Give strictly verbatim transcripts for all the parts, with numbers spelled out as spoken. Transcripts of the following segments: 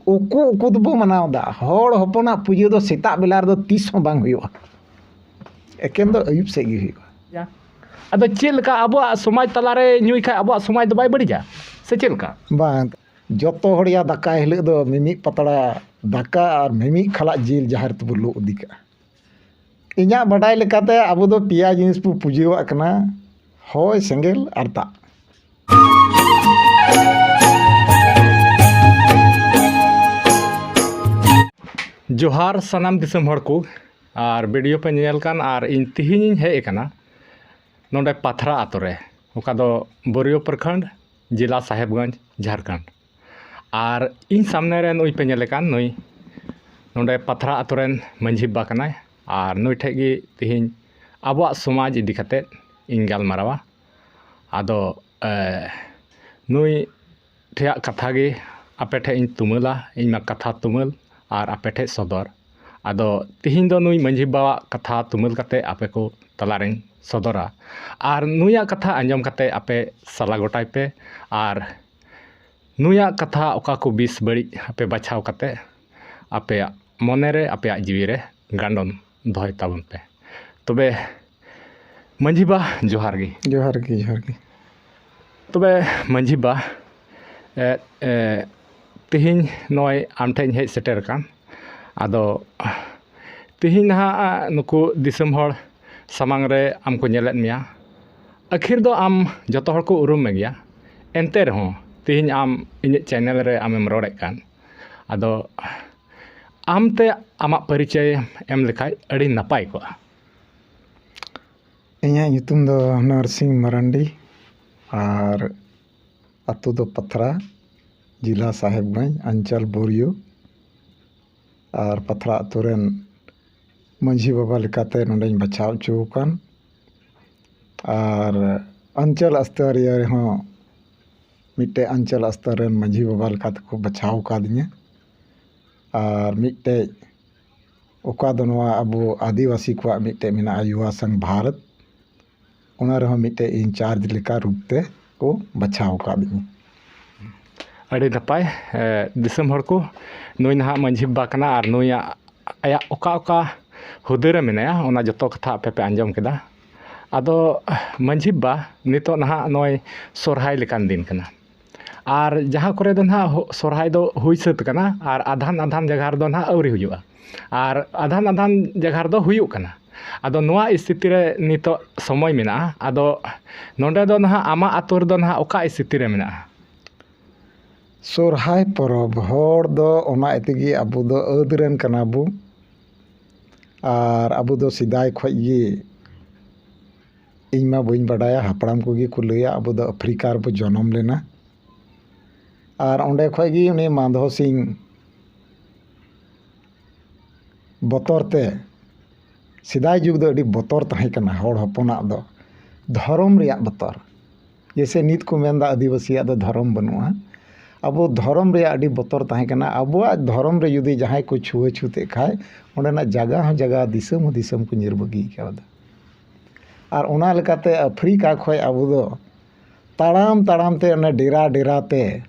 ᱩᱠᱩ ᱩᱠᱩ ᱫᱚᱵᱚ ᱢᱟᱱᱟᱣ ᱮᱫᱟ᱾ ᱦᱚᱲ ᱦᱚᱯᱚᱱᱟᱜ ᱯᱩᱡᱟᱹ ᱫᱚ ᱥᱮᱛᱟᱜ ᱵᱮᱞᱟ ᱨᱮᱫᱚ ᱛᱤᱥ ᱦᱚᱸ ᱵᱟᱝ ᱦᱩᱭᱩᱜᱼᱟ, ᱮᱠᱮᱱ ᱫᱚ ᱟᱹᱭᱩᱵ ᱥᱮᱫ ᱜᱮ ᱦᱩᱭᱩᱜᱼᱟ᱾ ᱟᱫᱚ ᱪᱮᱫ ᱞᱮᱠᱟ ᱟᱵᱚᱣᱟᱜ ᱥᱚᱢᱟᱡᱽ ᱛᱟᱞᱟᱨᱮ ᱧᱩᱭ ᱠᱷᱟᱡ ᱟᱵᱚᱣᱟᱜ ᱥᱚᱢᱟᱡᱽ ᱫᱚ ᱵᱟᱭ ᱵᱟᱹᱲᱤᱡᱟ ᱥᱮ ᱪᱮᱫ ᱞᱮᱠᱟ? ᱵᱟᱝ, ᱡᱚᱛᱚ ᱦᱚᱲ ᱭᱟ ᱫᱟᱠᱟ ᱦᱤᱞᱳᱜ ᱫᱚ ᱢᱤᱢᱤᱫ ᱯᱟᱛᱲᱟ ᱫᱟᱠᱟ ᱟᱨ ᱢᱤᱢᱤᱫ ᱠᱷᱟᱞᱟᱜ ᱡᱤᱞ ᱡᱟᱦᱮᱨ ᱛᱮᱵᱚ ᱞᱩ ᱤᱫᱤ ᱠᱟᱜᱼᱟ᱾ ᱤᱧᱟᱹᱜ ᱵᱟᱰᱟᱭ ᱞᱮᱠᱟᱛᱮ ᱟᱵᱚ ᱫᱚ ᱯᱮᱭᱟ ᱡᱤᱱᱤᱥ ᱵᱚ ᱯᱩᱡᱟᱹᱣᱟᱜ ᱠᱟᱱᱟ, ᱦᱚᱭ, ᱥᱮᱸᱜᱮᱞ ᱟᱨ ᱫᱟᱜ᱾ ᱡᱚᱦᱟᱨ ᱥᱟᱱᱟᱢ ᱫᱤᱥᱚᱢ ᱦᱚᱲ ᱠᱚ, ᱟᱨ ᱵᱷᱤᱰᱤᱭᱳ ᱯᱮ ᱧᱮᱧᱮᱞ ᱠᱟᱱ, ᱟᱨ ᱤᱧ ᱛᱤᱦᱤᱧᱤᱧ ᱦᱮᱡ ᱟᱠᱟᱱᱟ ᱱᱚᱰᱮ ᱯᱟᱛᱷᱨᱟ ᱟᱛᱳ ᱨᱮ, ᱚᱠᱟ ᱫᱚ ᱵᱳᱨᱤᱭᱳ ᱯᱨᱚᱠᱷᱚᱸᱰ, ᱡᱮᱞᱟ ᱥᱟᱦᱮᱵᱽᱜᱚᱸᱡᱽ, ᱡᱷᱟᱲᱠᱷᱚᱸᱰ᱾ ᱟᱨ ᱤᱧ ᱥᱟᱢᱱᱮ ᱨᱮ ᱱᱩᱭ ᱯᱮ ᱧᱮᱞᱮ ᱠᱟᱱ, ᱱᱩᱭ ᱱᱚᱰᱮ ᱯᱟᱛᱷᱨᱟ ᱟᱛᱳ ᱨᱮᱱ ᱢᱟᱹᱡᱷᱤ ᱵᱟ ᱠᱟᱱᱟᱭ᱾ ᱟᱨ ᱱᱩᱭ ᱴᱷᱮᱡ ᱜᱮ ᱛᱤᱦᱤᱧ ᱟᱵᱚᱣᱟᱜ ᱥᱚᱢᱟᱡᱽ ᱤᱫᱤ ᱠᱟᱛᱮᱫ ᱤᱧ ᱜᱟᱞᱢᱟᱨᱟᱣᱟ᱾ ᱟᱫᱚ ᱮ, ᱱᱩᱭ ᱴᱷᱮᱭᱟᱜ ᱠᱟᱛᱷᱟ ᱜᱮ ᱟᱯᱮ ᱴᱷᱮᱡ ᱤᱧ ᱛᱩᱢᱟᱹᱞᱟ, ᱤᱧ ᱢᱟ ᱠᱟᱛᱷᱟ ᱛᱩᱢᱟᱹᱞ ᱟᱨ ᱟᱯᱮ ᱴᱷᱮᱡ ᱥᱚᱫᱚᱨ᱾ ᱟᱫᱚ ᱛᱤᱦᱤᱧ ᱫᱚ ᱱᱩᱭ ᱢᱟᱹᱡᱷᱤ ᱵᱟᱵᱟᱣᱟᱜ ᱠᱟᱛᱷᱟ ᱛᱩᱢᱟᱹᱞ ᱠᱟᱛᱮ ᱟᱯᱮ ᱠᱚ ᱛᱟᱞᱟᱨᱮᱧ ᱥᱚᱫᱚᱨᱟ, ᱟᱨ ᱱᱩᱭᱟᱜ ᱠᱟᱛᱷᱟ ᱟᱸᱡᱚᱢ ᱠᱟᱛᱮ ᱟᱯᱮ ᱥᱟᱞᱟ ᱜᱚᱴᱟᱭ ᱯᱮ, ᱟᱨ ᱱᱩᱭᱟᱜ ᱠᱟᱛᱷᱟ ᱚᱠᱟ ᱠᱚ ᱵᱮᱥ ᱵᱟᱹᱲᱤᱡ ᱟᱯᱮ ᱵᱟᱪᱷᱟᱣ ᱠᱟᱛᱮ ᱟᱯᱮᱭᱟᱜ ᱢᱚᱱᱮ ᱨᱮ, ᱟᱯᱮᱭᱟᱜ ᱡᱤᱣᱤ ᱨᱮ ᱜᱟᱱᱰᱚᱱ ᱫᱚᱦᱚᱭ ᱛᱟᱵᱚᱱ ᱯᱮ᱾ ᱛᱚᱵᱮ ᱢᱟᱹᱡᱷᱤ ᱵᱟ, ᱡᱚᱦᱟᱨ ᱜᱮ᱾ ᱡᱚᱦᱟᱨ ᱜᱮ, ᱡᱚᱦᱟᱨ ᱜᱮ᱾ ᱛᱚᱵᱮ ᱢᱟᱹᱡᱷᱤ ᱵᱟ, ᱮ, ᱮ, ᱛᱮᱦᱮᱧ ᱱᱚᱜᱼᱚᱭ ᱟᱢ ᱴᱷᱮᱱ ᱤᱧ ᱦᱮᱡ ᱥᱮᱴᱮᱨ ᱟᱠᱟᱱ᱾ ᱟᱫᱚ ᱛᱮᱦᱮᱧ ᱱᱟᱦᱟᱜ ᱱᱩᱠᱩ ᱫᱤᱥᱚᱢ ᱦᱚᱲ ᱥᱟᱢᱟᱝ ᱨᱮ ᱟᱢ ᱠᱚ ᱧᱮᱞᱮᱫ ᱢᱮᱭᱟ᱾ ᱟᱹᱠᱷᱤᱨ ᱫᱚ ᱟᱢ ᱡᱚᱛᱚ ᱦᱚᱲ ᱠᱚ ᱩᱨᱩᱢ ᱢᱮ ᱜᱮᱭᱟ, ᱮᱱᱛᱮ ᱨᱮᱦᱚᱸ ᱛᱮᱦᱮᱧ ᱟᱢ ᱤᱧᱟᱹᱜ ᱪᱮᱱᱮᱞ ᱨᱮ ᱟᱢᱮᱢ ᱨᱚᱲᱮᱫ ᱠᱟᱱ᱾ ᱟᱫᱚ ᱟᱢᱛᱮ ᱟᱢᱟᱜ ᱯᱚᱨᱤᱪᱚᱭ ᱮᱢ ᱞᱮᱠᱷᱟᱡ ᱟᱹᱰᱤ ᱱᱟᱯᱟᱭ ᱠᱚᱜᱼᱟ᱾ ᱤᱧᱟᱹᱜ ᱧᱩᱛᱩᱢ ᱫᱚ ᱱᱚᱨᱥᱤᱝ ᱢᱟᱨᱟᱱᱰᱤ, ᱟᱨ ᱟᱹᱛᱩ ᱫᱚ ᱯᱟᱛᱷᱨᱟ, ᱡᱮᱞᱟ ᱥᱟᱦᱮᱵᱽᱜᱚᱸᱡᱽ, ᱚᱧᱪᱚᱞ ᱵᱳᱨᱤᱭᱳ᱾ ᱟᱨ ᱯᱟᱛᱷᱨᱟ ᱟᱹᱛᱩ ᱨᱮᱱ ᱢᱟᱹᱡᱷᱤ ᱵᱟᱵᱟ ᱞᱮᱠᱟᱛᱮ ᱱᱚᱰᱮᱧ ᱵᱟᱪᱷᱟᱣ ᱦᱚᱪᱚ ᱟᱠᱟᱱ᱾ ᱟᱨ ᱚᱧᱪᱚᱞ ᱥᱛᱚᱨᱤᱭᱚ ᱨᱮᱦᱚᱸ ᱢᱤᱫᱴᱮᱡ ᱚᱧᱪᱚᱞ ᱥᱛᱚᱨ ᱨᱮᱱ ᱢᱟᱹᱡᱷᱤ ᱵᱟᱵᱟ ᱞᱮᱠᱟ ᱛᱮᱠᱚ ᱵᱟᱪᱷᱟᱣ ᱟᱠᱟᱫᱤᱧᱟ᱾ ᱟᱨ ᱢᱤᱫᱴᱮᱡ ᱚᱠᱟ ᱫᱚ ᱱᱚᱣᱟ ᱟᱵᱚ ᱟᱹᱫᱤᱵᱟᱹᱥᱤ ᱠᱚᱣᱟᱜ ᱢᱤᱫᱴᱮᱡ ᱢᱮᱱᱟᱜᱼᱟ, ᱭᱩᱣᱟ ᱥᱚᱝᱜᱷ ᱵᱷᱟᱨᱚᱛ, ᱚᱱᱟ ᱨᱮᱦᱚᱸ ᱢᱤᱫᱴᱮᱡ ᱤᱱᱪᱟᱨᱡᱽ ᱞᱮᱠᱟ ᱨᱩᱯ ᱛᱮ ᱠᱚ ᱵᱟᱪᱷᱟᱣ ᱟᱠᱟᱫᱤᱧᱟ᱾ ᱟᱹᱰᱤ ᱱᱟᱯᱟᱭ᱾ ᱮ, ᱫᱤᱥᱚᱢ ᱦᱚᱲ ᱠᱚ, ᱱᱩᱭ ᱱᱟᱦᱟᱜ ᱢᱟᱹᱡᱷᱤ ᱵᱟᱵᱟ ᱠᱟᱱᱟ ᱟᱨ ᱱᱩᱭᱟᱜ, ᱟᱭᱟᱜ ᱚᱠᱟ ᱚᱠᱟ ᱦᱩᱫᱟᱹ ᱨᱮ ᱢᱮᱱᱟᱭᱟ, ᱚᱱᱟ ᱡᱚᱛᱚ ᱠᱟᱛᱷᱟ ᱟᱯᱮ ᱯᱮ ᱟᱸᱡᱚᱢ ᱠᱮᱫᱟ᱾ ᱟᱫᱚ ᱢᱟᱹᱡᱷᱤ ᱵᱟᱵᱟ, ᱱᱤᱛᱚᱜ ᱱᱟᱦᱟᱜ ᱱᱚᱜᱼᱚᱭ ᱥᱚᱨᱦᱟᱭ ᱞᱮᱠᱟᱱ ᱫᱤᱱ ᱠᱟᱱᱟ, ᱟᱨ ᱡᱟᱦᱟᱸ ᱠᱚᱨᱮ ᱫᱚ ᱱᱟᱦᱟᱜ ᱦᱚ-, ᱥᱚᱨᱦᱟᱭ ᱫᱚ ᱦᱩᱭ ᱥᱟᱹᱛ ᱠᱟᱱᱟ, ᱟᱨ ᱟᱫᱷᱟᱱ ᱟᱫᱷᱟᱱ ᱡᱟᱭᱜᱟ ᱨᱮᱫᱚ ᱱᱟᱦᱟᱜ ᱟᱹᱣᱨᱤ ᱦᱩᱭᱩᱜᱼᱟ, ᱟᱨ ᱟᱫᱷᱟᱱ ᱟᱫᱷᱟᱱ ᱡᱟᱭᱜᱟ ᱨᱮᱫᱚ ᱦᱩᱭᱩᱜ ᱠᱟᱱᱟ᱾ ᱟᱫᱚ ᱱᱚᱣᱟ ᱥᱛᱷᱤᱛᱤ ᱨᱮ ᱱᱤᱛᱚᱜ ᱥᱚᱢᱚᱭ ᱢᱮᱱᱟᱜᱼᱟ᱾ ᱟᱫᱚ ᱱᱚᱰᱮ ᱫᱚ ᱱᱟᱦᱟᱜ ᱟᱢᱟᱜ ᱟᱛᱳ ᱨᱮᱫᱚ ᱱᱟᱦᱟᱜ ᱚᱠᱟ ᱥᱛᱷᱤᱛᱤ ᱨᱮ ᱢᱮᱱᱟᱜᱼᱟ? ᱥᱚᱨᱦᱟᱭ ᱯᱚᱨᱚᱵᱽ, ᱦᱚᱲ ᱫᱚ ᱚᱱᱟ ᱤᱭᱟᱹ ᱛᱮᱜᱮ ᱟᱵᱚ ᱫᱚ ᱟᱹᱫ ᱨᱮᱱ ᱠᱟᱱᱟ ᱵᱚ᱾ ᱟᱨ ᱟᱵᱚ ᱫᱚ ᱥᱮᱫᱟᱭ ᱠᱷᱚᱡ ᱜᱮ, ᱤᱧ ᱢᱟ ᱵᱟᱹᱧ ᱵᱟᱰᱟᱭᱟ, ᱦᱟᱯᱲᱟᱢ ᱠᱚᱜᱮ ᱠᱚ ᱞᱟᱹᱭᱟ, ᱟᱵᱚ ᱫᱚ ᱟᱯᱷᱨᱤᱠᱟ ᱨᱮᱵᱚ ᱡᱚᱱᱚᱢ ᱞᱮᱱᱟ᱾ ᱟᱨ ᱚᱸᱰᱮ ᱠᱷᱚᱡ ᱜᱮ ᱩᱱᱤ ᱢᱟᱫᱷᱚ ᱥᱤᱝ ᱵᱚᱛᱚᱨ ᱛᱮ, ᱥᱮᱫᱟᱭ ᱡᱩᱜᱽ ᱫᱚ ᱟᱹᱰᱤ ᱵᱚᱛᱚᱨ ᱛᱟᱦᱮᱸ ᱠᱟᱱᱟ ᱦᱚᱲ ᱦᱚᱯᱚᱱᱟᱜ ᱫᱚ, ᱫᱷᱚᱨᱚᱢ ᱨᱮᱭᱟᱜ ᱵᱚᱛᱚᱨ᱾ ᱡᱮᱭᱥᱮ ᱱᱤᱛ ᱠᱚ ᱢᱮᱱᱫᱟ ᱟᱹᱫᱤᱵᱟᱹᱥᱤᱭᱟᱜ ᱫᱚ ᱫᱷᱚᱨᱚᱢ ᱵᱟᱹᱱᱩᱜᱼᱟ᱾ ᱟᱵᱚ ᱫᱷᱚᱨᱚᱢ ᱨᱮᱭᱟᱜ ᱟᱹᱰᱤ ᱵᱚᱛᱚᱨ ᱛᱟᱦᱮᱸ ᱠᱟᱱᱟ᱾ ᱟᱵᱚᱣᱟᱜ ᱫᱷᱚᱨᱚᱢ ᱨᱮ ᱡᱩᱫᱤ ᱡᱟᱦᱟᱸᱭ ᱠᱚ ᱪᱷᱩᱣᱟᱹ ᱪᱷᱩᱛ ᱮᱫ ᱠᱷᱟᱡ, ᱚᱸᱰᱮᱱᱟᱜ ᱡᱟᱭᱜᱟ ᱦᱚᱸ ᱡᱟᱭᱜᱟ, ᱫᱤᱥᱚᱢ ᱦᱚᱸ ᱫᱤᱥᱚᱢ ᱠᱚ ᱧᱤᱨ ᱵᱟᱹᱜᱤ ᱠᱟᱣᱫᱟ᱾ ᱟᱨ ᱚᱱᱟ ᱞᱮᱠᱟᱛᱮ ᱟᱯᱷᱨᱤᱠᱟ ᱠᱷᱚᱡ ᱟᱵᱚ ᱫᱚ ᱛᱟᱲᱟᱢ ᱛᱟᱲᱟᱢ ᱛᱮ, ᱚᱱᱮ ᱰᱮᱨᱟ ᱰᱮᱨᱟ ᱛᱮ,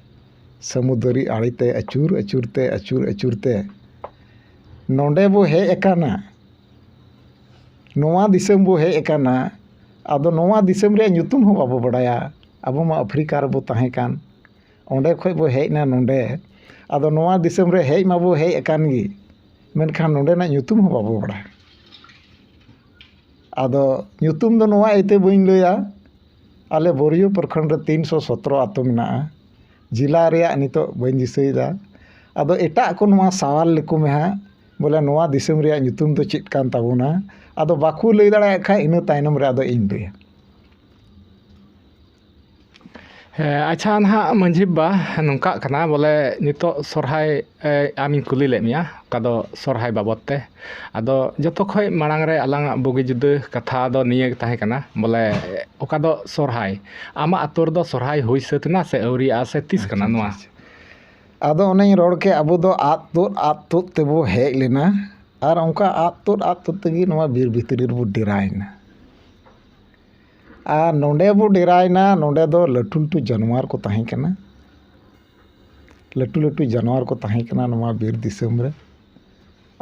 ᱥᱟᱹᱢᱩᱫᱽ ᱫᱟᱨᱮ ᱟᱲᱮ ᱛᱮ ᱟᱹᱪᱩᱨ ᱟᱹᱪᱩᱨ ᱛᱮ, ᱟᱹᱪᱩᱨ ᱟᱹᱪᱩᱨ ᱛᱮ ᱱᱚᱰᱮ ᱵᱚ ᱦᱮᱡ ᱟᱠᱟᱱᱟ᱾ ᱱᱚᱣᱟ ᱫᱤᱥᱚᱢ ᱵᱚ ᱦᱮᱡ ᱟᱠᱟᱱᱟ᱾ ᱟᱫᱚ ᱱᱚᱣᱟ ᱫᱤᱥᱚᱢ ᱨᱮᱭᱟᱜ ᱧᱩᱛᱩᱢ ᱦᱚᱸ ᱵᱟᱵᱚ ᱵᱟᱲᱟᱭᱟ᱾ ᱟᱵᱚ ᱢᱟ ᱟᱯᱷᱨᱤᱠᱟ ᱨᱮᱵᱚ ᱛᱟᱦᱮᱸ ᱠᱟᱱ, ᱚᱸᱰᱮ ᱠᱷᱚᱡ ᱵᱚ ᱦᱮᱡ ᱮᱱᱟ ᱱᱚᱰᱮ᱾ ᱟᱫᱚ ᱱᱚᱣᱟ ᱫᱤᱥᱚᱢ ᱨᱮ ᱦᱮᱡ ᱢᱟᱵᱚ ᱦᱮᱡ ᱟᱠᱟᱱ ᱜᱮ, ᱢᱮᱱᱠᱷᱟᱱ ᱱᱚᱰᱮᱱᱟᱜ ᱧᱩᱛᱩᱢ ᱦᱚᱸ ᱵᱟᱵᱚ ᱵᱟᱲᱟᱭᱟ᱾ ᱟᱫᱚ ᱧᱩᱛᱩᱢ ᱫᱚ ᱱᱚᱣᱟ ᱤᱭᱟᱹᱛᱮ ᱵᱟᱹᱧ ᱞᱟᱹᱭᱟ, ᱟᱞᱮ ᱵᱳᱨᱤᱭᱳ ᱯᱨᱚᱠᱷᱚᱸᱰ ᱨᱮ ᱛᱤᱱᱥᱚ ᱥᱚᱛᱨᱚ ᱟᱹᱛᱩ ᱢᱮᱱᱟᱜᱼᱟ᱾ ᱡᱮᱞᱟ ᱨᱮᱭᱟᱜ ᱱᱤᱛᱚᱜ ᱵᱟᱹᱧ ᱫᱤᱥᱟᱹᱭᱮᱫᱟ᱾ ᱟᱫᱚ ᱮᱴᱟᱜ ᱠᱚ ᱱᱚᱣᱟ ᱥᱟᱣᱟᱞ ᱞᱮᱠᱚ ᱢᱮ ᱦᱟᱸᱜ, ᱵᱚᱞᱮ ᱱᱚᱣᱟ ᱫᱤᱥᱚᱢ ᱨᱮᱭᱟᱜ ᱧᱩᱛᱩᱢ ᱫᱚ ᱪᱮᱫ ᱠᱟᱱ ᱛᱟᱵᱚᱱᱟ? ᱟᱫᱚ ᱵᱟᱠᱚ ᱞᱟᱹᱭ ᱫᱟᱲᱮᱭᱟᱜ ᱠᱷᱟᱡ, ᱤᱱᱟᱹ ᱛᱟᱭᱱᱚᱢ ᱨᱮ ᱟᱫᱚ ᱤᱧ ᱞᱟᱹᱭᱟ᱾ ᱦᱮᱸ, ᱟᱪᱪᱷᱟ, ᱱᱟᱦᱟᱜ ᱢᱟᱹᱡᱷᱤ ᱵᱟ, ᱱᱚᱝᱠᱟᱜ ᱠᱟᱱᱟ ᱵᱚᱞᱮ, ᱱᱤᱛᱚᱜ ᱥᱚᱨᱦᱟᱭ, ᱮ, ᱟᱢᱤᱧ ᱠᱩᱞᱤ ᱞᱮᱫ ᱢᱮᱭᱟ, ᱚᱠᱟ ᱫᱚ ᱥᱚᱨᱦᱟᱭ ᱵᱟᱵᱚᱫ ᱛᱮ᱾ ᱟᱫᱚ ᱡᱚᱛᱚ ᱠᱷᱚᱡ ᱢᱟᱲᱟᱝ ᱨᱮ ᱟᱞᱟᱝᱟᱜ ᱵᱩᱜᱤ ᱡᱩᱫᱟᱹ ᱠᱟᱛᱷᱟ ᱫᱚ ᱱᱤᱭᱟᱹ ᱜᱮ ᱛᱟᱦᱮᱸ ᱠᱟᱱᱟ ᱵᱚᱞᱮ, ᱚᱠᱟ ᱫᱚ ᱥᱚᱨᱦᱟᱭ, ᱟᱢᱟᱜ ᱟᱛᱳ ᱨᱮᱫᱚ ᱥᱚᱨᱦᱟᱭ ᱦᱩᱭ ᱥᱟᱹᱛ ᱮᱱᱟ ᱥᱮ ᱟᱹᱣᱨᱤᱭᱟᱜᱼᱟ ᱥᱮ ᱛᱤᱥ ᱠᱟᱱᱟ ᱟᱪᱪᱷᱟ, ᱱᱚᱣᱟ? ᱟᱪᱪᱷᱟ, ᱟᱪᱪᱷᱟ᱾ ᱟᱫᱚ ᱚᱱᱮᱧ ᱨᱚᱲ ᱠᱮᱫ, ᱟᱵᱚ ᱫᱚ ᱟᱫ ᱛᱩᱫ ᱟᱫ ᱛᱩᱫ ᱛᱮᱵᱚ ᱦᱮᱡ ᱞᱮᱱᱟ, ᱟᱨ ᱚᱱᱠᱟ ᱟᱫ ᱛᱩᱫ ᱟᱫ ᱛᱩᱫ ᱛᱮᱜᱮ ᱱᱚᱣᱟ ᱵᱤᱨ ᱵᱷᱤᱛᱨᱤ ᱨᱮᱵᱚ ᱰᱮᱨᱟᱭᱮᱱᱟ᱾ ᱟᱨ ᱱᱚᱰᱮ ᱵᱚ ᱰᱮᱨᱟᱭᱮᱱᱟ, ᱱᱚᱰᱮ ᱫᱚ ᱞᱟᱹᱴᱩ ᱞᱟᱹᱴᱩ ᱡᱟᱱᱣᱟᱨ ᱠᱚ ᱛᱟᱦᱮᱸ ᱠᱟᱱᱟ᱾ ᱞᱟᱹᱴᱩ ᱞᱟᱹᱴᱩ ᱡᱟᱱᱣᱟᱨ ᱠᱚ ᱛᱟᱦᱮᱸ ᱠᱟᱱᱟ ᱱᱚᱣᱟ ᱵᱤᱨ ᱫᱤᱥᱚᱢ ᱨᱮ᱾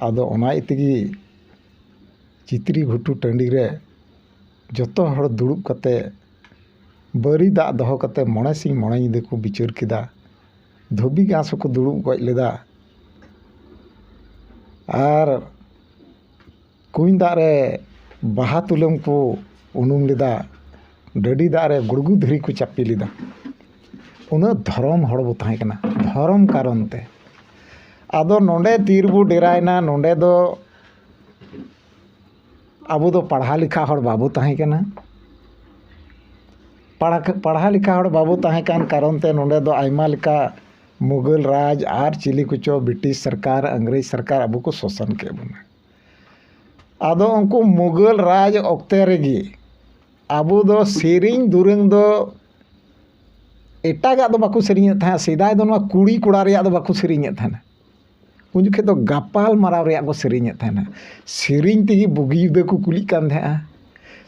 ᱟᱫᱚ ᱚᱱᱟ ᱤᱭᱟᱹ ᱛᱮᱜᱮ ᱪᱤᱛᱨᱤ ᱜᱷᱩᱴᱩ ᱴᱟᱺᱰᱤ ᱨᱮ ᱡᱚᱛᱚ ᱦᱚᱲ ᱫᱩᱲᱩᱵ ᱠᱟᱛᱮ, ᱵᱟᱹᱨᱤ ᱫᱟᱜ ᱫᱚᱦᱚ ᱠᱟᱛᱮ ᱢᱚᱬᱮ ᱥᱤᱧ ᱢᱚᱬᱮ ᱧᱤᱫᱟᱹ ᱠᱚ ᱵᱤᱪᱟᱹᱨ ᱠᱮᱫᱟ᱾ ᱫᱷᱩᱵᱤ ᱜᱷᱟᱸᱥ ᱦᱚᱸᱠᱚ ᱫᱩᱲᱩᱵ ᱜᱚᱡ ᱞᱮᱫᱟ᱾ ᱟᱨ ᱠᱩᱧ ᱫᱟᱜ ᱨᱮ ᱵᱟᱦᱟ ᱛᱩᱞᱟᱹᱢ ᱠᱚ ᱩᱱᱩᱢ ᱞᱮᱫᱟ, ᱰᱟᱹᱰᱤ ᱫᱟᱜ ᱨᱮ ᱜᱩᱲᱜᱩ ᱫᱷᱤᱨᱤ ᱠᱚ ᱪᱟᱯᱮ ᱞᱮᱫᱟ᱾ ᱩᱱᱟᱹᱜ ᱫᱷᱚᱨᱚᱢ ᱦᱚᱲ ᱵᱚ ᱛᱟᱦᱮᱸ ᱠᱟᱱᱟ, ᱫᱷᱚᱨᱚᱢ ᱠᱟᱨᱚᱱ ᱛᱮ᱾ ᱟᱫᱚ ᱱᱚᱰᱮ ᱛᱤᱨ ᱵᱚ ᱰᱮᱨᱟᱭᱮᱱᱟ, ᱱᱚᱰᱮ ᱫᱚ ᱟᱵᱚ ᱫᱚ ᱯᱟᱲᱦᱟ ᱞᱮᱠᱷᱟ ᱦᱚᱲ ᱵᱟᱵᱚ ᱛᱟᱦᱮᱸ ᱠᱟᱱᱟ᱾ ᱯᱟᱲᱦᱟ-, ᱯᱟᱲᱦᱟ ᱞᱮᱠᱷᱟ ᱦᱚᱲ ᱵᱟᱵᱚ ᱛᱟᱦᱮᱸ ᱠᱟᱱ ᱠᱟᱨᱚᱱ ᱛᱮ ᱱᱚᱰᱮ ᱫᱚ ᱟᱭᱢᱟ ᱞᱮᱠᱟ ᱢᱩᱜᱟᱹᱞ ᱨᱟᱡᱽ ᱟᱨ ᱪᱤᱞᱤ ᱠᱚᱪᱚ ᱵᱨᱤᱴᱤᱥ ᱥᱚᱨᱠᱟᱨ, ᱤᱝᱨᱮᱡᱽ ᱥᱚᱨᱠᱟᱨ ᱟᱵᱚ ᱠᱚ ᱥᱟᱥᱚᱱ ᱠᱮᱫ ᱵᱚᱱᱟ᱾ ᱟᱫᱚ ᱩᱱᱠᱩ ᱢᱩᱜᱟᱹᱞ ᱨᱟᱡᱽ ᱚᱠᱛᱮ ᱨᱮᱜᱮ ᱟᱵᱚ ᱫᱚ ᱥᱮᱨᱮᱧ ᱫᱩᱨᱟᱹᱝ ᱫᱚ ᱮᱴᱟᱜᱟᱜ ᱫᱚ ᱵᱟᱠᱚ ᱥᱮᱨᱮᱧᱮᱫ ᱛᱟᱦᱮᱸᱫ᱾ ᱥᱮᱫᱟᱭ ᱫᱚ ᱱᱚᱣᱟ ᱠᱩᱲᱤ ᱠᱚᱲᱟ ᱨᱮᱭᱟᱜ ᱫᱚ ᱵᱟᱠᱚ ᱥᱮᱨᱮᱧᱮᱫ ᱛᱟᱦᱮᱱᱟ᱾ ᱩᱱ ᱡᱚᱠᱷᱮᱡ ᱫᱚ ᱜᱟᱯᱟᱞ ᱢᱟᱨᱟᱣ ᱨᱮᱭᱟᱜ ᱠᱚ ᱥᱮᱨᱮᱧᱮᱫ ᱛᱟᱦᱮᱱᱟ᱾ ᱥᱮᱨᱮᱧ ᱛᱮᱜᱮ ᱵᱩᱜᱤ ᱡᱩᱫᱟᱹ ᱠᱚ ᱠᱩᱞᱤᱜ ᱠᱟᱱ ᱛᱟᱦᱮᱸᱫᱼᱟ᱾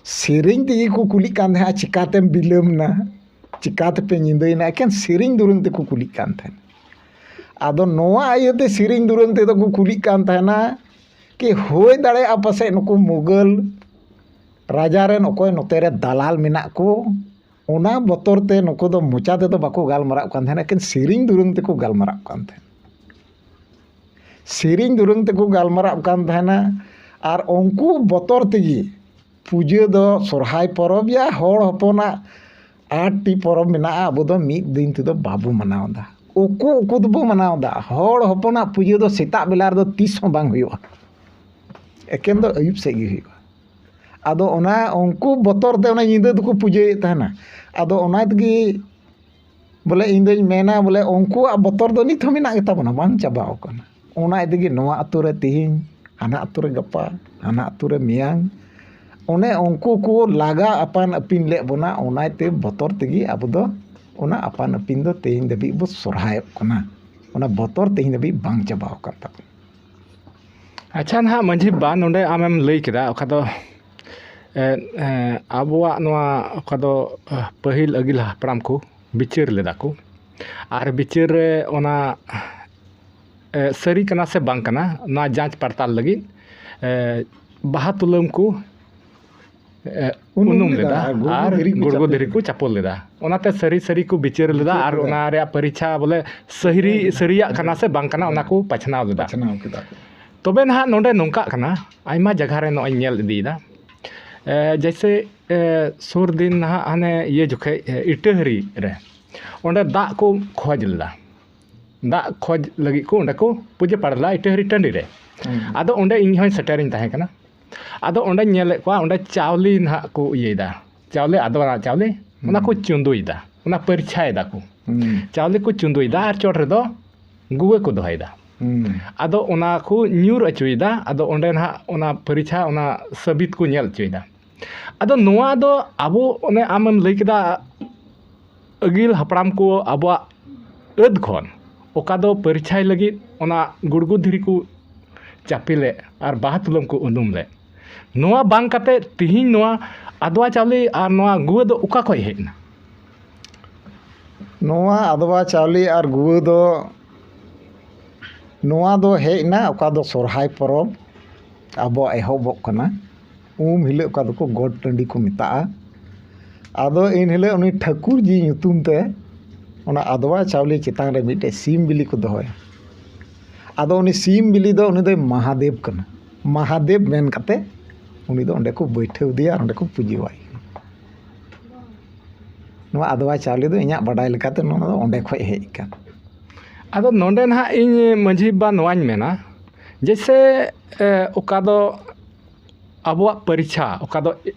ᱥᱮᱨᱮᱧ ᱛᱮᱜᱮ ᱠᱚ ᱠᱩᱞᱤᱜ ᱠᱟᱱ ᱛᱟᱦᱮᱸᱫᱼᱟ, "ᱪᱤᱠᱟᱛᱮᱢ ᱵᱤᱞᱚᱢ ᱮᱱᱟ, ᱪᱤᱠᱟᱛᱮᱯᱮ ᱧᱤᱫᱟᱹᱭᱮᱱᱟ?" ᱮᱠᱮᱱ ᱥᱮᱨᱮᱧ ᱫᱩᱨᱟᱹᱝ ᱛᱮᱠᱚ ᱠᱩᱞᱤᱜ ᱠᱟᱱ ᱛᱟᱦᱮᱸᱫ᱾ ᱟᱫᱚ ᱱᱚᱣᱟ ᱤᱭᱟᱹᱛᱮ ᱥᱮᱨᱮᱧ ᱫᱩᱨᱟᱹᱝ ᱛᱮᱫᱚ ᱠᱚ ᱠᱩᱞᱤᱜ ᱠᱟᱱ ᱛᱟᱦᱮᱱᱟ ᱠᱤ ᱦᱩᱭ ᱫᱟᱲᱮᱭᱟᱜᱼᱟ ᱯᱟᱥᱮᱡ ᱱᱩᱠᱩ ᱢᱩᱜᱟᱹᱞ ᱨᱟᱡᱟ ᱨᱮᱱ ᱚᱠᱚᱭ ᱱᱚᱛᱮ ᱨᱮ ᱫᱟᱞᱟᱞ ᱢᱮᱱᱟᱜ ᱠᱚ, ᱚᱱᱟ ᱵᱚᱛᱚᱨ ᱛᱮ ᱱᱩᱠᱩ ᱫᱚ ᱢᱚᱪᱟ ᱛᱮᱫᱚ ᱵᱟᱠᱚ ᱜᱟᱞᱢᱟᱨᱟᱜ ᱠᱟᱱ ᱛᱟᱦᱮᱱᱟ, ᱮᱠᱮᱱ ᱥᱮᱨᱮᱧ ᱫᱩᱨᱟᱹᱝ ᱛᱮᱠᱚ ᱜᱟᱞᱢᱟᱨᱟᱜ ᱠᱟᱱ ᱛᱟᱦᱮᱱᱟ᱾ ᱥᱮᱨᱮᱧ ᱫᱩᱨᱟᱹᱝ ᱛᱮᱠᱚ ᱜᱟᱞᱢᱟᱨᱟᱜ ᱠᱟᱱ ᱛᱟᱦᱮᱱᱟ᱾ ᱟᱨ ᱩᱱᱠᱩ ᱵᱚᱛᱚᱨ ᱛᱮᱜᱮ ᱯᱩᱡᱟᱹ ᱫᱚ ᱥᱚᱨᱦᱟᱭ ᱯᱚᱨᱚᱵᱽ ᱭᱟ ᱦᱚᱲ ᱦᱚᱯᱚᱱᱟᱜ ᱟᱴ ᱴᱤ ᱯᱚᱨᱚᱵᱽ ᱢᱮᱱᱟᱜᱼᱟ, ᱟᱵᱚ ᱫᱚ ᱢᱤᱫ ᱫᱤᱱ ᱛᱮᱫᱚ ᱵᱟᱵᱚ ᱢᱟᱱᱟᱣ ᱮᱫᱟ᱾ ᱩᱠᱩ ᱩᱠᱩ ᱫᱚᱵᱚ ᱢᱟᱱᱟᱣ ᱮᱫᱟ᱾ ᱦᱚᱲ ᱦᱚᱯᱚᱱᱟᱜ ᱯᱩᱡᱟᱹ ᱫᱚ ᱥᱮᱛᱟᱜ ᱵᱮᱞᱟ ᱨᱮᱫᱚ ᱛᱤᱥ ᱦᱚᱸ ᱵᱟᱝ ᱦᱩᱭᱩᱜᱼᱟ, ᱮᱠᱮᱱ ᱫᱚ ᱟᱹᱭᱩᱵ ᱥᱮᱫ ᱜᱮ ᱦᱩᱭᱩᱜᱼᱟ᱾ ᱟᱫᱚ ᱚᱱᱟ ᱩᱱᱠᱩ ᱵᱚᱛᱚᱨ ᱛᱮ ᱚᱱᱟ ᱧᱤᱫᱟᱹ ᱫᱚᱠᱚ ᱯᱩᱡᱟᱹᱭᱮᱫ ᱛᱟᱦᱮᱱᱟ᱾ ᱟᱫᱚ ᱚᱱᱟ ᱛᱮᱜᱮ ᱵᱚᱞᱮ ᱤᱧ ᱫᱚᱧ ᱢᱮᱱᱟ ᱵᱚᱞᱮ ᱩᱱᱠᱩᱣᱟᱜ ᱵᱚᱛᱚᱨ ᱫᱚ ᱱᱤᱛ ᱦᱚᱸ ᱢᱮᱱᱟᱜ ᱜᱮᱛᱟ ᱵᱚᱱᱟ, ᱵᱟᱝ ᱪᱟᱵᱟᱣ ᱠᱟᱱᱟ᱾ ᱚᱱᱟ ᱤᱫᱤ ᱜᱮ ᱱᱚᱣᱟ ᱟᱛᱳ ᱨᱮ ᱛᱮᱦᱮᱧ, ᱦᱟᱱᱟ ᱟᱛᱳ ᱨᱮ ᱜᱟᱯᱟ, ᱦᱟᱱᱟ ᱟᱛᱳ ᱨᱮ ᱢᱮᱭᱟᱝ, ᱚᱱᱮ ᱩᱱᱠᱩ ᱠᱚ ᱞᱟᱜᱟ ᱟᱯᱟᱱ ᱟᱹᱯᱤᱱ ᱞᱮᱫ ᱵᱚᱱᱟ, ᱚᱱᱟᱛᱮ ᱵᱚᱛᱚᱨ ᱛᱮᱜᱮ ᱟᱵᱚ ᱫᱚ ᱚᱱᱟ ᱟᱯᱟᱱ ᱟᱹᱯᱤᱱ ᱫᱚ ᱛᱮᱦᱮᱧ ᱫᱷᱟᱹᱵᱤᱡ ᱵᱚ ᱥᱚᱨᱦᱟᱭᱚᱜ ᱠᱟᱱᱟ᱾ ᱚᱱᱟ ᱵᱚᱛᱚᱨ ᱛᱮᱦᱮᱧ ᱫᱷᱟᱹᱵᱤᱡ ᱵᱟᱝ ᱪᱟᱵᱟᱣ ᱟᱠᱟᱱ ᱛᱟᱵᱚᱱᱟ᱾ ᱟᱪᱪᱷᱟ, ᱱᱟᱦᱟᱜ ᱢᱟᱺᱡᱷᱤ ᱵᱟ, ᱱᱚᱰᱮ ᱟᱢᱮᱢ ᱞᱟᱹᱭ ᱠᱮᱫᱟ, ᱚᱠᱟ ᱫᱚ, ᱮ, ᱮ, ᱟᱵᱚᱣᱟᱜ ᱱᱚᱣᱟ, ᱚᱠᱟ ᱫᱚ, ᱮ, ᱯᱟᱹᱦᱤᱞ ᱟᱹᱜᱤᱞ ᱦᱟᱯᱲᱟᱢ ᱠᱚ ᱵᱤᱪᱟᱹᱨ ᱞᱮᱫᱟ ᱠᱚ, ᱟᱨ ᱵᱤᱪᱟᱹᱨ ᱨᱮ ᱚᱱᱟ ᱥᱟᱹᱨᱤ ᱠᱟᱱᱟ ᱥᱮ ᱵᱟᱝ ᱠᱟᱱᱟ, ᱱᱚᱣᱟ ᱡᱟᱸᱪ ᱯᱟᱲᱛᱟᱞ ᱞᱟᱹᱜᱤᱫ ᱵᱟᱦᱟ ᱛᱩᱞᱟᱹᱢ ᱠᱚ ᱩᱱᱩᱢ ᱞᱮᱫᱟ ᱟᱨ ᱜᱩᱲᱜᱩ ᱫᱷᱤᱨᱤ ᱠᱚ ᱪᱟᱯᱚᱞ ᱞᱮᱫᱟ᱾ ᱚᱱᱟᱛᱮ ᱥᱟᱹᱨᱤ ᱥᱟᱹᱨᱤ ᱠᱚ ᱵᱤᱪᱟᱹᱨ ᱞᱮᱫᱟ ᱟᱨ ᱚᱱᱟ ᱨᱮᱭᱟᱜ ᱯᱚᱨᱤᱪᱷᱟ ᱵᱚᱞᱮ ᱥᱟᱹᱨᱤ ᱥᱟᱹᱨᱤᱭᱟᱜ ᱠᱟᱱᱟ ᱥᱮ ᱵᱟᱝ ᱠᱟᱱᱟ, ᱚᱱᱟ ᱠᱚ ᱯᱟᱪᱷᱱᱟᱣ ᱞᱮᱫᱟ᱾ ᱛᱚᱵᱮ ᱱᱟᱦᱟᱜ ᱱᱚᱰᱮ ᱱᱚᱝᱠᱟᱜ ᱠᱟᱱᱟ, ᱟᱭᱢᱟ ᱡᱟᱭᱜᱟ ᱨᱮ ᱱᱚᱜᱼᱚᱭ ᱤᱧ ᱧᱮᱞ ᱤᱫᱤᱭᱮᱫᱟ, ᱡᱮᱭᱥᱮ ᱥᱩᱨ ᱫᱤᱱ ᱱᱟᱦᱟᱜ ᱦᱟᱱᱮ ᱤᱭᱟᱹ ᱡᱚᱠᱷᱮᱡ ᱤᱴᱟᱹᱦᱟᱹᱨᱤ ᱨᱮ ᱚᱸᱰᱮ ᱫᱟᱜ ᱠᱚ ᱠᱷᱚᱡᱽ ᱞᱮᱫᱟ᱾ ᱫᱟᱜ ᱠᱷᱚᱡᱽ ᱞᱟᱹᱜᱤᱫ ᱠᱚ ᱚᱸᱰᱮ ᱠᱚ ᱯᱩᱡᱟᱹ ᱯᱟᱲ ᱞᱮᱫᱟ ᱤᱴᱟᱹᱦᱟᱹᱨᱤ ᱴᱟᱺᱰᱤ ᱨᱮ᱾ ᱟᱫᱚ ᱚᱸᱰᱮ ᱤᱧ ᱦᱚᱸᱧ ᱥᱮᱴᱮᱨᱤᱧ ᱛᱟᱦᱮᱸ ᱠᱟᱱᱟ᱾ ᱟᱫᱚ ᱚᱸᱰᱮᱧ ᱧᱮᱞᱮᱫ ᱠᱚᱣᱟ, ᱚᱸᱰᱮ ᱪᱟᱣᱞᱮ ᱱᱟᱦᱟᱜ ᱠᱚ ᱤᱭᱟᱹᱭᱮᱫᱟ, ᱪᱟᱣᱞᱮ, ᱟᱫᱣᱟ ᱪᱟᱣᱞᱮ, ᱚᱱᱟ ᱠᱚ ᱪᱩᱸᱫᱩᱭᱮᱫᱟ, ᱚᱱᱟ ᱯᱟᱹᱨᱪᱷᱟᱭ ᱫᱟᱠᱚ᱾ ᱪᱟᱣᱞᱮ ᱠᱚ ᱪᱩᱸᱫᱩᱭᱮᱫᱟ ᱟᱨ ᱪᱚᱴ ᱨᱮᱫᱚ ᱜᱩᱣᱟᱹ ᱠᱚ ᱫᱚᱦᱚᱭᱮᱫᱟ᱾ ᱟᱫᱚ ᱚᱱᱟ ᱠᱚ ᱧᱩᱨ ᱦᱚᱪᱚᱭᱮᱫᱟ᱾ ᱟᱫᱚ ᱚᱸᱰᱮ ᱱᱟᱦᱟᱜ ᱚᱱᱟ ᱯᱟᱹᱨᱤᱪᱷᱟ, ᱚᱱᱟ ᱥᱟᱹᱵᱤᱛ ᱠᱚ ᱧᱮᱞ ᱦᱚᱪᱚᱭᱮᱫᱟ᱾ ᱟᱫᱚ ᱱᱚᱣᱟ ᱫᱚ ᱟᱵᱚ, ᱚᱱᱮ ᱟᱢᱮᱢ ᱞᱟᱹᱭ ᱠᱮᱫᱟ, ᱟᱹᱜᱤᱞ ᱦᱟᱯᱲᱟᱢ ᱠᱚ ᱟᱵᱚᱣᱟᱜ ᱟᱹᱫ ᱠᱷᱚᱱ ᱚᱠᱟ ᱫᱚ ᱯᱟᱹᱨᱤᱪᱷᱟᱭ ᱞᱟᱹᱜᱤᱫ ᱚᱱᱟ ᱜᱩᱲᱜᱩ ᱫᱷᱤᱨᱤ ᱠᱚ ᱪᱟᱯᱮ ᱞᱮᱫ ᱟᱨ ᱵᱟᱦᱟ ᱛᱩᱞᱟᱹᱢ ᱠᱚ ᱩᱱᱩᱢ ᱞᱮᱫ, ᱱᱚᱣᱟ ᱵᱟᱝ ᱠᱟᱛᱮ ᱛᱤᱦᱤᱧ ᱱᱚᱣᱟ ᱟᱫᱣᱟ ᱪᱟᱣᱞᱮ ᱟᱨ ᱱᱚᱣᱟ ᱜᱩᱣᱟᱹ ᱫᱚ ᱚᱠᱟ ᱠᱷᱚᱡ ᱦᱮᱡ ᱮᱱᱟ? ᱱᱚᱣᱟ ᱟᱫᱣᱟ ᱪᱟᱣᱞᱮ ᱟᱨ ᱜᱩᱣᱟᱹ ᱫᱚ, ᱱᱚᱣᱟ ᱫᱚ ᱦᱮᱡ ᱮᱱᱟ ᱚᱠᱟ ᱫᱚ ᱥᱚᱨᱦᱟᱭ ᱯᱚᱨᱚᱵᱽ ᱟᱵᱚᱣᱟᱜ ᱮᱦᱚᱵᱚᱜ ᱠᱟᱱᱟ, ᱩᱢ ᱦᱤᱞᱳᱜ ᱚᱠᱟ ᱫᱚᱠᱚ ᱜᱚᱴ ᱴᱟᱺᱰᱤ ᱠᱚ ᱢᱮᱛᱟᱜᱼᱟ᱾ ᱟᱫᱚ ᱮᱱ ᱦᱤᱞᱳᱜ ᱩᱱᱤ ᱴᱷᱟᱹᱠᱩᱨ ᱡᱤ ᱧᱩᱛᱩᱢ ᱛᱮ ᱚᱱᱟ ᱟᱫᱣᱟ ᱪᱟᱣᱞᱮ ᱪᱮᱛᱟᱱ ᱨᱮ ᱢᱤᱫᱴᱮᱡ ᱥᱤᱢ ᱵᱤᱞᱤ ᱠᱚ ᱫᱚᱦᱚᱭᱟ᱾ ᱟᱫᱚ ᱩᱱᱤ ᱥᱤᱢ ᱵᱤᱞᱤ ᱫᱚ ᱩᱱᱤ ᱫᱚᱭ ᱢᱟᱦᱟᱫᱮᱵ ᱠᱟᱱᱟ᱾ ᱢᱟᱦᱟᱫᱮᱵ ᱢᱮᱱ ᱠᱟᱛᱮ ᱩᱱᱤ ᱫᱚ ᱚᱸᱰᱮ ᱠᱚ ᱵᱟᱹᱭᱴᱷᱟᱹᱣ ᱮᱫᱮᱭᱟ ᱟᱨ ᱚᱸᱰᱮ ᱠᱚ ᱯᱩᱡᱟᱹᱣᱟᱭ ᱠᱟᱱᱟ᱾ ᱱᱚᱣᱟ ᱟᱫᱣᱟ ᱪᱟᱣᱞᱮ ᱫᱚ ᱤᱧᱟᱹᱜ ᱵᱟᱰᱟᱭ ᱞᱮᱠᱟᱛᱮ ᱱᱚᱣᱟ ᱫᱚ ᱚᱸᱰᱮ ᱠᱷᱚᱡ ᱦᱮᱡ ᱟᱠᱟᱱ᱾ ᱟᱫᱚ ᱱᱚᱰᱮ ᱱᱟᱦᱟᱜ ᱤᱧ ᱢᱟᱺᱡᱷᱤ ᱵᱟᱵᱟ ᱱᱚᱣᱟᱧ ᱢᱮᱱᱟ, ᱡᱮᱭᱥᱮ, ᱮ, ᱚᱠᱟ ᱫᱚ ᱟᱵᱚᱣᱟᱜ ᱯᱟᱹᱨᱤᱪᱷᱟ, ᱚᱠᱟ ᱫᱚ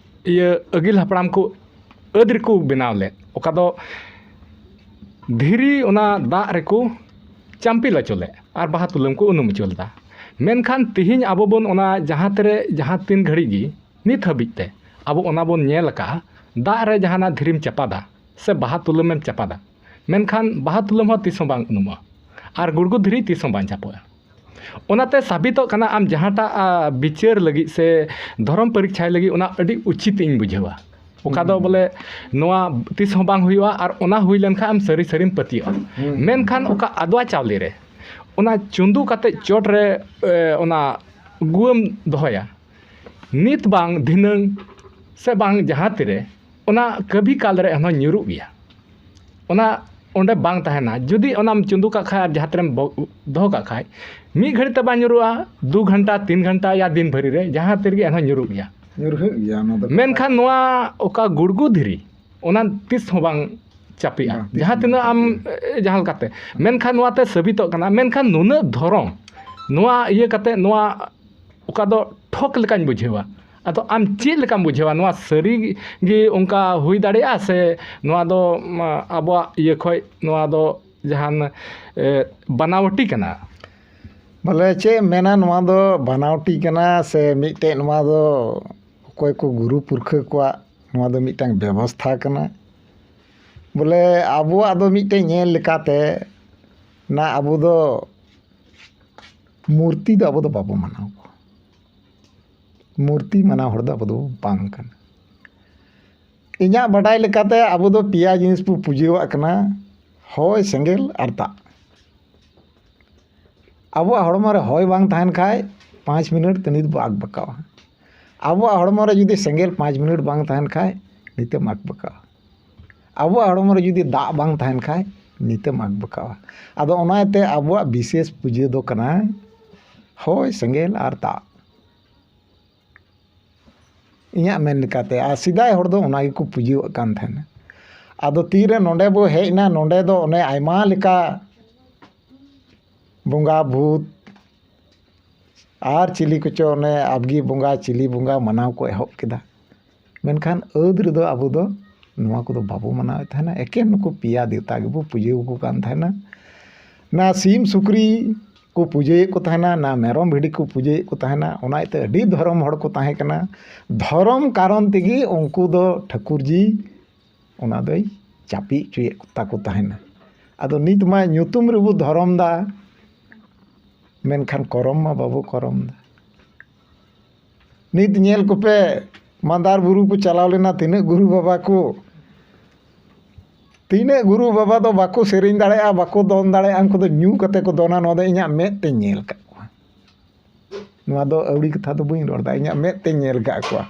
ᱤᱭᱟᱹ ᱟᱹᱜᱤᱞ ᱦᱟᱯᱲᱟᱢ ᱠᱚ ᱟᱹᱫ ᱨᱮᱠᱚ ᱵᱮᱱᱟᱣ ᱞᱮᱫ, ᱚᱠᱟ ᱫᱚ ᱫᱷᱤᱨᱤ ᱚᱱᱟ ᱫᱟᱜ ᱨᱮᱠᱚ ᱪᱟᱢᱯᱤᱞ ᱦᱚᱪᱚ ᱞᱮᱫ ᱟᱨ ᱵᱟᱦᱟ ᱛᱩᱞᱟᱹᱢ ᱠᱚ ᱩᱱᱩᱢ ᱦᱚᱪᱚ ᱞᱮᱫᱟ᱾ ᱢᱮᱱᱠᱷᱟᱱ ᱛᱤᱦᱤᱧ ᱟᱵᱚ ᱵᱚᱱ ᱚᱱᱟ ᱡᱟᱦᱟᱸ ᱛᱤᱨᱮ, ᱡᱟᱦᱟᱸ ᱛᱤᱱ ᱜᱷᱟᱹᱲᱤᱡ ᱜᱮ ᱱᱤᱛ ᱦᱟᱹᱵᱤᱡ ᱛᱮ ᱟᱵᱚ ᱚᱱᱟ ᱵᱚᱱ ᱧᱮᱞ ᱟᱠᱟᱫᱼᱟ, ᱫᱟᱜ ᱨᱮ ᱡᱟᱦᱟᱱᱟᱜ ᱫᱷᱤᱨᱤᱢ ᱪᱟᱯᱟᱫᱟ ᱥᱮ ᱵᱟᱦᱟ ᱛᱩᱞᱟᱹᱢᱮᱢ ᱪᱟᱯᱟᱫᱟ, ᱢᱮᱱᱠᱷᱟᱱ ᱵᱟᱦᱟ ᱛᱩᱞᱟᱹᱢ ᱦᱚᱸ ᱛᱤᱥ ᱦᱚᱸ ᱵᱟᱝ ᱩᱱᱩᱢᱚᱜᱼᱟ ᱟᱨ ᱜᱩᱲᱜᱩ ᱫᱷᱤᱨᱤ ᱛᱤᱥ ᱦᱚᱸ ᱵᱟᱝ ᱪᱟᱯᱚᱜᱼᱟ᱾ ᱚᱱᱟᱛᱮ ᱥᱟᱵᱤᱛᱚᱜ ᱠᱟᱱᱟ, ᱟᱢ ᱡᱟᱦᱟᱸᱴᱟᱜ, ᱟ, ᱵᱤᱪᱟᱹᱨ ᱞᱟᱹᱜᱤᱫ ᱥᱮ ᱫᱷᱚᱨᱚᱢ ᱯᱚᱨᱤᱪᱷᱟᱭ ᱞᱟᱹᱜᱤᱫ, ᱚᱱᱟ ᱟᱹᱰᱤ ᱩᱪᱤᱛ ᱤᱧ ᱵᱩᱡᱷᱟᱹᱣᱟ᱾ ᱚᱠᱟ ᱫᱚ ᱵᱚᱞᱮ ᱱᱚᱣᱟ ᱛᱤᱥ ᱦᱚᱸ ᱵᱟᱝ ᱦᱩᱭᱩᱜᱼᱟ, ᱟᱨ ᱚᱱᱟ ᱦᱩᱭ ᱞᱮᱱᱠᱷᱟᱱ ᱟᱢ ᱥᱟᱹᱨᱤ ᱥᱟᱹᱨᱤᱢ ᱯᱟᱹᱛᱭᱟᱹᱜᱼᱟ᱾ ᱢᱮᱱᱠᱷᱟᱱ ᱚᱠᱟ ᱟᱫᱽᱣᱟ ᱪᱟᱣᱞᱮ ᱨᱮ ᱚᱱᱟ ᱪᱩᱸᱫᱩ ᱠᱟᱛᱮ ᱪᱚᱴ ᱨᱮ, ᱮ, ᱚᱱᱟ ᱜᱩᱣᱟᱹᱢ ᱫᱚᱦᱚᱭᱟ, ᱱᱤᱛ ᱵᱟᱝ ᱫᱷᱤᱱᱟᱹᱝ ᱥᱮ ᱵᱟᱝ ᱡᱟᱦᱟᱸ ᱛᱤᱨᱮ ᱚᱱᱟ ᱠᱟᱹᱵᱷᱤ ᱠᱟᱞ ᱨᱮ ᱮᱱᱦᱚᱸ ᱧᱩᱨᱩᱜ ᱜᱮᱭᱟ᱾ ᱚᱱᱟ ᱚᱸᱰᱮ ᱵᱟᱝ ᱛᱟᱦᱮᱱᱟ᱾ ᱡᱩᱫᱤ ᱚᱱᱟᱢ ᱪᱩᱸᱫᱩ ᱠᱟᱜ ᱠᱷᱟᱡ ᱟᱨ ᱡᱟᱦᱟᱸ ᱛᱤᱨᱮᱢ ᱵᱚ-, ᱫᱚᱦᱚ ᱠᱟᱜ ᱠᱷᱟᱡ, ᱢᱤᱫ ᱜᱷᱟᱹᱲᱤᱡ ᱛᱮ ᱵᱟᱝ ᱧᱩᱨᱩᱜᱼᱟ, ᱫᱩ ᱜᱷᱚᱱᱴᱟ, ᱛᱤᱱ ᱜᱷᱚᱱᱴᱟ ᱭᱟ ᱫᱤᱱ ᱵᱷᱟᱹᱨᱤ ᱨᱮ ᱡᱟᱦᱟᱸ ᱛᱤ ᱨᱮᱜᱮ ᱮᱱᱦᱚᱸ ᱧᱩᱨᱩᱜ ᱜᱮᱭᱟ᱾ ᱧᱩᱨᱦᱟᱹᱜ ᱜᱮᱭᱟ ᱚᱱᱟ ᱫᱚ᱾ ᱢᱮᱱᱠᱷᱟᱱ ᱱᱚᱣᱟ ᱚᱠᱟ ᱜᱩᱲᱜᱩ ᱫᱷᱤᱨᱤ, ᱚᱱᱟ ᱛᱤᱥ ᱦᱚᱸ ᱵᱟᱝ ᱪᱟᱯᱮᱜᱼᱟ᱾ ᱵᱟᱝ, ᱛᱤᱥ ᱡᱟᱦᱟᱸ ᱦᱚᱸ ᱛᱤᱱᱟᱹᱜ ᱵᱟᱝ ᱟᱢ, ᱮ, ᱡᱟᱦᱟᱸ ᱞᱮᱠᱟᱛᱮ᱾ ᱢᱮᱱᱠᱷᱟᱱ ᱱᱚᱣᱟᱛᱮ ᱥᱟᱹᱵᱤᱛᱚᱜ ᱠᱟᱱᱟ᱾ ᱢᱮᱱᱠᱷᱟᱱ ᱱᱩᱱᱟᱹᱜ ᱫᱷᱚᱨᱚᱢ, ᱱᱚᱣᱟ ᱤᱭᱟᱹ ᱠᱟᱛᱮ, ᱱᱚᱣᱟ ᱚᱠᱟ ᱫᱚ ᱴᱷᱚᱠ ᱞᱮᱠᱟᱧ ᱵᱩᱡᱷᱟᱹᱣᱟ᱾ ᱟᱫᱚ ᱟᱢ ᱪᱮᱫ ᱞᱮᱠᱟᱢ ᱵᱩᱡᱷᱟᱹᱣᱟ? ᱱᱚᱣᱟ ᱥᱟᱹᱨᱤ ᱜᱮ ᱚᱱᱠᱟ ᱦᱩᱭ ᱫᱟᱲᱮᱭᱟᱜᱼᱟ, ᱥᱮ ᱱᱚᱣᱟ ᱫᱚ, ᱢᱟ, ᱟᱵᱚᱣᱟᱜ ᱤᱭᱟᱹ ᱠᱷᱚᱡ ᱱᱚᱣᱟ ᱫᱚ ᱡᱟᱦᱟᱱ, ᱮ, ᱵᱟᱱᱟᱣᱴᱤ ᱠᱟᱱᱟ? ᱵᱚᱞᱮ ᱪᱮᱫ ᱮᱢ ᱢᱮᱱᱟ, ᱱᱚᱣᱟ ᱫᱚ ᱵᱟᱱᱟᱣᱴᱤ ᱠᱟᱱᱟ ᱥᱮ ᱢᱤᱫᱴᱮᱡ ᱱᱚᱣᱟ ᱫᱚ ᱚᱠᱚᱭ ᱠᱚ ᱜᱩᱨᱩ ᱯᱩᱨᱠᱷᱟᱹ ᱠᱚᱣᱟᱜ ᱱᱚᱣᱟ ᱫᱚ ᱢᱤᱫᱴᱟᱝ ᱵᱮᱵᱚᱥᱛᱷᱟ ᱠᱟᱱᱟ? ᱵᱚᱞᱮ ᱟᱵᱚᱣᱟᱜ ᱫᱚ ᱢᱤᱫᱴᱮᱡ ᱧᱮᱞ ᱞᱮᱠᱟᱛᱮ ᱱᱟ ᱟᱵᱚ ᱫᱚ ᱢᱩᱨᱛᱤ ᱫᱚ ᱟᱵᱚ ᱫᱚ ᱵᱟᱵᱚ ᱢᱟᱱᱟᱣ ᱠᱚᱣᱟ᱾ ᱢᱩᱨᱛᱤ ᱢᱟᱱᱟᱣ ᱦᱚᱲ ᱫᱚ ᱟᱵᱚ ᱫᱚ ᱵᱟᱝ ᱠᱟᱱᱟ᱾ ᱤᱧᱟᱹᱜ ᱵᱟᱰᱟᱭ ᱞᱮᱠᱟᱛᱮ ᱟᱵᱚ ᱫᱚ ᱯᱮᱭᱟ ᱡᱤᱱᱤᱥ ᱵᱚ ᱯᱩᱡᱟᱹᱣᱟᱜ ᱠᱟᱱᱟ, ᱦᱚᱭ, ᱥᱮᱸᱜᱮᱞ ᱟᱨ ᱫᱟᱜ᱾ ᱟᱵᱚᱣᱟᱜ ᱦᱚᱲᱢᱚ ᱨᱮ ᱦᱚᱭ ᱵᱟᱝ ᱛᱟᱦᱮᱱ ᱠᱷᱟᱡ ᱯᱟᱸᱪ ᱢᱤᱱᱤᱴ ᱛᱮ ᱱᱤᱛ ᱵᱚ ᱟᱠ ᱵᱟᱠᱟᱣᱟ᱾ ᱟᱵᱚᱣᱟᱜ ᱦᱚᱲᱢᱚ ᱨᱮ ᱡᱩᱫᱤ ᱥᱮᱸᱜᱮᱞ ᱯᱟᱸᱪ ᱢᱤᱱᱤᱴ ᱵᱟᱝ ᱛᱟᱦᱮᱱ ᱠᱷᱟᱡ ᱱᱤᱛᱮᱢ ᱟᱠ ᱵᱟᱠᱟᱣᱟ᱾ ᱟᱵᱚᱣᱟᱜ ᱦᱚᱲᱢᱚ ᱨᱮ ᱡᱩᱫᱤ ᱫᱟᱜ ᱵᱟᱝ ᱛᱟᱦᱮᱱ ᱠᱷᱟᱡ ᱱᱤᱛᱮᱢ ᱟᱠ ᱵᱟᱠᱟᱣᱟ᱾ ᱟᱫᱚ ᱚᱱᱟ ᱤᱭᱟᱹᱛᱮ ᱟᱵᱚᱣᱟᱜ ᱵᱤᱥᱮᱥ ᱯᱩᱡᱟᱹ ᱫᱚ ᱠᱟᱱᱟ ᱦᱚᱭ, ᱥᱮᱸᱜᱮᱞ ᱟᱨ ᱫᱟᱜ᱾ ᱤᱧᱟᱹᱜ ᱢᱮᱱ ᱞᱮᱠᱟᱛᱮ, ᱟᱨ ᱥᱮᱫᱟᱭ ᱦᱚᱲ ᱫᱚ ᱚᱱᱟ ᱜᱮᱠᱚ ᱯᱩᱡᱟᱹᱣᱟᱜ ᱠᱟᱱ ᱛᱟᱦᱮᱱᱟ᱾ ᱟᱫᱚ ᱛᱤᱨᱮ ᱱᱚᱰᱮ ᱵᱚ ᱦᱮᱡ ᱮᱱᱟ, ᱱᱚᱰᱮ ᱫᱚ ᱚᱱᱮ ᱟᱭᱢᱟ ᱞᱮᱠᱟ ᱵᱚᱸᱜᱟ ᱵᱷᱩᱛ ᱟᱨ ᱪᱤᱞᱤ ᱠᱚᱪᱚ ᱚᱱᱮ ᱟᱵᱜᱤ ᱵᱚᱸᱜᱟ, ᱪᱤᱞᱤ ᱵᱚᱸᱜᱟ ᱢᱟᱱᱟᱣ ᱠᱚ ᱮᱦᱚᱵ ᱠᱮᱫᱟ᱾ ᱢᱮᱱᱠᱷᱟᱱ ᱟᱹᱫ ᱨᱮᱫᱚ ᱟᱵᱚ ᱫᱚ ᱱᱚᱣᱟ ᱠᱚᱫᱚ ᱵᱟᱵᱚ ᱢᱟᱱᱟᱣᱮᱫ ᱛᱟᱦᱮᱱᱟ᱾ ᱮᱠᱮᱱ ᱱᱩᱠᱩ ᱯᱮᱭᱟ ᱫᱮᱣᱛᱟ ᱜᱮᱵᱚ ᱯᱩᱡᱟᱹ ᱟᱠᱚ ᱠᱟᱱ ᱛᱟᱦᱮᱱᱟ᱾ ᱱᱟ ᱥᱤᱢ ᱥᱩᱠᱨᱤ ᱠᱚ ᱯᱩᱡᱟᱹᱭᱮᱫ ᱠᱚ ᱛᱟᱦᱮᱱᱟ, ᱱᱟ ᱢᱮᱨᱚᱢ ᱵᱷᱤᱰᱤ ᱠᱚ ᱯᱩᱡᱟᱹᱭᱮᱫ ᱠᱚ ᱛᱟᱦᱮᱱᱟ᱾ ᱚᱱᱟ ᱤᱭᱟᱹᱛᱮ ᱟᱹᱰᱤ ᱫᱷᱚᱨᱚᱢ ᱦᱚᱲ ᱠᱚ ᱛᱟᱦᱮᱸ ᱠᱟᱱᱟ᱾ ᱫᱷᱚᱨᱚᱢ ᱠᱟᱨᱚᱱ ᱛᱮᱜᱮ ᱩᱱᱠᱩ ᱫᱚ ᱴᱷᱟᱹᱠᱩᱨ ᱡᱤ ᱚᱱᱟ ᱫᱚᱭ ᱪᱟᱯᱮ ᱦᱚᱪᱚᱭᱮᱫ ᱛᱟᱠᱚ ᱛᱟᱦᱮᱱᱟ᱾ ᱟᱫᱚ ᱱᱤᱛ ᱢᱟ ᱧᱩᱛᱩᱢ ᱨᱮᱵᱚ ᱫᱷᱚᱨᱚᱢ ᱫᱟ, ᱢᱮᱱᱠᱷᱟᱱ ᱠᱚᱨᱚᱢ ᱢᱟ ᱵᱟᱵᱚ ᱠᱚᱨᱚᱢ ᱫᱟ᱾ ᱱᱤᱛ ᱧᱮᱞ ᱠᱚᱯᱮ, ᱢᱟᱱᱫᱟᱨ ᱵᱩᱨᱩ ᱠᱚ ᱪᱟᱞᱟᱣ ᱞᱮᱱᱟ, ᱛᱤᱱᱟᱹᱜ ᱜᱩᱨᱩ ᱵᱟᱵᱟ ᱠᱚ, ᱛᱤᱱᱟᱹᱜ ᱜᱩᱨᱩ ᱵᱟᱵᱟ ᱫᱚ ᱵᱟᱠᱚ ᱥᱮᱨᱮᱧ ᱫᱟᱲᱮᱭᱟᱜᱼᱟ, ᱵᱟᱠᱚ ᱫᱚᱱ ᱫᱟᱲᱮᱭᱟᱜᱼᱟ, ᱩᱱᱠᱩ ᱫᱚ ᱧᱩ ᱠᱟᱛᱮ ᱠᱚ ᱫᱚᱱᱟ᱾ ᱱᱚᱣᱟ ᱫᱚ ᱤᱧᱟᱹᱜ ᱢᱮᱫ ᱛᱮᱧ ᱧᱮᱞ ᱟᱠᱟᱫ ᱠᱚᱣᱟ᱾ ᱱᱚᱣᱟ ᱫᱚ ᱟᱹᱣᱲᱤ ᱠᱟᱛᱷᱟ ᱫᱚ ᱵᱟᱹᱧ ᱨᱚᱲ ᱮᱫᱟ, ᱤᱧᱟᱹᱜ ᱢᱮᱫ ᱛᱮᱧ ᱧᱮᱞ ᱟᱠᱟᱫ ᱠᱚᱣᱟ᱾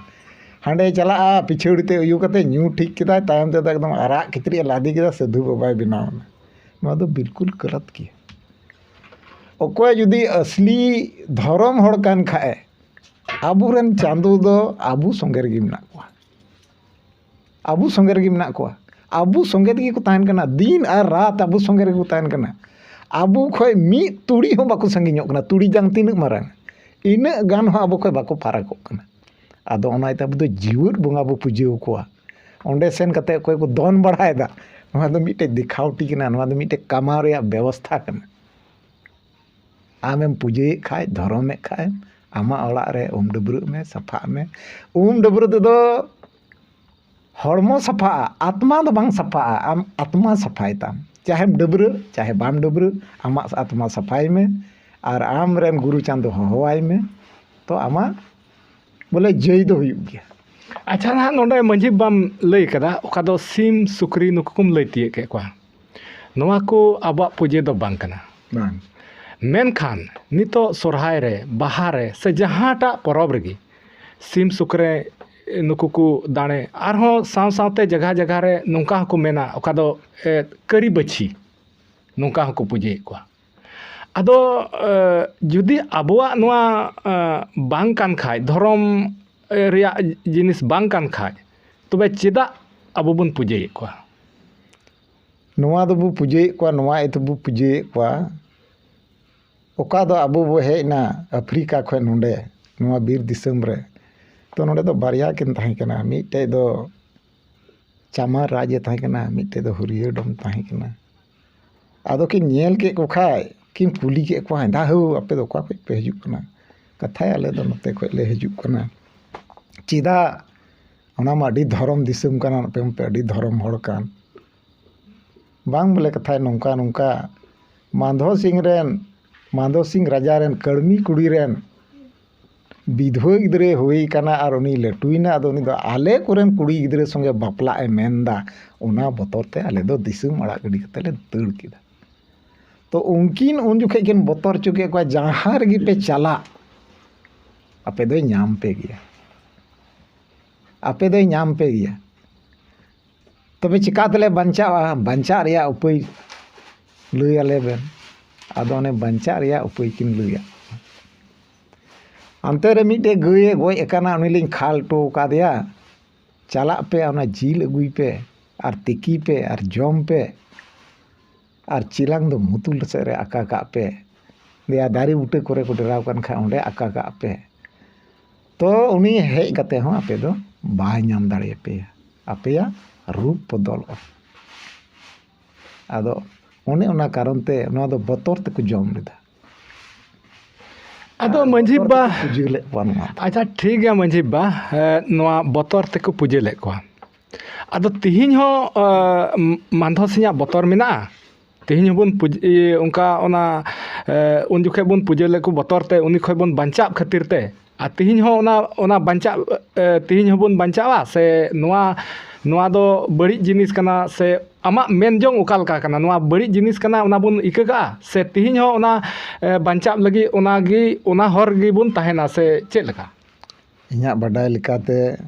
ᱦᱟᱸᱰᱮᱭ ᱪᱟᱞᱟᱜᱼᱟ, ᱯᱤᱪᱷᱟᱹᱲᱤ ᱛᱮ ᱩᱭᱩ ᱠᱟᱛᱮ ᱧᱩ ᱴᱷᱤᱠ ᱠᱮᱫᱟᱭ, ᱛᱟᱭᱚᱢ ᱛᱮᱫᱚ ᱮᱠᱫᱚᱢ ᱟᱨᱟᱜ ᱠᱤᱪᱨᱤᱡ ᱮ ᱞᱟᱫᱮ ᱠᱮᱫᱟ, ᱥᱟᱹᱫᱷᱩ ᱵᱟᱵᱟᱭ ᱵᱮᱱᱟᱣ ᱮᱱᱟ᱾ ᱱᱚᱣᱟ ᱫᱚ ᱵᱤᱞᱠᱩᱞ ᱜᱟᱞᱟᱛ ᱜᱮᱭᱟ᱾ ᱚᱠᱚᱭ ᱡᱩᱫᱤ ᱟᱥᱞᱤ ᱫᱷᱚᱨᱚᱢ ᱦᱚᱲ ᱠᱟᱱ ᱠᱷᱟᱡ ᱮ, ᱟᱵᱚᱨᱮᱱ ᱪᱟᱸᱫᱚ ᱫᱚ ᱟᱵᱚ ᱥᱚᱸᱜᱮ ᱨᱮᱜᱮ ᱢᱮᱱᱟᱜ ᱠᱚᱣᱟ᱾ ᱟᱵᱚ ᱥᱚᱸᱜᱮ ᱨᱮᱜᱮ ᱢᱮᱱᱟᱜ ᱠᱚᱣᱟ᱾ ᱟᱵᱚ ᱥᱚᱸᱜᱮ ᱛᱮᱜᱮ ᱠᱚ ᱛᱟᱦᱮᱱ ᱠᱟᱱᱟ, ᱫᱤᱱ ᱟᱨ ᱨᱟᱛ ᱟᱵᱚ ᱥᱚᱸᱜᱮ ᱨᱮᱜᱮ ᱠᱚ ᱛᱟᱦᱮᱱ ᱠᱟᱱᱟ᱾ ᱟᱵᱚ ᱠᱷᱚᱡ ᱢᱤᱫ ᱛᱩᱲᱤ ᱦᱚᱸ ᱵᱟᱠᱚ ᱥᱟᱺᱜᱤᱧᱚᱜ ᱠᱟᱱᱟ᱾ ᱛᱩᱲᱤ ᱡᱟᱝ ᱛᱤᱱᱟᱹᱜ ᱢᱟᱨᱟᱝ, ᱤᱱᱟᱹᱜ ᱜᱟᱱ ᱦᱚᱸ ᱟᱵᱚ ᱠᱷᱚᱡ ᱵᱟᱠᱚ ᱯᱷᱟᱨᱟᱠᱚᱜ ᱠᱟᱱᱟ᱾ ᱟᱫᱚ ᱚᱱᱟ ᱤᱭᱟᱹᱛᱮ ᱟᱵᱚ ᱫᱚ ᱡᱤᱣᱮᱫ ᱵᱚᱸᱜᱟ ᱵᱚ ᱯᱩᱡᱟᱹ ᱟᱠᱚᱣᱟ᱾ ᱚᱸᱰᱮ ᱥᱮᱱ ᱠᱟᱛᱮ ᱚᱠᱚᱭ ᱠᱚ ᱫᱚᱱ ᱵᱟᱲᱟᱭᱮᱫᱟ, ᱱᱚᱣᱟ ᱫᱚ ᱢᱤᱫᱴᱮᱡ ᱫᱮᱠᱷᱟᱣᱴᱤ ᱠᱟᱱᱟ, ᱱᱚᱣᱟ ᱫᱚ ᱢᱤᱫᱴᱮᱡ ᱠᱟᱢᱟᱣ ᱨᱮᱭᱟᱜ ᱵᱮᱵᱚᱥᱛᱷᱟ ᱠᱟᱱᱟ᱾ ᱟᱢᱮᱢ ᱯᱩᱡᱟᱹᱭᱮᱫ ᱠᱷᱟᱡ, ᱫᱷᱚᱨᱚᱢᱮᱫ ᱠᱷᱟᱡ, ᱟᱢᱟᱜ ᱚᱲᱟᱜ ᱨᱮ ᱩᱢ ᱰᱟᱹᱵᱽᱨᱟᱹᱜ ᱢᱮ, ᱥᱟᱯᱷᱟᱜ ᱢᱮ᱾ ᱩᱢ ᱰᱟᱹᱵᱽᱨᱟᱹ ᱛᱮᱫᱚ ᱦᱚᱲᱢᱚ ᱥᱟᱯᱷᱟᱜᱼᱟ, ᱟᱛᱢᱟ ᱫᱚ ᱵᱟᱝ ᱥᱟᱯᱷᱟᱜᱼᱟ᱾ ᱟᱢ ᱟᱛᱢᱟ ᱥᱟᱯᱷᱟᱭ ᱛᱟᱢ, ᱪᱟᱦᱮᱢ ᱰᱟᱹᱵᱽᱨᱟᱹᱜ ᱪᱟᱦᱮ ᱵᱟᱢ ᱰᱟᱹᱵᱽᱨᱟᱹᱜ, ᱟᱢᱟᱜ ᱟᱛᱢᱟ ᱥᱟᱯᱷᱟᱭ ᱢᱮ᱾ ᱟᱨ ᱟᱢ ᱨᱮᱱ ᱜᱩᱨᱩ ᱪᱟᱸᱫᱚ ᱦᱚᱦᱚᱣᱟᱭ ᱢᱮ, ᱛᱚ ᱟᱢᱟᱜ ᱵᱚᱞᱮ ᱡᱟᱹᱭ ᱫᱚ ᱦᱩᱭᱩᱜ ᱜᱮᱭᱟ᱾ ᱟᱪᱪᱷᱟ, ᱱᱟᱦᱟᱜ ᱱᱚᱰᱮ ᱢᱟᱹᱡᱷᱤ ᱵᱟᱵᱟᱢ ᱞᱟᱹᱭ ᱠᱟᱫᱟ, ᱚᱠᱟ ᱫᱚ ᱥᱤᱢ ᱥᱩᱠᱨᱤ ᱱᱩᱠᱩ ᱠᱚᱢ ᱞᱟᱹᱭ ᱛᱤᱭᱳᱜ ᱠᱮᱫ ᱠᱚᱣᱟ, ᱱᱚᱣᱟ ᱠᱚ ᱟᱵᱚᱣᱟᱜ ᱯᱩᱡᱟᱹ ᱫᱚ ᱵᱟᱝ ᱠᱟᱱᱟ᱾ ᱵᱟᱝ᱾ ᱢᱮᱱᱠᱷᱟᱱ ᱱᱤᱛᱚᱜ ᱥᱚᱨᱦᱟᱭ ᱨᱮ, ᱵᱟᱦᱟ ᱨᱮ, ᱥᱮ ᱡᱟᱦᱟᱸᱴᱟᱜ ᱯᱚᱨᱚᱵᱽ ᱨᱮᱜᱮ ᱥᱤᱢ ᱥᱩᱠᱨᱤ ᱱᱩᱠᱩ ᱠᱚ ᱫᱟᱲᱮ, ᱟᱨᱦᱚᱸ ᱥᱟᱶ ᱥᱟᱶᱛᱮ ᱡᱟᱭᱜᱟ ᱡᱟᱭᱜᱟ ᱨᱮ ᱱᱚᱝᱠᱟ ᱦᱚᱸᱠᱚ ᱢᱮᱱᱟ, ᱚᱠᱟ ᱫᱚ, ᱮ, ᱠᱟᱹᱨᱤ ᱵᱟᱹᱪᱷᱤ, ᱱᱚᱝᱠᱟ ᱦᱚᱸᱠᱚ ᱯᱩᱡᱟᱹᱭᱮᱫ ᱠᱚᱣᱟ᱾ ᱟᱫᱚ, ᱮ, ᱡᱩᱫᱤ ᱟᱵᱚᱣᱟᱜ ᱱᱚᱣᱟ, ᱮ, ᱵᱟᱝ ᱠᱟᱱ ᱠᱷᱟᱡ, ᱫᱷᱚᱨᱚᱢ, ᱮ, ᱨᱮᱭᱟᱜ ᱡᱤᱱᱤᱥ ᱵᱟᱝ ᱠᱟᱱ ᱠᱷᱟᱡ, ᱛᱚᱵᱮ ᱪᱮᱫᱟᱜ ᱟᱵᱚ ᱵᱚᱱ ᱯᱩᱡᱟᱹᱭᱮᱫ ᱠᱚᱣᱟ? ᱱᱚᱣᱟ ᱫᱚᱵᱚ ᱯᱩᱡᱟᱹᱭᱮᱫ ᱠᱚᱣᱟ, ᱱᱚᱣᱟ ᱤᱭᱟᱹ ᱛᱮᱵᱚ ᱯᱩᱡᱟᱹᱭᱮᱫ ᱠᱚᱣᱟ᱾ ᱚᱠᱟ ᱫᱚ ᱟᱵᱚ ᱵᱚ ᱦᱮᱡ ᱮᱱᱟ ᱟᱯᱷᱨᱤᱠᱟ ᱠᱷᱚᱱ ᱱᱚᱰᱮ, ᱱᱚᱣᱟ ᱵᱤᱨ ᱫᱤᱥᱚᱢ ᱨᱮ, ᱛᱚ ᱱᱚᱰᱮ ᱫᱚ ᱵᱟᱨᱭᱟ ᱠᱤᱱ ᱛᱟᱦᱮᱸ ᱠᱟᱱᱟ, ᱢᱤᱫᱴᱮᱡ ᱫᱚ ᱪᱟᱢᱟᱨ ᱨᱟᱡᱽ ᱮ ᱛᱟᱦᱮᱸ ᱠᱟᱱᱟ, ᱢᱤᱫᱴᱮᱡ ᱫᱚ ᱦᱩᱨᱭᱟᱹ ᱰᱚᱢ ᱛᱟᱦᱮᱸ ᱠᱟᱱᱟ᱾ ᱟᱫᱚ ᱠᱤᱱ ᱧᱮᱞ ᱠᱮᱫ ᱠᱚ ᱠᱷᱟᱡ ᱠᱤᱱ ᱠᱩᱞᱤ ᱠᱮᱫ ᱠᱚᱣᱟ, "ᱫᱟ ᱦᱳ, ᱟᱯᱮ ᱫᱚ ᱚᱠᱟ ᱠᱷᱚᱡ ᱯᱮ ᱦᱤᱡᱩᱜ ᱠᱟᱱᱟ?" ᱠᱟᱛᱷᱟᱭ, "ᱟᱞᱮ ᱫᱚ ᱱᱚᱛᱮ ᱠᱷᱚᱡ ᱞᱮ ᱦᱤᱡᱩᱜ ᱠᱟᱱᱟ᱾" "ᱪᱮᱫᱟᱜ? ᱚᱱᱟ ᱢᱟ ᱟᱹᱰᱤ ᱫᱷᱚᱨᱚᱢ ᱫᱤᱥᱚᱢ ᱠᱟᱱᱟ, ᱟᱯᱮ ᱢᱟᱯᱮ ᱟᱹᱰᱤ ᱫᱷᱚᱨᱚᱢ ᱦᱚᱲ ᱠᱟᱱ᱾" "ᱵᱟᱝ ᱵᱚᱞᱮ ᱠᱟᱛᱷᱟᱭ ᱱᱚᱝᱠᱟ ᱱᱚᱝᱠᱟ, ᱢᱟᱫᱷᱚ ᱥᱤᱝ ᱨᱮᱱ, ᱢᱟᱫᱷᱚ ᱥᱤᱝ ᱨᱟᱡᱟ ᱨᱮᱱ ᱠᱟᱹᱲᱢᱤ ᱠᱩᱲᱤ ᱨᱮᱱ ᱵᱤᱫᱷᱣᱟᱹ ᱜᱤᱫᱽᱨᱟᱹᱭ ᱦᱩᱭ ᱠᱟᱱᱟ ᱟᱨ ᱩᱱᱤ ᱞᱟᱹᱴᱩᱭᱮᱱᱟ, ᱟᱫᱚ ᱩᱱᱤ ᱫᱚ ᱟᱞᱮ ᱠᱚᱨᱮᱱ ᱠᱩᱲᱤ ᱜᱤᱫᱽᱨᱟᱹ ᱥᱚᱸᱜᱮ ᱵᱟᱯᱞᱟᱜ ᱮ ᱢᱮᱱᱫᱟ, ᱚᱱᱟ ᱵᱚᱛᱚᱨ ᱛᱮ ᱟᱞᱮ ᱫᱚ ᱫᱤᱥᱚᱢ ᱟᱲᱟᱜ ᱜᱤᱰᱤ ᱠᱟᱛᱮ ᱞᱮ ᱫᱟᱹᱲ ᱠᱮᱫᱟ᱾ ᱛᱚ ᱩᱱᱠᱤᱱ ᱩᱱ ᱡᱚᱠᱷᱮᱡ ᱠᱤᱱ ᱵᱚᱛᱚᱨ ᱦᱚᱪᱚ ᱠᱮᱫ ᱠᱚᱣᱟ, ᱡᱟᱦᱟᱸ ᱨᱮᱜᱮ ᱯᱮ ᱪᱟᱞᱟᱜ, ᱟᱯᱮ ᱫᱚᱭ ᱧᱟᱢ ᱯᱮ ᱜᱮᱭᱟ, ᱟᱯᱮ ᱫᱚᱭ ᱧᱟᱢ ᱯᱮ ᱜᱮᱭᱟ᱾ ᱛᱚᱵᱮ ᱪᱤᱠᱟ ᱛᱮᱞᱮ ᱵᱟᱧᱪᱟᱜᱼᱟ? ᱵᱟᱧᱪᱟᱜ ᱨᱮᱭᱟᱜ ᱩᱯᱟᱹᱭ ᱞᱟᱹᱭ ᱟᱞᱮ ᱵᱮᱱ᱾ ᱟᱫᱚ ᱚᱱᱮ ᱵᱟᱧᱪᱟᱜ ᱨᱮᱭᱟᱜ ᱩᱯᱟᱹᱭ ᱠᱤᱱ ᱞᱟᱹᱭᱟ᱾ ᱚᱱᱛᱮ ᱨᱮ ᱢᱤᱫᱴᱮᱡ ᱜᱟᱹᱭᱮ ᱜᱚᱡ ᱟᱠᱟᱱᱟ, ᱩᱱᱤ ᱞᱤᱧ ᱠᱷᱟᱞ ᱦᱚᱴᱚ ᱟᱠᱟᱫᱮᱭᱟ, ᱪᱟᱞᱟᱜ ᱯᱮ, ᱚᱱᱟ ᱡᱤᱞ ᱟᱹᱜᱩᱭ ᱯᱮ ᱟᱨ ᱛᱤᱠᱤ ᱯᱮ ᱟᱨ ᱡᱚᱢ ᱯᱮ᱾ ᱟᱨ ᱪᱮᱞᱟᱝ ᱫᱚ ᱢᱩᱛᱩᱞ ᱥᱮᱫ ᱨᱮ ᱟᱠᱟ ᱠᱟᱜ ᱯᱮ᱾ ᱫᱮᱭᱟ ᱫᱟᱨᱮ ᱵᱩᱴᱟᱹ ᱠᱚᱨᱮ ᱠᱚ ᱰᱮᱨᱟᱣ ᱠᱟᱱ ᱠᱷᱟᱱ ᱚᱸᱰᱮ ᱟᱠᱟ ᱠᱟᱜ ᱯᱮ᱾ ᱛᱚ ᱩᱱᱤ ᱦᱮᱡ ᱠᱟᱛᱮ ᱦᱚᱸ ᱟᱯᱮ ᱫᱚ ᱵᱟᱭ ᱧᱟᱢ ᱫᱟᱲᱮᱭᱟᱯᱮᱭᱟ, ᱟᱯᱮᱭᱟᱜ ᱨᱩᱯ ᱵᱚᱫᱚᱞᱚᱜᱼᱟ᱾ ᱟᱫᱚ ᱚᱱᱮ ᱚᱱᱟ ᱠᱟᱨᱚᱱ ᱛᱮ ᱱᱚᱣᱟ ᱫᱚ ᱵᱚᱛᱚᱨ ᱛᱮᱠᱚ ᱡᱚᱢ ᱞᱮᱫᱟ᱾ ᱟᱫᱚ ᱢᱟᱹᱡᱷᱤ ᱵᱟ, ᱯᱩᱡᱟᱹ ᱞᱮᱫ ᱠᱚᱣᱟ ᱱᱚᱣᱟ᱾ ᱟᱪᱪᱷᱟ, ᱴᱷᱤᱠ ᱜᱮᱭᱟ ᱢᱟᱹᱡᱷᱤ ᱵᱟ, ᱮ, ᱱᱚᱣᱟ ᱵᱚᱛᱚᱨ ᱛᱮᱠᱚ ᱯᱩᱡᱟᱹ ᱞᱮᱫ ᱠᱚᱣᱟ᱾ ᱟᱫᱚ ᱛᱤᱦᱤᱧ ᱦᱚᱸ, ᱮ, ᱢᱟᱱᱫᱷᱚ ᱥᱤᱧᱟᱜ ᱵᱚᱛᱚᱨ ᱢᱮᱱᱟᱜᱼᱟ? ᱛᱤᱦᱤᱧ ᱦᱚᱸᱵᱚᱱ ᱯᱩᱡ-, ᱤᱭᱟᱹ, ᱚᱱᱠᱟ ᱚᱱᱟ, ᱮ, ᱩᱱ ᱡᱚᱠᱷᱮᱡ ᱵᱚᱱ ᱯᱩᱡᱟᱹ ᱞᱮᱫ ᱠᱚ ᱵᱚᱛᱚᱨ ᱛᱮ, ᱩᱱᱤ ᱠᱷᱚᱡ ᱵᱚᱱ ᱵᱟᱧᱪᱟᱜ ᱠᱷᱟᱹᱛᱤᱨ ᱛᱮ, ᱟᱨ ᱛᱤᱦᱤᱧ ᱦᱚᱸ ᱚᱱᱟ, ᱚᱱᱟ ᱵᱟᱧᱪᱟᱜ, ᱮ, ᱛᱤᱦᱤᱧ ᱦᱚᱸᱵᱚᱱ ᱵᱟᱧᱪᱟᱜᱼᱟ ᱥᱮ ᱱᱚᱣᱟ, ᱱᱚᱣᱟ ᱫᱚ ᱵᱟᱹᱲᱤᱡ ᱡᱤᱱᱤᱥ ᱠᱟᱱᱟ ᱥᱮ ᱟᱢᱟᱜ ᱢᱮᱱ ᱡᱚᱝ ᱚᱠᱟ ᱞᱮᱠᱟ ᱠᱟᱱᱟ? ᱱᱚᱣᱟ ᱵᱟᱹᱲᱤᱡ ᱡᱤᱱᱤᱥ ᱠᱟᱱᱟ, ᱚᱱᱟ ᱵᱚᱱ ᱤᱠᱟᱹ ᱠᱟᱜᱼᱟ ᱥᱮ ᱛᱤᱦᱤᱧ ᱦᱚᱸ ᱚᱱᱟ, ᱮ, ᱵᱟᱧᱪᱟᱜ ᱞᱟᱹᱜᱤᱫ ᱚᱱᱟ ᱜᱮ, ᱚᱱᱟ ᱦᱚᱨ ᱨᱮᱜᱮ ᱵᱚᱱ ᱛᱟᱦᱮᱱᱟ ᱥᱮ ᱪᱮᱫ ᱞᱮᱠᱟ? ᱤᱧᱟᱹᱜ ᱵᱟᱰᱟᱭ ᱞᱮᱠᱟᱛᱮ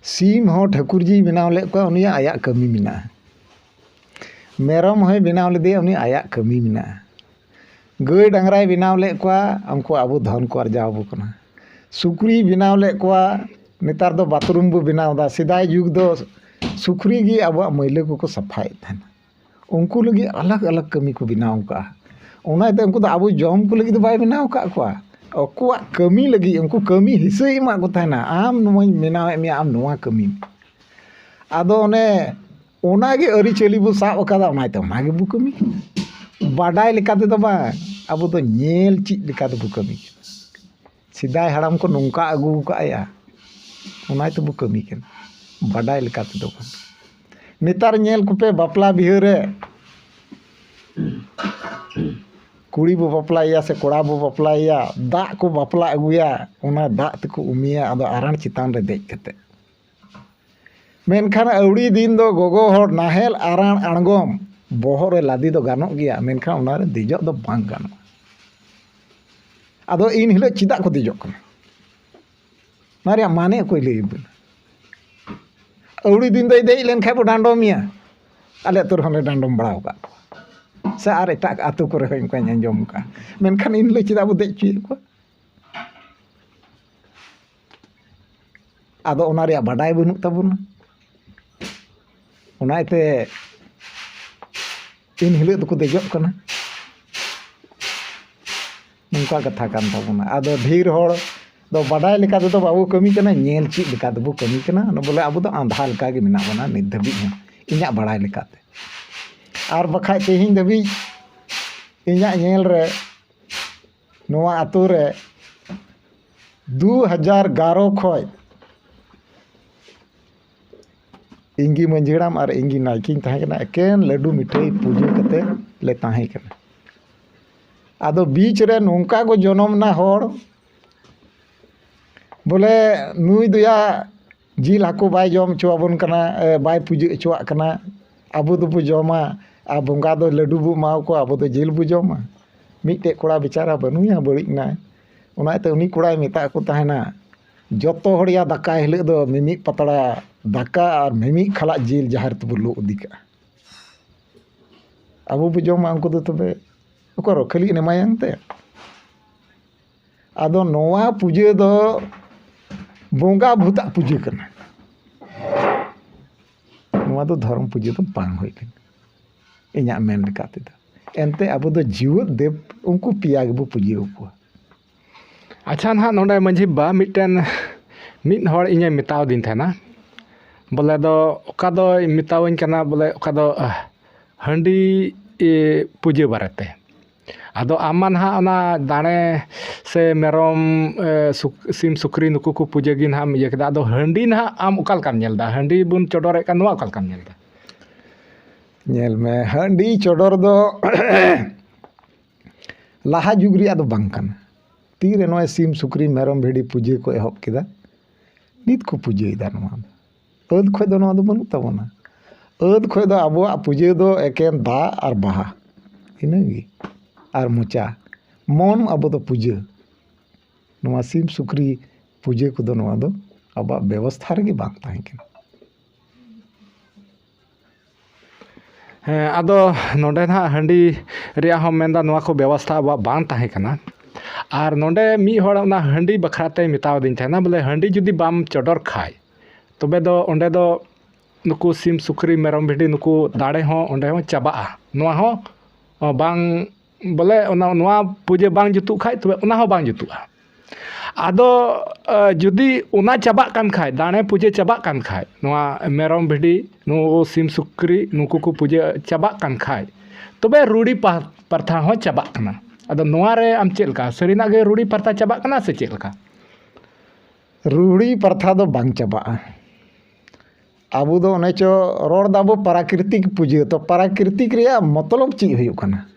ᱥᱤᱢ ᱦᱚᱸ ᱴᱷᱟᱹᱠᱩᱨᱡᱤᱭ ᱵᱮᱱᱟᱣ ᱞᱮᱫ ᱠᱚᱣᱟ, ᱩᱱᱤᱭᱟᱜ ᱟᱭᱟᱜ ᱠᱟᱹᱢᱤ ᱢᱮᱱᱟᱜᱼᱟ᱾ ᱢᱮᱨᱚᱢ ᱦᱚᱸᱭ ᱵᱮᱱᱟᱣ ᱞᱮᱫᱮᱭᱟ, ᱩᱱᱤᱭᱟᱜ ᱟᱭᱟᱜ ᱠᱟᱹᱢᱤ ᱢᱮᱱᱟᱜᱼᱟ᱾ ᱜᱟᱹᱭ ᱰᱟᱝᱨᱟᱭ ᱵᱮᱱᱟᱣ ᱞᱮᱫ ᱠᱚᱣᱟ, ᱩᱱᱠᱩ ᱟᱵᱚ ᱫᱷᱚᱱ ᱠᱚ ᱟᱨᱡᱟᱣ ᱟᱵᱚ ᱠᱟᱱᱟ᱾ ᱥᱩᱠᱨᱤᱭ ᱵᱮᱱᱟᱣ ᱞᱮᱫ ᱠᱚᱣᱟ, ᱱᱮᱛᱟᱨ ᱫᱚ ᱵᱟᱛᱷᱨᱩᱢ ᱵᱚ ᱵᱮᱱᱟᱣ ᱮᱫᱟ᱾ ᱥᱮᱫᱟᱭ ᱡᱩᱜᱽ ᱫᱚ ᱥᱩᱠᱨᱤ ᱜᱮ ᱟᱵᱚᱣᱟᱜ ᱢᱟᱹᱭᱞᱟᱹ ᱠᱚᱠᱚ ᱥᱟᱯᱷᱟᱭᱮᱫ ᱛᱟᱦᱮᱱᱟ᱾ ᱩᱱᱠᱩ ᱞᱟᱹᱜᱤᱫ ᱟᱞᱟᱜᱽ ᱟᱞᱟᱜᱽ ᱠᱟᱹᱢᱤ ᱠᱚ ᱵᱮᱱᱟᱣ ᱟᱠᱟᱫᱼᱟ᱾ ᱚᱱᱟᱛᱮ ᱩᱱᱠᱩ ᱫᱚ ᱟᱵᱚ ᱡᱚᱢ ᱠᱚ ᱞᱟᱹᱜᱤᱫ ᱫᱚ ᱵᱟᱭ ᱵᱮᱱᱟᱣ ᱟᱠᱟᱫ ᱠᱚᱣᱟ᱾ ᱟᱠᱚᱣᱟᱜ ᱠᱟᱹᱢᱤ ᱞᱟᱹᱜᱤᱫ ᱩᱱᱠᱩ ᱠᱟᱹᱢᱤ ᱦᱤᱥᱟᱹᱭ ᱮᱢᱟᱜ ᱠᱚ ᱛᱟᱦᱮᱱᱟ, "ᱟᱢ ᱱᱚᱣᱟᱧ ᱵᱮᱱᱟᱣᱮᱫ ᱢᱮᱭᱟ, ᱟᱢ ᱱᱚᱣᱟ ᱠᱟᱹᱢᱤ ᱢᱮ᱾" ᱟᱫᱚ ᱚᱱᱮ ᱚᱱᱟᱜᱮ ᱟᱹᱨᱤᱪᱟᱹᱞᱤ ᱵᱚ ᱥᱟᱵ ᱟᱠᱟᱫᱟ, ᱚᱱᱟᱛᱮ ᱚᱱᱟ ᱜᱮᱵᱚ ᱠᱟᱹᱢᱤ ᱠᱟᱱᱟ᱾ ᱵᱟᱰᱟᱭ ᱞᱮᱠᱟ ᱛᱮᱫᱚ ᱵᱟᱝ, ᱟᱵᱚ ᱫᱚ ᱧᱮᱞ ᱪᱮᱫ ᱞᱮᱠᱟ ᱛᱮᱵᱚ ᱠᱟᱹᱢᱤ ᱠᱟᱱᱟ᱾ ᱥᱮᱫᱟᱭ ᱦᱟᱲᱟᱢ ᱠᱚ ᱱᱚᱝᱠᱟ ᱟᱹᱜᱩ ᱟᱠᱟᱫᱼᱟ, ᱚᱱᱟ ᱛᱮᱵᱚ ᱠᱟᱹᱢᱤ ᱠᱟᱱᱟ, ᱵᱟᱰᱟᱭ ᱞᱮᱠᱟ ᱛᱮᱫᱚ ᱵᱟᱝ᱾ ᱱᱮᱛᱟᱨ ᱧᱮᱞ ᱠᱚᱯᱮ ᱵᱟᱯᱞᱟ ᱵᱤᱦᱟᱹ ᱨᱮ ᱠᱩᱲᱤ ᱵᱚ ᱵᱟᱯᱞᱟᱭᱮᱭᱟ ᱥᱮ ᱠᱚᱲᱟ ᱵᱚ ᱵᱟᱯᱞᱟᱭᱮᱭᱟ, ᱫᱟᱜ ᱠᱚ ᱵᱟᱯᱞᱟ ᱟᱹᱜᱩᱭᱟ, ᱚᱱᱟ ᱫᱟᱜ ᱛᱮᱠᱚ ᱩᱢᱮᱭᱟ, ᱟᱫᱚ ᱟᱨᱟᱬ ᱪᱮᱛᱟᱱ ᱨᱮ ᱫᱮᱡ ᱠᱟᱛᱮ᱾ ᱢᱮᱱᱠᱷᱟᱱ ᱟᱹᱣᱲᱤ ᱫᱤᱱ ᱫᱚ ᱜᱚᱜᱚ ᱦᱚᱲ ᱱᱟᱦᱮᱞ ᱟᱨᱟᱬ ᱟᱬᱜᱚᱢ ᱵᱚᱦᱚᱜ ᱨᱮ ᱞᱟᱫᱮ ᱫᱚ ᱜᱟᱱᱚᱜ ᱜᱮᱭᱟ, ᱢᱮᱱᱠᱷᱟᱱ ᱚᱱᱟ ᱨᱮ ᱫᱮᱡᱚᱜ ᱫᱚ ᱵᱟᱝ ᱜᱟᱱᱚᱜᱼᱟ᱾ ᱟᱫᱚ ᱤᱱ ᱦᱤᱞᱳᱜ ᱪᱮᱫᱟᱜ ᱠᱚ ᱫᱮᱡᱚᱜ ᱠᱟᱱᱟ? ᱚᱱᱟ ᱨᱮᱭᱟᱜ ᱢᱟᱱᱮ ᱚᱠᱚᱭ ᱞᱟᱹᱭ ᱟᱵᱚᱱᱟ? ᱟᱹᱣᱲᱤ ᱫᱤᱱ ᱫᱚᱭ ᱫᱮᱡ ᱞᱮᱱᱠᱷᱟᱱ ᱵᱚ ᱰᱟᱸᱰᱚᱢᱮᱭᱟ᱾ ᱟᱞᱮ ᱟᱹᱛᱩ ᱨᱮᱦᱚᱸ ᱞᱮ ᱰᱟᱸᱰᱚᱢ ᱵᱟᱲᱟ ᱟᱠᱟᱫ ᱠᱚᱣᱟ, ᱥᱮ ᱟᱨ ᱮᱴᱟᱜ ᱟᱹᱛᱩ ᱠᱚᱨᱮ ᱦᱚᱸ ᱚᱱᱠᱟᱧ ᱟᱸᱡᱚᱢ ᱟᱠᱟᱫᱼᱟ᱾ ᱢᱮᱱᱠᱷᱟᱱ ᱤᱱ ᱦᱤᱞᱳᱜ ᱪᱮᱫᱟᱜ ᱵᱚ ᱫᱮᱡ ᱦᱚᱪᱚᱭᱮᱫ ᱠᱚᱣᱟ? ᱟᱫᱚ ᱚᱱᱟ ᱨᱮᱭᱟᱜ ᱵᱟᱰᱟᱭ ᱵᱟᱹᱱᱩᱜ ᱛᱟᱵᱚᱱᱟ᱾ ᱚᱱᱟ ᱤᱭᱟᱹᱛᱮ ᱤᱱ ᱦᱤᱞᱳᱜ ᱫᱚᱠᱚ ᱫᱮᱡᱚᱜ ᱠᱟᱱᱟ᱾ ᱱᱚᱝᱠᱟ ᱠᱟᱛᱷᱟ ᱠᱟᱱ ᱛᱟᱵᱚᱱᱟ᱾ ᱟᱫᱚ ᱰᱷᱮᱨ ᱦᱚᱲ ᱫᱚ ᱵᱟᱰᱟᱭ ᱞᱮᱠᱟ ᱛᱮᱫᱚ ᱵᱟᱵᱚ ᱠᱟᱹᱢᱤ ᱠᱟᱱᱟ, ᱧᱮᱞ ᱪᱮᱫ ᱞᱮᱠᱟ ᱛᱮᱵᱚ ᱠᱟᱹᱢᱤ ᱠᱟᱱᱟ᱾ ᱚᱱᱟ ᱵᱚᱞᱮ ᱟᱵᱚ ᱫᱚ ᱟᱸᱫᱷᱟ ᱞᱮᱠᱟ ᱜᱮ ᱢᱮᱱᱟᱜ ᱵᱚᱱᱟ ᱱᱤᱛ ᱫᱷᱟᱹᱵᱤᱡ ᱦᱚᱸ, ᱤᱧᱟᱹᱜ ᱵᱟᱲᱟᱭ ᱞᱮᱠᱟᱛᱮ᱾ ᱟᱨ ᱵᱟᱠᱷᱟᱡ ᱛᱮᱦᱮᱧ ᱫᱷᱟᱹᱵᱤᱡ ᱤᱧᱟᱹᱜ ᱧᱮᱞ ᱨᱮ ᱱᱚᱣᱟ ᱟᱛᱳ ᱨᱮ ᱫᱩ ᱦᱟᱡᱟᱨ ᱮᱜᱟᱨᱚ ᱠᱷᱚᱡ ᱤᱧ ᱜᱮ ᱢᱟᱹᱡᱷᱤ ᱦᱟᱲᱟᱢ ᱟᱨ ᱤᱧ ᱜᱮ ᱱᱟᱭᱠᱮᱧ ᱛᱟᱦᱮᱸ ᱠᱟᱱᱟ᱾ ᱮᱠᱮᱱ ᱞᱟᱹᱰᱩ ᱢᱤᱴᱷᱟᱹᱭ ᱯᱩᱡᱟᱹ ᱠᱟᱛᱮ ᱞᱮ ᱛᱟᱦᱮᱸ ᱠᱟᱱᱟ᱾ ᱟᱫᱚ ᱵᱤᱪ ᱨᱮ ᱱᱚᱝᱠᱟ ᱠᱚ ᱡᱚᱱᱚᱢ ᱮᱱᱟ ᱦᱚᱲ, ᱵᱚᱞᱮ ᱱᱩᱭ ᱫᱚᱭᱟ ᱡᱤᱞ ᱦᱟᱹᱠᱩ ᱵᱟᱭ ᱡᱚᱢ ᱦᱚᱪᱚ ᱟᱵᱚᱱ ᱠᱟᱱᱟ, ᱮ, ᱵᱟᱭ ᱯᱩᱡᱟᱹ ᱦᱚᱪᱚᱣᱟᱜ ᱠᱟᱱᱟ᱾ ᱟᱵᱚ ᱫᱚᱵᱚ ᱡᱚᱢᱟ, ᱟᱨ ᱵᱚᱸᱜᱟ ᱫᱚ ᱞᱟᱹᱰᱩ ᱵᱚ ᱮᱢᱟ ᱠᱚᱣᱟ, ᱟᱵᱚ ᱫᱚ ᱡᱤᱞ ᱵᱚ ᱡᱚᱢᱟ᱾ ᱢᱤᱫᱴᱮᱡ ᱠᱚᱲᱟ ᱵᱮᱪᱟᱨᱟ ᱵᱟᱹᱱᱩᱭᱟ, ᱵᱟᱹᱲᱤᱡ ᱮᱱᱟᱭ᱾ ᱚᱱᱟ ᱤᱭᱟᱹᱛᱮ ᱩᱱᱤ ᱠᱚᱲᱟᱭ ᱢᱮᱛᱟᱫ ᱠᱚ ᱛᱟᱦᱮᱱᱟ, ᱡᱚᱛᱚ ᱦᱚᱲ ᱭᱟ ᱫᱟᱠᱟ ᱦᱤᱞᱳᱜ ᱫᱚ ᱢᱤᱢᱤᱫ ᱯᱟᱛᱲᱟ ᱫᱟᱠᱟ ᱟᱨ ᱢᱤᱢᱤᱫ ᱠᱷᱟᱞᱟᱜ ᱡᱤᱞ ᱡᱟᱦᱮᱨ ᱛᱮᱵᱚ ᱞᱩ ᱤᱫᱤ ᱠᱟᱜᱼᱟ᱾ ᱟᱵᱚ ᱵᱚ ᱡᱚᱢᱟ, ᱩᱱᱠᱩ ᱫᱚ ᱛᱚᱵᱮ ᱚᱠᱚᱨ ᱠᱷᱟᱹᱞᱤ ᱮᱢᱟᱭᱟ ᱮᱱᱛᱮ᱾ ᱟᱫᱚ ᱱᱚᱣᱟ ᱯᱩᱡᱟᱹ ᱫᱚ ᱵᱚᱸᱜᱟ ᱵᱷᱩᱛᱟᱜ ᱯᱩᱡᱟᱹ ᱠᱟᱱᱟ᱾ ᱱᱚᱣᱟ ᱫᱚ ᱫᱷᱚᱨᱚᱢ ᱯᱩᱡᱟᱹ ᱫᱚ ᱵᱟᱝ ᱦᱩᱭ ᱠᱟᱱᱟ, ᱤᱧᱟᱹᱜ ᱢᱮᱱ ᱞᱮᱠᱟ ᱛᱮᱫᱚ᱾ ᱮᱱᱛᱮ ᱟᱵᱚ ᱫᱚ ᱡᱤᱣᱮᱫ ᱫᱮᱵ ᱩᱱᱠᱩ ᱯᱮᱭᱟ ᱜᱮᱵᱚ ᱯᱩᱡᱟᱹ ᱟᱠᱚᱣᱟ᱾ ᱟᱪᱪᱷᱟ, ᱱᱟᱦᱟᱜ ᱱᱚᱰᱮ ᱢᱟᱹᱡᱷᱤ ᱵᱟᱵᱟ ᱢᱤᱫᱴᱮᱱ, ᱢᱤᱫ ᱦᱚᱲ ᱤᱧᱮ ᱢᱮᱛᱟᱣᱫᱤᱧ ᱛᱟᱦᱮᱱᱟ, ᱵᱚᱞᱮ ᱫᱚ ᱚᱠᱟ ᱫᱚᱭ ᱢᱮᱛᱟᱣᱟᱹᱧ ᱠᱟᱱᱟ, ᱵᱚᱞᱮ ᱚᱠᱟ ᱫᱚ, ᱟᱦ, ᱦᱟᱺᱰᱤ, ᱮ, ᱯᱩᱡᱟᱹ ᱵᱟᱨᱮᱛᱮ᱾ ᱟᱫᱚ ᱟᱢ ᱢᱟ ᱱᱟᱦᱟᱜ ᱚᱱᱟ ᱫᱟᱲᱮ ᱥᱮ ᱢᱮᱨᱚᱢ, ᱮ, ᱥᱩᱠ-, ᱥᱤᱢ ᱥᱩᱠᱨᱤ ᱱᱩᱠᱩ ᱠᱚ ᱯᱩᱡᱟᱹ ᱜᱮ ᱱᱟᱦᱟᱜ ᱮᱢ ᱤᱭᱟᱹ ᱠᱮᱫᱟ᱾ ᱟᱫᱚ ᱦᱟᱺᱰᱤ ᱱᱟᱦᱟᱜ ᱟᱢ ᱚᱠᱟ ᱞᱮᱠᱟᱢ ᱧᱮᱞ ᱮᱫᱟ? ᱦᱟᱺᱰᱤ ᱵᱚᱱ ᱪᱚᱰᱚᱨᱮᱫ ᱠᱟᱱ, ᱱᱚᱣᱟ ᱚᱠᱟ ᱞᱮᱠᱟᱢ ᱧᱮᱞ ᱮᱫᱟ? ᱧᱮᱞ ᱢᱮ, ᱦᱟᱺᱰᱤ ᱪᱚᱰᱚᱨ ᱫᱚ ᱞᱟᱦᱟ ᱡᱩᱜᱽ ᱨᱮᱭᱟᱜ ᱫᱚ ᱵᱟᱝ ᱠᱟᱱᱟ᱾ ᱛᱤᱨᱮ ᱱᱚᱜᱼᱚᱭ ᱥᱤᱢ ᱥᱩᱠᱨᱤ ᱢᱮᱨᱚᱢ ᱵᱷᱤᱰᱤ ᱯᱩᱡᱟᱹ ᱠᱚ ᱮᱦᱚᱵ ᱠᱮᱫᱟ, ᱱᱤᱛ ᱠᱚ ᱯᱩᱡᱟᱹᱭᱮᱫᱟ ᱱᱚᱣᱟ ᱫᱚ᱾ ᱟᱹᱫ ᱠᱷᱚᱡ ᱫᱚ ᱱᱚᱣᱟ ᱫᱚ ᱵᱟᱹᱱᱩᱜ ᱛᱟᱵᱚᱱᱟ᱾ ᱟᱹᱫ ᱠᱷᱚᱡ ᱫᱚ ᱟᱵᱚᱣᱟᱜ ᱯᱩᱡᱟᱹ ᱫᱚ ᱮᱠᱮᱱ ᱫᱟᱜ ᱟᱨ ᱵᱟᱦᱟ, ᱤᱱᱟᱹᱜᱮ᱾ ᱟᱨ ᱢᱚᱪᱟ, ᱢᱚᱱ ᱟᱵᱚ ᱫᱚ ᱯᱩᱡᱟᱹ᱾ ᱱᱚᱣᱟ ᱥᱤᱢ ᱥᱩᱠᱨᱤ ᱯᱩᱡᱟᱹ ᱠᱚᱫᱚ ᱱᱚᱣᱟ ᱫᱚ ᱟᱵᱚᱣᱟᱜ ᱵᱮᱵᱚᱥᱛᱷᱟ ᱨᱮᱜᱮ ᱵᱟᱝ ᱛᱟᱦᱮᱸ ᱠᱟᱱᱟ᱾ ᱦᱮᱸ, ᱟᱫᱚ ᱱᱚᱰᱮ ᱱᱟᱦᱟᱜ ᱦᱟᱺᱰᱤ ᱨᱮᱭᱟᱜ ᱦᱚᱸ ᱢᱮᱱᱫᱟ, ᱱᱚᱣᱟ ᱠᱚ ᱵᱮᱵᱚᱥᱛᱷᱟ ᱟᱵᱚᱣᱟᱜ ᱵᱟᱝ ᱛᱟᱦᱮᱸ ᱠᱟᱱᱟ᱾ ᱟᱨ ᱱᱚᱰᱮ ᱢᱤᱫ ᱦᱚᱲ ᱚᱱᱟ ᱦᱟᱺᱰᱤ ᱵᱟᱠᱷᱨᱟ ᱛᱮᱭ ᱢᱮᱛᱟᱣᱟᱫᱤᱧ ᱛᱟᱦᱮᱱᱟ, ᱵᱚᱞᱮ, ᱦᱟᱺᱰᱤ ᱡᱩᱫᱤ ᱵᱟᱢ ᱪᱚᱰᱚᱨ ᱠᱷᱟᱡ, ᱛᱚᱵᱮ ᱫᱚ ᱚᱸᱰᱮ ᱫᱚ ᱱᱩᱠᱩ ᱥᱤᱢ, ᱥᱩᱠᱨᱤ, ᱢᱮᱨᱚᱢ, ᱵᱷᱤᱰᱤ, ᱱᱩᱠᱩ ᱫᱟᱲᱮ ᱦᱚᱸ ᱚᱸᱰᱮ ᱦᱚᱸ ᱪᱟᱵᱟᱜᱼᱟ᱾ ᱱᱚᱣᱟ ᱦᱚᱸ, ᱚ, ᱵᱟᱝ, ᱵᱚᱞᱮ, ᱚᱱᱟ, ᱱᱚᱣᱟ ᱯᱩᱡᱟᱹ ᱵᱟᱝ ᱡᱩᱛᱩᱜ ᱠᱷᱟᱡ, ᱛᱚᱵᱮ ᱚᱱᱟ ᱦᱚᱸ ᱵᱟᱝ ᱡᱩᱛᱩᱜᱼᱟ᱾ ᱟᱫᱚ, ᱟ, ᱡᱩᱫᱤ ᱚᱱᱟ ᱪᱟᱵᱟᱜ ᱠᱟᱱ ᱠᱷᱟᱡ, ᱫᱟᱲᱮ ᱯᱩᱡᱟᱹ ᱪᱟᱵᱟᱜ ᱠᱟᱱ ᱠᱷᱟᱡ, ᱱᱚᱣᱟ ᱢᱮᱨᱚᱢ, ᱵᱷᱤᱰᱤ, ᱱᱩᱠᱩ ᱥᱤᱢ, ᱥᱩᱠᱨᱤ, ᱱᱩᱠᱩ ᱠᱚ ᱯᱩᱡᱟᱹ ᱪᱟᱵᱟᱜ ᱠᱟᱱ ᱠᱷᱟᱡ, ᱛᱚᱵᱮ ᱨᱩᱲᱤ ᱯᱟ-, ᱯᱨᱚᱛᱷᱟ ᱦᱚᱸ ᱪᱟᱵᱟᱜ ᱠᱟᱱᱟ᱾ ᱟᱫᱚ ᱱᱚᱣᱟ ᱨᱮ ᱟᱢ ᱪᱮᱫ ᱞᱮᱠᱟ? ᱥᱟᱹᱨᱤᱱᱟᱜ ᱜᱮ ᱨᱩᱲᱤ ᱯᱨᱚᱛᱷᱟ ᱪᱟᱵᱟᱜ ᱠᱟᱱᱟ ᱥᱮ ᱪᱮᱫ ᱞᱮᱠᱟ? ᱨᱩᱦᱲᱤ ᱯᱨᱚᱛᱷᱟ ᱫᱚ ᱵᱟᱝ ᱪᱟᱵᱟᱜᱼᱟ᱾ ᱟᱵᱚ ᱫᱚ ᱚᱱᱮ ᱪᱚ ᱨᱚᱲ ᱫᱟᱵᱚ ᱯᱨᱟᱠᱨᱤᱛᱤᱠ ᱯᱩᱡᱟᱹ, ᱛᱚ ᱯᱨᱟᱠᱨᱤᱛᱤᱠ ᱨᱮᱭᱟᱜ ᱢᱚᱛᱞᱚᱵ ᱪᱮᱫ ᱦᱩᱭᱩᱜ ᱠᱟᱱᱟ?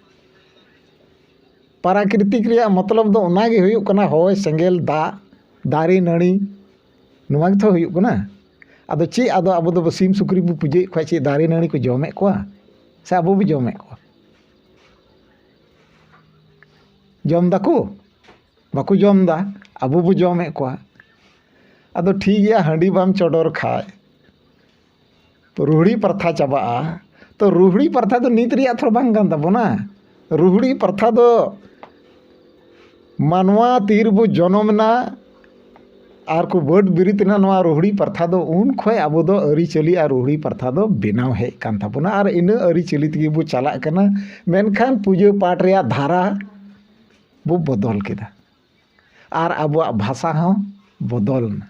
ᱯᱨᱟᱠᱨᱤᱛᱤᱠ ᱨᱮᱭᱟᱜ ᱢᱚᱛᱞᱚᱵ ᱫᱚ ᱚᱱᱟ ᱜᱮ ᱦᱩᱭᱩᱜ ᱠᱟᱱᱟ, ᱦᱚᱭ, ᱥᱮᱸᱜᱮᱞ, ᱫᱟᱜ, ᱫᱟᱨᱮ, ᱱᱟᱹᱲᱤ, ᱱᱚᱣᱟ ᱜᱮᱛᱚ ᱦᱩᱭᱩᱜ ᱠᱟᱱᱟ᱾ ᱟᱫᱚ ᱪᱮᱫ, ᱟᱫᱚ ᱟᱵᱚ ᱫᱚ ᱥᱤᱢ ᱥᱩᱠᱨᱤ ᱵᱚ ᱯᱩᱡᱟᱹᱭᱮᱫ ᱠᱚᱣᱟ, ᱪᱮᱫ ᱫᱟᱨᱮ ᱱᱟᱹᱲᱤ ᱠᱚ ᱡᱚᱢᱮᱫ ᱠᱚᱣᱟ ᱥᱮ ᱟᱵᱚ ᱵᱚ ᱡᱚᱢᱮᱫ ᱠᱚᱣᱟ? ᱡᱚᱢ ᱫᱟᱠᱚ? ᱵᱟᱠᱚ ᱡᱚᱢ ᱫᱟ, ᱟᱵᱚ ᱵᱚ ᱡᱚᱢᱮᱫ ᱠᱚᱣᱟ᱾ ᱟᱫᱚ ᱴᱷᱤᱠ ᱜᱮᱭᱟ, ᱦᱟᱺᱰᱤ ᱵᱟᱢ ᱪᱚᱰᱚᱨ ᱠᱷᱟᱡ ᱨᱩᱦᱲᱤ ᱯᱨᱚᱛᱷᱟ ᱪᱟᱵᱟᱜᱼᱟ᱾ ᱛᱚ ᱨᱩᱦᱲᱤ ᱯᱨᱚᱛᱷᱟ ᱫᱚ ᱱᱤᱛ ᱨᱮᱭᱟᱜ ᱛᱷᱚᱲᱟ ᱵᱟᱝ ᱠᱟᱱ ᱛᱟᱵᱚᱱᱟ᱾ ᱨᱩᱦᱲᱤ ᱯᱨᱚᱛᱷᱟ ᱫᱚ ᱢᱟᱱᱣᱟ ᱛᱤ ᱨᱮᱵᱚ ᱡᱚᱱᱚᱢ ᱮᱱᱟ ᱟᱨ ᱠᱚ ᱵᱟᱹᱰ ᱵᱤᱨᱤᱫ ᱮᱱᱟ ᱱᱚᱣᱟ ᱨᱩᱦᱲᱤ ᱯᱨᱚᱛᱷᱟ ᱫᱚ, ᱩᱱ ᱠᱷᱚᱱ ᱟᱵᱚ ᱫᱚ ᱟᱹᱨᱤᱪᱟᱹᱞᱤ ᱟᱨ ᱨᱩᱦᱲᱤ ᱯᱨᱚᱛᱷᱟ ᱫᱚ ᱵᱮᱱᱟᱣ ᱦᱮᱡ ᱠᱟᱱ ᱛᱟᱵᱚᱱᱟ ᱟᱨ ᱤᱱᱟᱹ ᱟᱹᱨᱤᱪᱟᱹᱞᱤ ᱛᱮᱜᱮ ᱵᱚ ᱪᱟᱞᱟᱜ ᱠᱟᱱᱟ᱾ ᱢᱮᱱᱠᱷᱟᱱ ᱯᱩᱡᱟᱹ ᱯᱟᱴ ᱨᱮᱭᱟᱜ ᱫᱷᱟᱨᱟ ᱵᱚ ᱵᱚᱫᱚᱞ ᱠᱮᱫᱟ᱾ ᱟᱨ ᱟᱵᱚᱣᱟᱜ ᱵᱷᱟᱥᱟ ᱦᱚᱸ ᱵᱚᱫᱚᱞ ᱮᱱᱟ᱾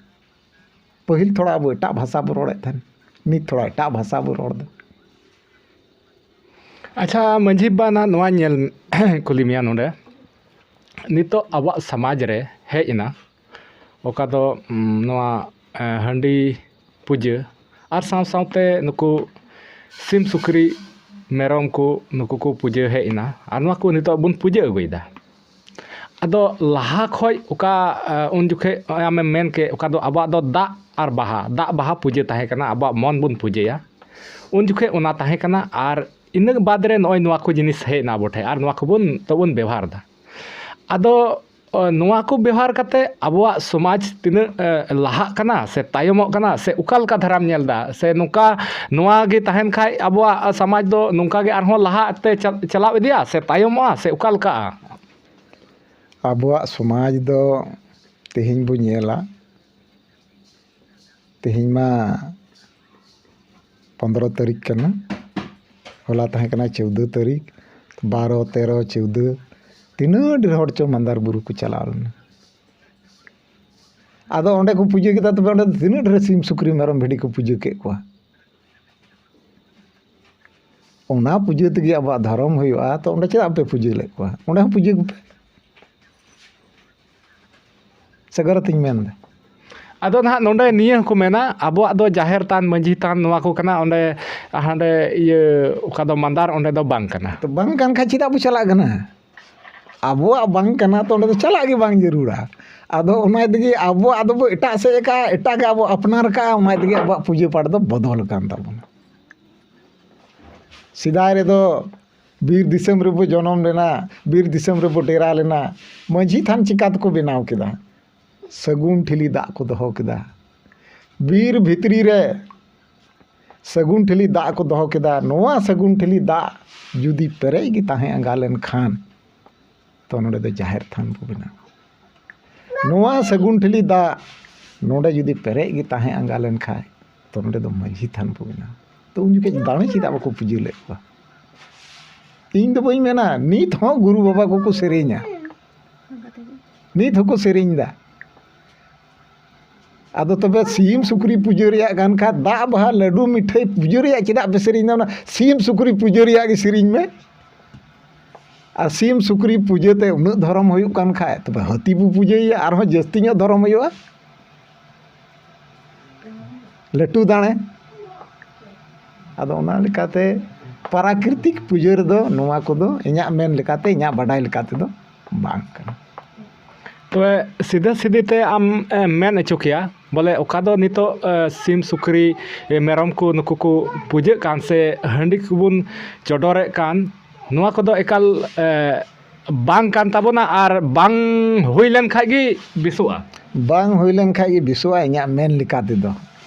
ᱯᱟᱹᱦᱤᱞ ᱛᱷᱚᱲᱟ ᱟᱵᱚ ᱮᱴᱟᱜ ᱵᱷᱟᱥᱟ ᱵᱚ ᱨᱚᱲᱮᱫ ᱛᱟᱦᱮᱱ, ᱱᱤᱛ ᱛᱷᱚᱲᱟ ᱮᱴᱟᱜ ᱵᱷᱟᱥᱟ ᱵᱚ ᱨᱚᱲ ᱮᱫᱟ᱾ ᱟᱪᱪᱷᱟ ᱢᱟᱺᱡᱷᱤ ᱵᱟᱵᱟ, ᱱᱟ ᱱᱚᱣᱟ ᱧᱮᱞ ᱠᱩᱞᱤ ᱢᱮᱭᱟ ᱱᱚᱰᱮ, ᱱᱤᱛᱚᱜ ᱟᱵᱚᱣᱟᱜ ᱥᱚᱢᱟᱡᱽ ᱨᱮ ᱦᱮᱡ ᱮᱱᱟ ᱚᱠᱟ ᱫᱚ, ᱩᱢ, ᱱᱚᱣᱟ, ᱮ, ᱦᱟᱺᱰᱤ ᱯᱩᱡᱟᱹ ᱟᱨ ᱥᱟᱶ ᱥᱟᱶᱛᱮ ᱱᱩᱠᱩ ᱥᱤᱢ ᱥᱩᱠᱨᱤ ᱢᱮᱨᱚᱢ ᱠᱚ, ᱱᱩᱠᱩ ᱠᱚ ᱯᱩᱡᱟᱹ ᱦᱮᱡ ᱮᱱᱟ, ᱟᱨ ᱱᱚᱣᱟ ᱠᱚ ᱱᱤᱛᱚᱜ ᱵᱚᱱ ᱯᱩᱡᱟᱹ ᱟᱹᱜᱩᱭᱮᱫᱟ᱾ ᱟᱫᱚ ᱞᱟᱦᱟ ᱠᱷᱚᱡ ᱚᱠᱟ, ᱮ, ᱩᱱ ᱡᱚᱠᱷᱮᱡ ᱟᱢᱮᱢ ᱢᱮᱱ ᱠᱮᱫ, ᱚᱠᱟ ᱫᱚ ᱟᱵᱚᱣᱟᱜ ᱫᱚ ᱫᱟᱜ ᱟᱨ ᱵᱟᱦᱟ, ᱫᱟᱜ ᱵᱟᱦᱟ ᱯᱩᱡᱟᱹ ᱛᱟᱦᱮᱸ ᱠᱟᱱᱟ, ᱟᱵᱚᱣᱟᱜ ᱢᱚᱱ ᱵᱚᱱ ᱯᱩᱡᱟᱹᱭᱟ, ᱩᱱ ᱡᱚᱠᱷᱮᱡ ᱚᱱᱟ ᱛᱟᱦᱮᱸ ᱠᱟᱱᱟ᱾ ᱟᱨ ᱤᱱᱟᱹ ᱵᱟᱫᱽ ᱨᱮ ᱱᱚᱜᱼᱚᱭ ᱱᱚᱣᱟ ᱠᱚ ᱡᱤᱱᱤᱥ ᱦᱮᱡ ᱮᱱᱟ ᱟᱵᱚ ᱴᱷᱮᱡ, ᱟᱨ ᱱᱚᱣᱟ ᱠᱚᱵᱚᱱ, ᱱᱤᱛᱚᱜ ᱵᱚᱱ ᱵᱮᱵᱚᱦᱟᱨ ᱮᱫᱟ᱾ ᱟᱫᱚ, ᱚ, ᱱᱚᱣᱟ ᱠᱚ ᱵᱮᱣᱦᱟᱨ ᱠᱟᱛᱮ ᱟᱵᱚᱣᱟᱜ ᱥᱚᱢᱟᱡᱽ ᱛᱤᱱᱟᱹᱜ, ᱮ, ᱞᱟᱦᱟᱜ ᱠᱟᱱᱟ ᱥᱮ ᱛᱟᱭᱚᱢᱚᱜ ᱠᱟᱱᱟ, ᱥᱮ ᱚᱠᱟ ᱞᱮᱠᱟ ᱫᱷᱟᱨᱟᱢ ᱧᱮᱞ ᱮᱫᱟ? ᱥᱮ ᱱᱚᱝᱠᱟ, ᱱᱚᱣᱟ ᱜᱮ ᱛᱟᱦᱮᱱ ᱠᱷᱟᱡ ᱟᱵᱚᱣᱟᱜ ᱥᱚᱢᱟᱡᱽ ᱫᱚ ᱱᱚᱝᱠᱟ ᱜᱮ ᱟᱨᱦᱚᱸ ᱞᱟᱦᱟ ᱛᱮ ᱪᱟ-, ᱪᱟᱞᱟᱣ ᱤᱫᱤᱜᱼᱟ ᱥᱮ ᱛᱟᱭᱚᱢᱚᱜᱼᱟ ᱥᱮ ᱚᱠᱟ ᱞᱮᱠᱟᱜᱼᱟ? ᱟᱵᱚᱣᱟᱜ ᱥᱚᱢᱟᱡᱽ ᱫᱚ ᱛᱮᱦᱮᱧ ᱵᱚ ᱧᱮᱞᱟ, ᱛᱮᱦᱮᱧ ᱢᱟ ᱯᱚᱱᱫᱽᱨᱚ ᱛᱟᱹᱨᱤᱠᱷ ᱠᱟᱱᱟ, ᱦᱚᱞᱟ ᱛᱟᱦᱮᱸ ᱠᱟᱱᱟ ᱪᱳᱫᱽᱫᱳ ᱛᱟᱹᱨᱤᱠᱷ, ᱵᱟᱨᱚ, ᱛᱮᱨᱚ, ᱪᱳᱫᱽᱫᱳ, ᱛᱤᱱᱟᱹᱜ ᱰᱷᱮᱨ ᱦᱚᱲ ᱪᱚ ᱢᱟᱱᱫᱟᱨ ᱵᱩᱨᱩ ᱠᱚ ᱪᱟᱞᱟᱣ ᱞᱮᱱᱟ᱾ ᱟᱫᱚ ᱚᱸᱰᱮ ᱠᱚ ᱯᱩᱡᱟᱹ ᱠᱮᱫᱟ, ᱛᱚᱵᱮ ᱚᱸᱰᱮ ᱫᱚ ᱛᱤᱱᱟᱹᱜ ᱰᱷᱮᱨ ᱥᱤᱢ, ᱥᱩᱠᱨᱤ, ᱢᱮᱨᱚᱢ, ᱵᱷᱤᱰᱤ ᱠᱚ ᱯᱩᱡᱟᱹ ᱠᱮᱫ ᱠᱚᱣᱟ? ᱚᱱᱟ ᱯᱩᱡᱟᱹ ᱛᱮᱜᱮ ᱟᱵᱚᱣᱟᱜ ᱫᱷᱚᱨᱚᱢ ᱦᱩᱭᱩᱜᱼᱟ, ᱛᱚ ᱚᱸᱰᱮ ᱪᱮᱫᱟᱜ ᱯᱮ ᱯᱩᱡᱟᱹ ᱞᱮᱫ ᱠᱚᱣᱟ? ᱚᱸᱰᱮ ᱦᱚᱸ ᱯᱩᱡᱟᱹ ᱠᱚᱯᱮ᱾ ᱥᱮ ᱜᱟᱨᱚᱛᱤᱧ ᱢᱮᱱᱫᱟ? ᱟᱫᱚ ᱱᱟᱦᱟᱜ ᱱᱚᱰᱮ ᱱᱤᱭᱟᱹ ᱦᱚᱸᱠᱚ ᱢᱮᱱᱟ, ᱟᱵᱚᱣᱟᱜ ᱫᱚ ᱡᱟᱦᱮᱨ ᱛᱷᱟᱱ, ᱢᱟᱹᱡᱷᱤ ᱛᱷᱟᱱ, ᱱᱚᱣᱟ ᱠᱚ ᱠᱟᱱᱟ, ᱚᱸᱰᱮ ᱦᱟᱸᱰᱮ ᱤᱭᱟᱹ ᱚᱠᱟ ᱫᱚ ᱢᱟᱱᱫᱟᱨ, ᱚᱸᱰᱮ ᱫᱚ ᱵᱟᱝ ᱠᱟᱱᱟ᱾ ᱛᱚ ᱵᱟᱝ ᱠᱟᱱ ᱠᱷᱟᱡ ᱪᱮᱫᱟᱜ ᱵᱚ ᱪᱟᱞᱟᱜ ᱠᱟᱱᱟ? ᱟᱵᱚᱣᱟᱜ ᱵᱟᱝ ᱠᱟᱱᱟ, ᱛᱚ ᱚᱸᱰᱮ ᱫᱚ ᱪᱟᱞᱟᱜ ᱜᱮ ᱵᱟᱝ ᱡᱟᱹᱨᱩᱲᱟ᱾ ᱟᱫᱚ ᱚᱱᱟ ᱛᱮᱜᱮ ᱟᱵᱚᱣᱟᱜ ᱫᱚᱵᱚ ᱮᱴᱟᱜ ᱥᱮᱫ ᱟᱠᱟᱜᱼᱟ, ᱮᱴᱟᱜ ᱜᱮ ᱟᱵᱚ ᱟᱯᱱᱟᱨ ᱟᱠᱟᱜᱼᱟ, ᱚᱱᱟ ᱛᱮᱜᱮ ᱟᱵᱚᱣᱟᱜ ᱯᱩᱡᱟᱹ ᱯᱟᱴ ᱫᱚ ᱵᱚᱫᱚᱞ ᱟᱠᱟᱱ ᱛᱟᱵᱚᱱᱟ᱾ ᱥᱮᱫᱟᱭ ᱨᱮᱫᱚ ᱵᱤᱨ ᱫᱤᱥᱚᱢ ᱨᱮᱵᱚ ᱡᱚᱱᱚᱢ ᱞᱮᱱᱟ, ᱵᱤᱨ ᱫᱤᱥᱚᱢ ᱨᱮᱵᱚ ᱰᱮᱨᱟ ᱞᱮᱱᱟ, ᱢᱟᱹᱡᱷᱤ ᱛᱷᱟᱱ ᱪᱤᱠᱟ ᱛᱮᱠᱚ ᱵᱮᱱᱟᱣ ᱠᱮᱫᱟ? ᱥᱟᱹᱜᱩᱱ ᱴᱷᱤᱞᱤ ᱫᱟᱜ ᱠᱚ ᱫᱚᱦᱚ ᱠᱮᱫᱟ᱾ ᱵᱤᱨ ᱵᱷᱤᱛᱨᱤ ᱨᱮ ᱥᱟᱹᱜᱩᱱ ᱴᱷᱤᱞᱤ ᱫᱟᱜ ᱠᱚ ᱫᱚᱦᱚ ᱠᱮᱫᱟ᱾ ᱱᱚᱣᱟ ᱥᱟᱹᱜᱩᱱ ᱴᱷᱤᱞᱤ ᱫᱟᱜ ᱡᱩᱫᱤ ᱯᱮᱨᱮᱡ ᱜᱮ ᱛᱟᱦᱮᱸ ᱟᱸᱜᱟ ᱞᱮᱱᱠᱷᱟᱱ, ᱛᱚ ᱱᱚᱰᱮ ᱫᱚ ᱡᱟᱦᱮᱨ ᱛᱷᱟᱱ ᱠᱚ ᱵᱮᱱᱟᱣᱟ᱾ ᱱᱚᱣᱟ ᱥᱟᱹᱜᱩᱱ ᱴᱷᱤᱞᱤ ᱫᱟᱜ ᱱᱚᱰᱮ ᱡᱩᱫᱤ ᱯᱮᱨᱮᱡ ᱜᱮ ᱛᱟᱦᱮᱸ ᱟᱸᱜᱟ ᱞᱮᱱᱠᱷᱟᱱ, ᱛᱚ ᱱᱚᱰᱮ ᱫᱚ ᱢᱟᱹᱡᱷᱤ ᱛᱷᱟᱱ ᱠᱚ ᱵᱮᱱᱟᱣᱟ᱾ ᱛᱚ ᱩᱱ ᱡᱚᱠᱷᱮᱡ ᱫᱟᱲᱮ ᱪᱮᱫᱟᱜ ᱵᱟᱠᱚ ᱯᱩᱡᱟᱹ ᱞᱮᱫ ᱠᱚᱣᱟ? ᱤᱧ ᱫᱚ ᱵᱟᱹᱧ ᱢᱮᱱᱟ, ᱱᱤᱛ ᱦᱚᱸ ᱜᱩᱨᱩ ᱵᱟᱵᱟ ᱠᱚᱠᱚ ᱥᱮᱨᱮᱧᱟ, ᱱᱤᱛ ᱦᱚᱸᱠᱚ ᱥᱮᱨᱮᱧ ᱮᱫᱟ᱾ ᱟᱫᱚ ᱛᱚᱵᱮ ᱥᱤᱢ ᱥᱩᱠᱨᱤ ᱯᱩᱡᱟᱹ ᱨᱮᱭᱟᱜ ᱠᱟᱱ ᱠᱷᱟᱡ, ᱫᱟᱜ ᱵᱟᱦᱟ ᱞᱟᱹᱰᱩ ᱢᱤᱴᱷᱟᱹᱭ ᱯᱩᱡᱟᱹ ᱨᱮᱭᱟᱜ ᱪᱮᱫᱟᱜ ᱯᱮ ᱥᱮᱨᱮᱧ ᱮᱫᱟ? ᱚᱱᱟ ᱥᱤᱢ ᱥᱩᱠᱨᱤ ᱯᱩᱡᱟᱹ ᱨᱮᱭᱟᱜ ᱜᱮ ᱥᱮᱨᱮᱧ ᱢᱮ᱾ ᱟᱨ ᱥᱤᱢ ᱥᱩᱠᱨᱤ ᱯᱩᱡᱟᱹ ᱛᱮ ᱩᱱᱟᱹᱜ ᱫᱷᱚᱨᱚᱢ ᱦᱩᱭᱩᱜ ᱠᱟᱱ ᱠᱷᱟᱡ, ᱛᱚᱵᱮ ᱦᱟᱹᱛᱤ ᱵᱚ ᱯᱩᱡᱟᱹᱭᱮᱭᱟ, ᱟᱨᱦᱚᱸ ᱡᱟᱹᱥᱛᱤ ᱧᱚᱜ ᱫᱷᱚᱨᱚᱢ ᱦᱩᱭᱩᱜᱼᱟ, ᱞᱟᱹᱴᱩ ᱫᱟᱲᱮ᱾ ᱟᱫᱚ ᱚᱱᱟ ᱞᱮᱠᱟᱛᱮ ᱯᱨᱟᱠᱨᱤᱛᱤᱠ ᱯᱩᱡᱟᱹ ᱨᱮᱫᱚ ᱱᱚᱣᱟ ᱠᱚᱫᱚ ᱤᱧᱟᱹᱜ ᱢᱮᱱ ᱞᱮᱠᱟᱛᱮ, ᱤᱧᱟᱹᱜ ᱵᱟᱰᱟᱭ ᱞᱮᱠᱟ ᱛᱮᱫᱚ ᱵᱟᱝ ᱠᱟᱱᱟ᱾ ᱛᱚᱵᱮ ᱥᱤᱫᱷᱟᱹ ᱥᱤᱫᱷᱤ ᱛᱮ ᱟᱢ, ᱮ, ᱢᱮᱱ ᱦᱚᱪᱚ ᱠᱮᱭᱟ, ᱵᱚᱞᱮ ᱚᱠᱟ ᱫᱚ ᱱᱤᱛᱚᱜ, ᱮ, ᱥᱤᱢ, ᱥᱩᱠᱨᱤ, ᱮ, ᱢᱮᱨᱚᱢ ᱠᱚ, ᱱᱩᱠᱩ ᱠᱚ ᱯᱩᱡᱟᱹᱜ ᱠᱟᱱ ᱥᱮ ᱦᱟᱺᱰᱤ ᱠᱚᱵᱚᱱ ᱪᱚᱰᱚᱨᱮᱫ ᱠᱟᱱ, ᱱᱚᱣᱟ ᱠᱚᱫᱚ ᱮᱠᱟᱞ, ᱮ, ᱵᱟᱝ ᱠᱟᱱ ᱛᱟᱵᱚᱱᱟ ᱟᱨ ᱵᱟᱝ ᱦᱩᱭ ᱞᱮᱱ ᱠᱷᱟᱡ ᱜᱮ ᱵᱮᱥᱚᱜᱼᱟ᱾ ᱵᱟᱝ ᱦᱩᱭ ᱞᱮᱱ ᱠᱷᱟᱡ ᱜᱮ ᱵᱮᱥᱚᱜᱼᱟ, ᱤᱧᱟᱹᱜ ᱢᱮᱱ ᱞᱮᱠᱟ ᱛᱮᱫᱚ᱾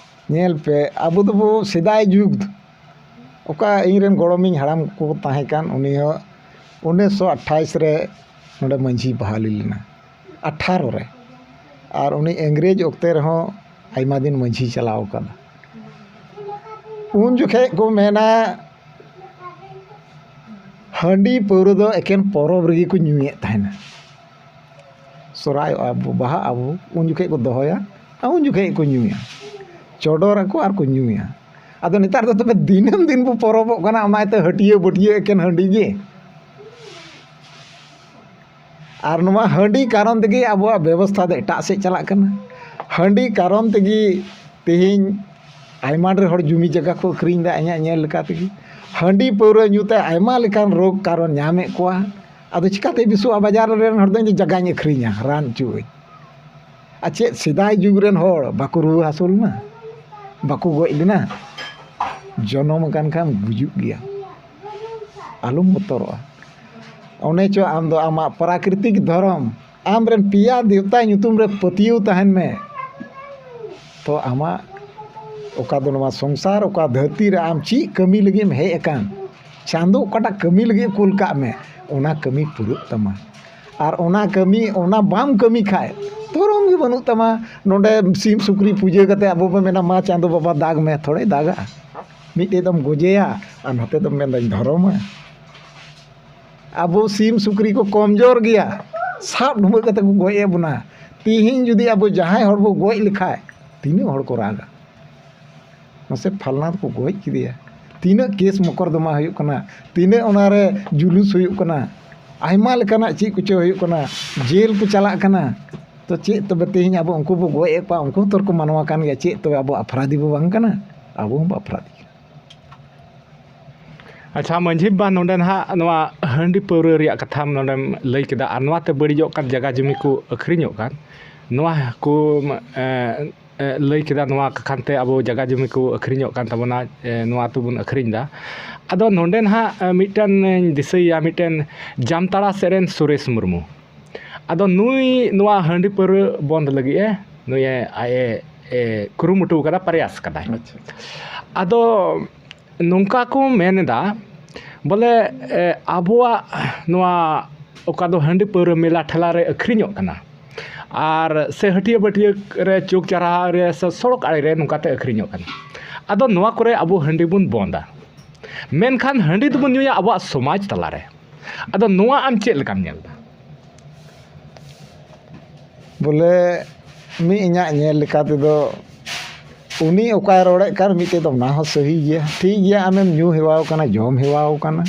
ᱧᱮᱞ ᱯᱮ, ᱟᱵᱚ ᱫᱚᱵᱚ ᱥᱮᱫᱟᱭ ᱡᱩᱜᱽ, ᱚᱠᱟ ᱤᱧ ᱨᱮᱱ ᱜᱚᱲᱚᱢᱤᱧ ᱦᱟᱲᱟᱢ ᱠᱚ ᱛᱟᱦᱮᱸ ᱠᱟᱱ, ᱩᱱᱤ ᱦᱚᱸ ᱩᱱᱤᱥᱥᱚ ᱟᱴᱷᱟᱭᱤᱥ ᱨᱮ ᱱᱚᱰᱮ ᱢᱟᱹᱡᱷᱤ ᱵᱟᱦᱟᱞᱤ ᱞᱮᱱᱟ, ᱟᱴᱷᱟᱨᱚ ᱨᱮ᱾ ᱟᱨ ᱩᱱᱤ ᱤᱝᱨᱮᱡᱽ ᱚᱠᱛᱮ ᱨᱮᱦᱚᱸ ᱟᱭᱢᱟ ᱫᱤᱱ ᱢᱟᱹᱡᱷᱤ ᱪᱟᱞᱟᱣ ᱟᱠᱟᱱᱟ᱾ ᱩᱱ ᱡᱚᱠᱷᱮᱡ ᱠᱚ ᱢᱮᱱᱟ, ᱦᱟᱺᱰᱤ ᱯᱟᱹᱣᱨᱟᱹ ᱫᱚ ᱮᱠᱮᱱ ᱯᱚᱨᱚᱵᱽ ᱨᱮᱜᱮ ᱠᱚ ᱧᱩᱭᱮᱫ ᱛᱟᱦᱮᱱᱟ᱾ ᱥᱚᱦᱨᱟᱭᱚᱜᱼᱟ ᱵᱚ, ᱵᱟᱦᱟᱜ ᱟᱵᱚ, ᱩᱱ ᱡᱚᱠᱷᱮᱡ ᱠᱚ ᱫᱚᱦᱚᱭᱟ ᱟᱨ ᱩᱱ ᱡᱚᱠᱷᱮᱡ ᱠᱚ ᱧᱩᱭᱟ, ᱪᱚᱰᱚᱨ ᱟᱠᱚ ᱟᱨ ᱠᱚ ᱧᱩᱭᱟ᱾ ᱟᱫᱚ ᱱᱮᱛᱟᱨ ᱫᱚ ᱛᱚᱵᱮ ᱫᱤᱱᱟᱹᱢ ᱫᱤᱱ ᱵᱚ ᱯᱚᱨᱚᱵᱚᱜ ᱠᱟᱱᱟ, ᱚᱱᱟ ᱤᱭᱟᱹᱛᱮ ᱦᱟᱹᱴᱤᱭᱟᱹ ᱵᱟᱹᱴᱤᱭᱟᱹ ᱮᱠᱮᱱ ᱦᱟᱺᱰᱤ ᱜᱮ᱾ ᱟᱨ ᱱᱚᱣᱟ ᱦᱟᱺᱰᱤ ᱠᱟᱨᱚᱱ ᱛᱮᱜᱮ ᱟᱵᱚᱣᱟᱜ ᱵᱮᱵᱚᱥᱛᱷᱟ ᱫᱚ ᱮᱴᱟᱜ ᱥᱮᱫ ᱪᱟᱞᱟᱜ ᱠᱟᱱᱟ᱾ ᱦᱟᱺᱰᱤ ᱠᱟᱨᱚᱱ ᱛᱮᱜᱮ ᱛᱮᱦᱮᱧ ᱟᱭᱢᱟ ᱰᱷᱮᱨ ᱦᱚᱲ ᱡᱩᱢᱤ ᱡᱟᱭᱜᱟ ᱠᱚ ᱟᱹᱠᱷᱨᱤᱧ ᱮᱫᱟ, ᱤᱧᱟᱹᱜ ᱧᱮᱞ ᱞᱮᱠᱟ ᱛᱮᱜᱮ᱾ ᱦᱟᱺᱰᱤ ᱯᱟᱹᱣᱨᱟᱹ ᱧᱩ ᱛᱮ ᱟᱭᱢᱟ ᱞᱮᱠᱟᱱ ᱨᱳᱜᱽ ᱠᱟᱨᱚᱱ ᱧᱟᱢᱮᱫ ᱠᱚᱣᱟ᱾ ᱟᱫᱚ ᱪᱤᱠᱟᱹᱛᱮ ᱵᱮᱥᱚᱜᱼᱟ? ᱵᱟᱡᱟᱨ ᱨᱮᱱ ᱦᱚᱲ ᱫᱚ ᱤᱧ ᱫᱚ ᱡᱟᱭᱜᱟᱧ ᱟᱹᱠᱷᱨᱤᱧᱟ, ᱨᱟᱱ ᱦᱚᱪᱚᱣᱟᱹᱧ᱾ ᱟᱨ ᱪᱮᱫ ᱥᱮᱫᱟᱭ ᱡᱩᱜᱽ ᱨᱮᱱ ᱦᱚᱲ ᱵᱟᱠᱚ ᱨᱩᱣᱟᱹ ᱦᱟᱹᱥᱩ ᱞᱮᱱᱟ? ᱵᱟᱠᱚ ᱜᱚᱡ ᱞᱮᱱᱟ? ᱡᱚᱱᱚᱢ ᱟᱠᱟᱱ ᱠᱷᱟᱱ ᱜᱩᱡᱩᱜ ᱜᱮᱭᱟ᱾ ᱟᱞᱚᱢ ᱵᱚᱛᱚᱨᱚᱜᱼᱟ᱾ ᱚᱱᱮ ᱪᱚ ᱟᱢ ᱫᱚ ᱟᱢᱟᱜ ᱯᱨᱟᱠᱨᱤᱛᱤᱠ ᱫᱷᱚᱨᱚᱢ, ᱟᱢ ᱨᱮᱱ ᱯᱮᱭᱟ ᱫᱮᱣᱛᱟ ᱧᱩᱛᱩᱢ ᱨᱮ ᱯᱟᱹᱛᱭᱟᱹᱣ ᱛᱟᱦᱮᱱ ᱢᱮ᱾ ᱛᱚ ᱟᱢᱟᱜ ᱚᱠᱟ ᱫᱚ ᱱᱚᱣᱟ ᱥᱚᱝᱥᱟᱨ, ᱚᱠᱟ ᱫᱷᱟᱹᱨᱛᱤ ᱨᱮ ᱟᱢ ᱪᱮᱫ ᱠᱟᱹᱢᱤ ᱞᱟᱹᱜᱤᱫ ᱮᱢ ᱦᱮᱡ ᱟᱠᱟᱱ, ᱪᱟᱸᱫᱚ ᱚᱠᱟᱴᱟᱜ ᱠᱟᱹᱢᱤ ᱞᱟᱹᱜᱤᱫ ᱮ ᱠᱩᱞ ᱠᱟᱜ ᱢᱮ, ᱚᱱᱟ ᱠᱟᱹᱢᱤ ᱯᱩᱨᱟᱹᱜ ᱛᱟᱢᱟ᱾ ᱟᱨ ᱚᱱᱟ ᱠᱟᱹᱢᱤ, ᱚᱱᱟ ᱵᱟᱢ ᱠᱟᱹᱢᱤ ᱠᱷᱟᱡ ᱫᱷᱚᱨᱚᱢ ᱜᱮ ᱵᱟᱹᱱᱩᱜ ᱛᱟᱢᱟ᱾ ᱱᱚᱰᱮ ᱥᱤᱢ ᱥᱩᱠᱨᱤ ᱯᱩᱡᱟᱹ ᱠᱟᱛᱮ ᱟᱵᱚ ᱵᱚᱱ ᱢᱮᱱᱟ, "ᱢᱟ ᱪᱟᱸᱫᱚ ᱵᱟᱵᱟ ᱫᱟᱜᱽ ᱢᱮ", ᱛᱷᱚᱲᱮ ᱫᱟᱜᱟ? ᱢᱤᱫᱴᱮᱡ ᱫᱚᱢ ᱜᱚᱡᱮᱭᱟ ᱟᱨ ᱱᱚᱛᱮ ᱫᱚᱢ ᱢᱮᱱᱫᱟᱹᱧ ᱫᱷᱚᱨᱚᱢᱟ᱾ ᱟᱵᱚ ᱥᱤᱢ ᱥᱩᱠᱨᱤ ᱠᱚ ᱠᱚᱢᱡᱳᱨ ᱜᱮᱭᱟ, ᱥᱟᱵ ᱰᱷᱩᱢᱵᱟᱹᱜ ᱠᱟᱛᱮ ᱠᱚ ᱜᱚᱡ ᱮᱫ ᱵᱚᱱᱟ᱾ ᱛᱤᱦᱤᱧ ᱡᱩᱫᱤ ᱟᱵᱚ ᱡᱟᱦᱟᱸᱭ ᱦᱚᱲ ᱵᱚ ᱜᱚᱡ ᱞᱮᱠᱷᱟᱡ, ᱛᱤᱱᱟᱹᱜ ᱦᱚᱲ ᱠᱚ ᱨᱟᱜᱟ? ᱢᱟᱥᱮ, ᱯᱷᱟᱞᱱᱟ ᱫᱚᱠᱚ ᱜᱚᱡ ᱠᱮᱫᱮᱭᱟ, ᱛᱤᱱᱟᱹᱜ ᱠᱮᱥ ᱢᱚᱠᱚᱨᱫᱚᱢᱟ ᱦᱩᱭᱩᱜ ᱠᱟᱱᱟ, ᱛᱤᱱᱟᱹᱜ ᱚᱱᱟᱨᱮ ᱡᱩᱞᱩᱥ ᱦᱩᱭᱩᱜ ᱠᱟᱱᱟ, ᱟᱭᱢᱟ ᱞᱮᱠᱟᱱᱟᱜ ᱪᱮᱫ ᱠᱚᱪᱚ ᱦᱩᱭᱩᱜ ᱠᱟᱱᱟ, ᱡᱮᱞ ᱠᱚ ᱪᱟᱞᱟᱜ ᱠᱟᱱᱟ᱾ ᱛᱚ ᱪᱮᱫ ᱛᱚᱵᱮ ᱛᱮᱦᱮᱧ ᱟᱵᱚ ᱩᱱᱠᱩ ᱵᱚ ᱜᱚᱡ ᱮᱫ ᱠᱚᱣᱟ, ᱩᱱᱠᱩ ᱦᱚᱸᱛᱚ ᱠᱚ ᱢᱟᱱᱣᱟ ᱠᱟᱱ ᱜᱮᱭᱟ, ᱪᱮᱫ ᱛᱚᱵᱮ ᱟᱵᱚ ᱟᱯᱨᱟᱫᱷᱤ ᱵᱚ ᱵᱟᱝ ᱠᱟᱱᱟ? ᱟᱵᱚ ᱦᱚᱸ ᱵᱚ ᱟᱯᱨᱟᱫᱷᱤ ᱠᱟᱱᱟ᱾ ᱟᱪᱪᱷᱟ ᱢᱟᱹᱡᱷᱤ ᱵᱟᱵᱟ, ᱱᱚᱰᱮ ᱱᱟᱦᱟᱜ ᱱᱚᱣᱟ ᱦᱟᱺᱰᱤ ᱯᱟᱹᱣᱨᱟᱹ ᱨᱮᱭᱟᱜ ᱠᱟᱛᱷᱟᱢ ᱱᱚᱰᱮᱢ ᱞᱟᱹᱭ ᱠᱮᱫᱟ, ᱟᱨ ᱱᱚᱣᱟ ᱛᱮ ᱵᱟᱹᱲᱤᱡᱚᱜ ᱠᱟᱱ ᱡᱟᱭᱜᱟ ᱡᱚᱢᱤ ᱠᱚ ᱟᱹᱠᱷᱨᱤᱧᱚᱜ ᱠᱟᱱ, ᱱᱚᱣᱟ ᱠᱚ ᱮ, ᱮ, ᱞᱟᱹᱭ ᱠᱮᱫᱟ, ᱱᱚᱣᱟ ᱠᱟᱠᱷᱟᱱ ᱛᱮ ᱟᱵᱚ ᱡᱟᱭᱜᱟ ᱡᱚᱢᱤ ᱠᱚ ᱟᱹᱠᱷᱨᱤᱧᱚᱜ ᱠᱟᱱ ᱛᱟᱵᱚᱱᱟ, ᱮ, ᱱᱚᱣᱟ ᱛᱮᱵᱚᱱ ᱟᱹᱠᱷᱨᱤᱧ ᱮᱫᱟ᱾ ᱟᱫᱚ ᱱᱚᱰᱮ ᱱᱟᱦᱟᱜ ᱮ, ᱢᱤᱫᱴᱮᱱ ᱤᱧ ᱫᱤᱥᱟᱹᱭᱟ, ᱢᱤᱫᱴᱮᱱ ᱡᱟᱢᱛᱟᱲᱟ ᱥᱮᱫ ᱨᱮᱱ ᱥᱩᱨᱮᱥ ᱢᱩᱨᱢᱩ, ᱟᱫᱚ ᱱᱩᱭ ᱱᱚᱣᱟ ᱦᱟᱺᱰᱤ ᱯᱟᱹᱣᱨᱟᱹ ᱵᱚᱱᱫ ᱞᱟᱹᱜᱤᱫ ᱮ ᱱᱩᱭ ᱮ ᱟᱡ ᱮ, ᱮ, ᱠᱩᱨᱩᱢᱩᱴᱩ ᱠᱟᱫᱟ, ᱯᱨᱚᱭᱟᱥ ᱠᱟᱫᱟᱭ᱾ ᱟᱪᱪᱷᱟ᱾ ᱟᱫᱚ ᱱᱚᱝᱠᱟ ᱠᱚ ᱢᱮᱱ ᱮᱫᱟ, ᱵᱚᱞᱮ ᱮ, ᱟᱵᱚᱣᱟᱜ ᱱᱚᱣᱟ ᱚᱠᱟ ᱫᱚ ᱦᱟᱺᱰᱤ ᱯᱟᱹᱣᱨᱟᱹ ᱢᱮᱞᱟ ᱴᱷᱮᱞᱟ ᱨᱮ ᱟᱹᱠᱷᱨᱤᱧᱚᱜ ᱠᱟᱱᱟ, ᱟᱨ ᱥᱮ ᱦᱟᱹᱴᱤᱭᱟᱹ ᱵᱟᱹᱴᱤᱭᱟᱹ ᱨᱮ, ᱪᱚᱠ ᱪᱟᱨᱦᱟ ᱨᱮ, ᱥᱮ ᱥᱚᱲᱚᱠ ᱟᱲᱮ ᱨᱮ ᱱᱚᱝᱠᱟᱛᱮ ᱟᱹᱠᱷᱨᱤᱧᱚᱜ ᱠᱟᱱᱟ, ᱟᱫᱚ ᱱᱚᱣᱟ ᱠᱚᱨᱮ ᱟᱵᱚ ᱦᱟᱺᱰᱤ ᱵᱚᱱ ᱵᱚᱱᱫᱟ, ᱢᱮᱱᱠᱷᱟᱱ ᱦᱟᱺᱰᱤ ᱫᱚᱵᱚᱱ ᱧᱩᱭᱟ ᱟᱵᱚᱣᱟᱜ ᱥᱚᱢᱟᱡᱽ ᱛᱟᱞᱟᱨᱮ᱾ ᱟᱫᱚ ᱱᱚᱣᱟ ᱟᱢ ᱪᱮᱫ ᱞᱮᱠᱟᱢ ᱧᱮᱞ ᱮᱫᱟ? ᱵᱚᱞᱮ, ᱢᱤᱫ ᱤᱧᱟᱹᱜ ᱧᱮᱞ ᱞᱮᱠᱟ ᱛᱮᱫᱚ, ᱩᱱᱤ ᱚᱠᱟᱭ ᱨᱚᱲᱮᱫ ᱠᱟᱱ, ᱢᱤᱫᱴᱮᱡ ᱫᱚ ᱚᱱᱟ ᱦᱚᱸ ᱥᱟᱹᱦᱤ ᱜᱮᱭᱟ, ᱴᱷᱤᱠ ᱜᱮᱭᱟ, ᱟᱢᱮᱢ ᱧᱩ ᱦᱮᱣᱟᱣ ᱠᱟᱱᱟ, ᱡᱚᱢ ᱦᱮᱣᱟᱣ ᱠᱟᱱᱟ,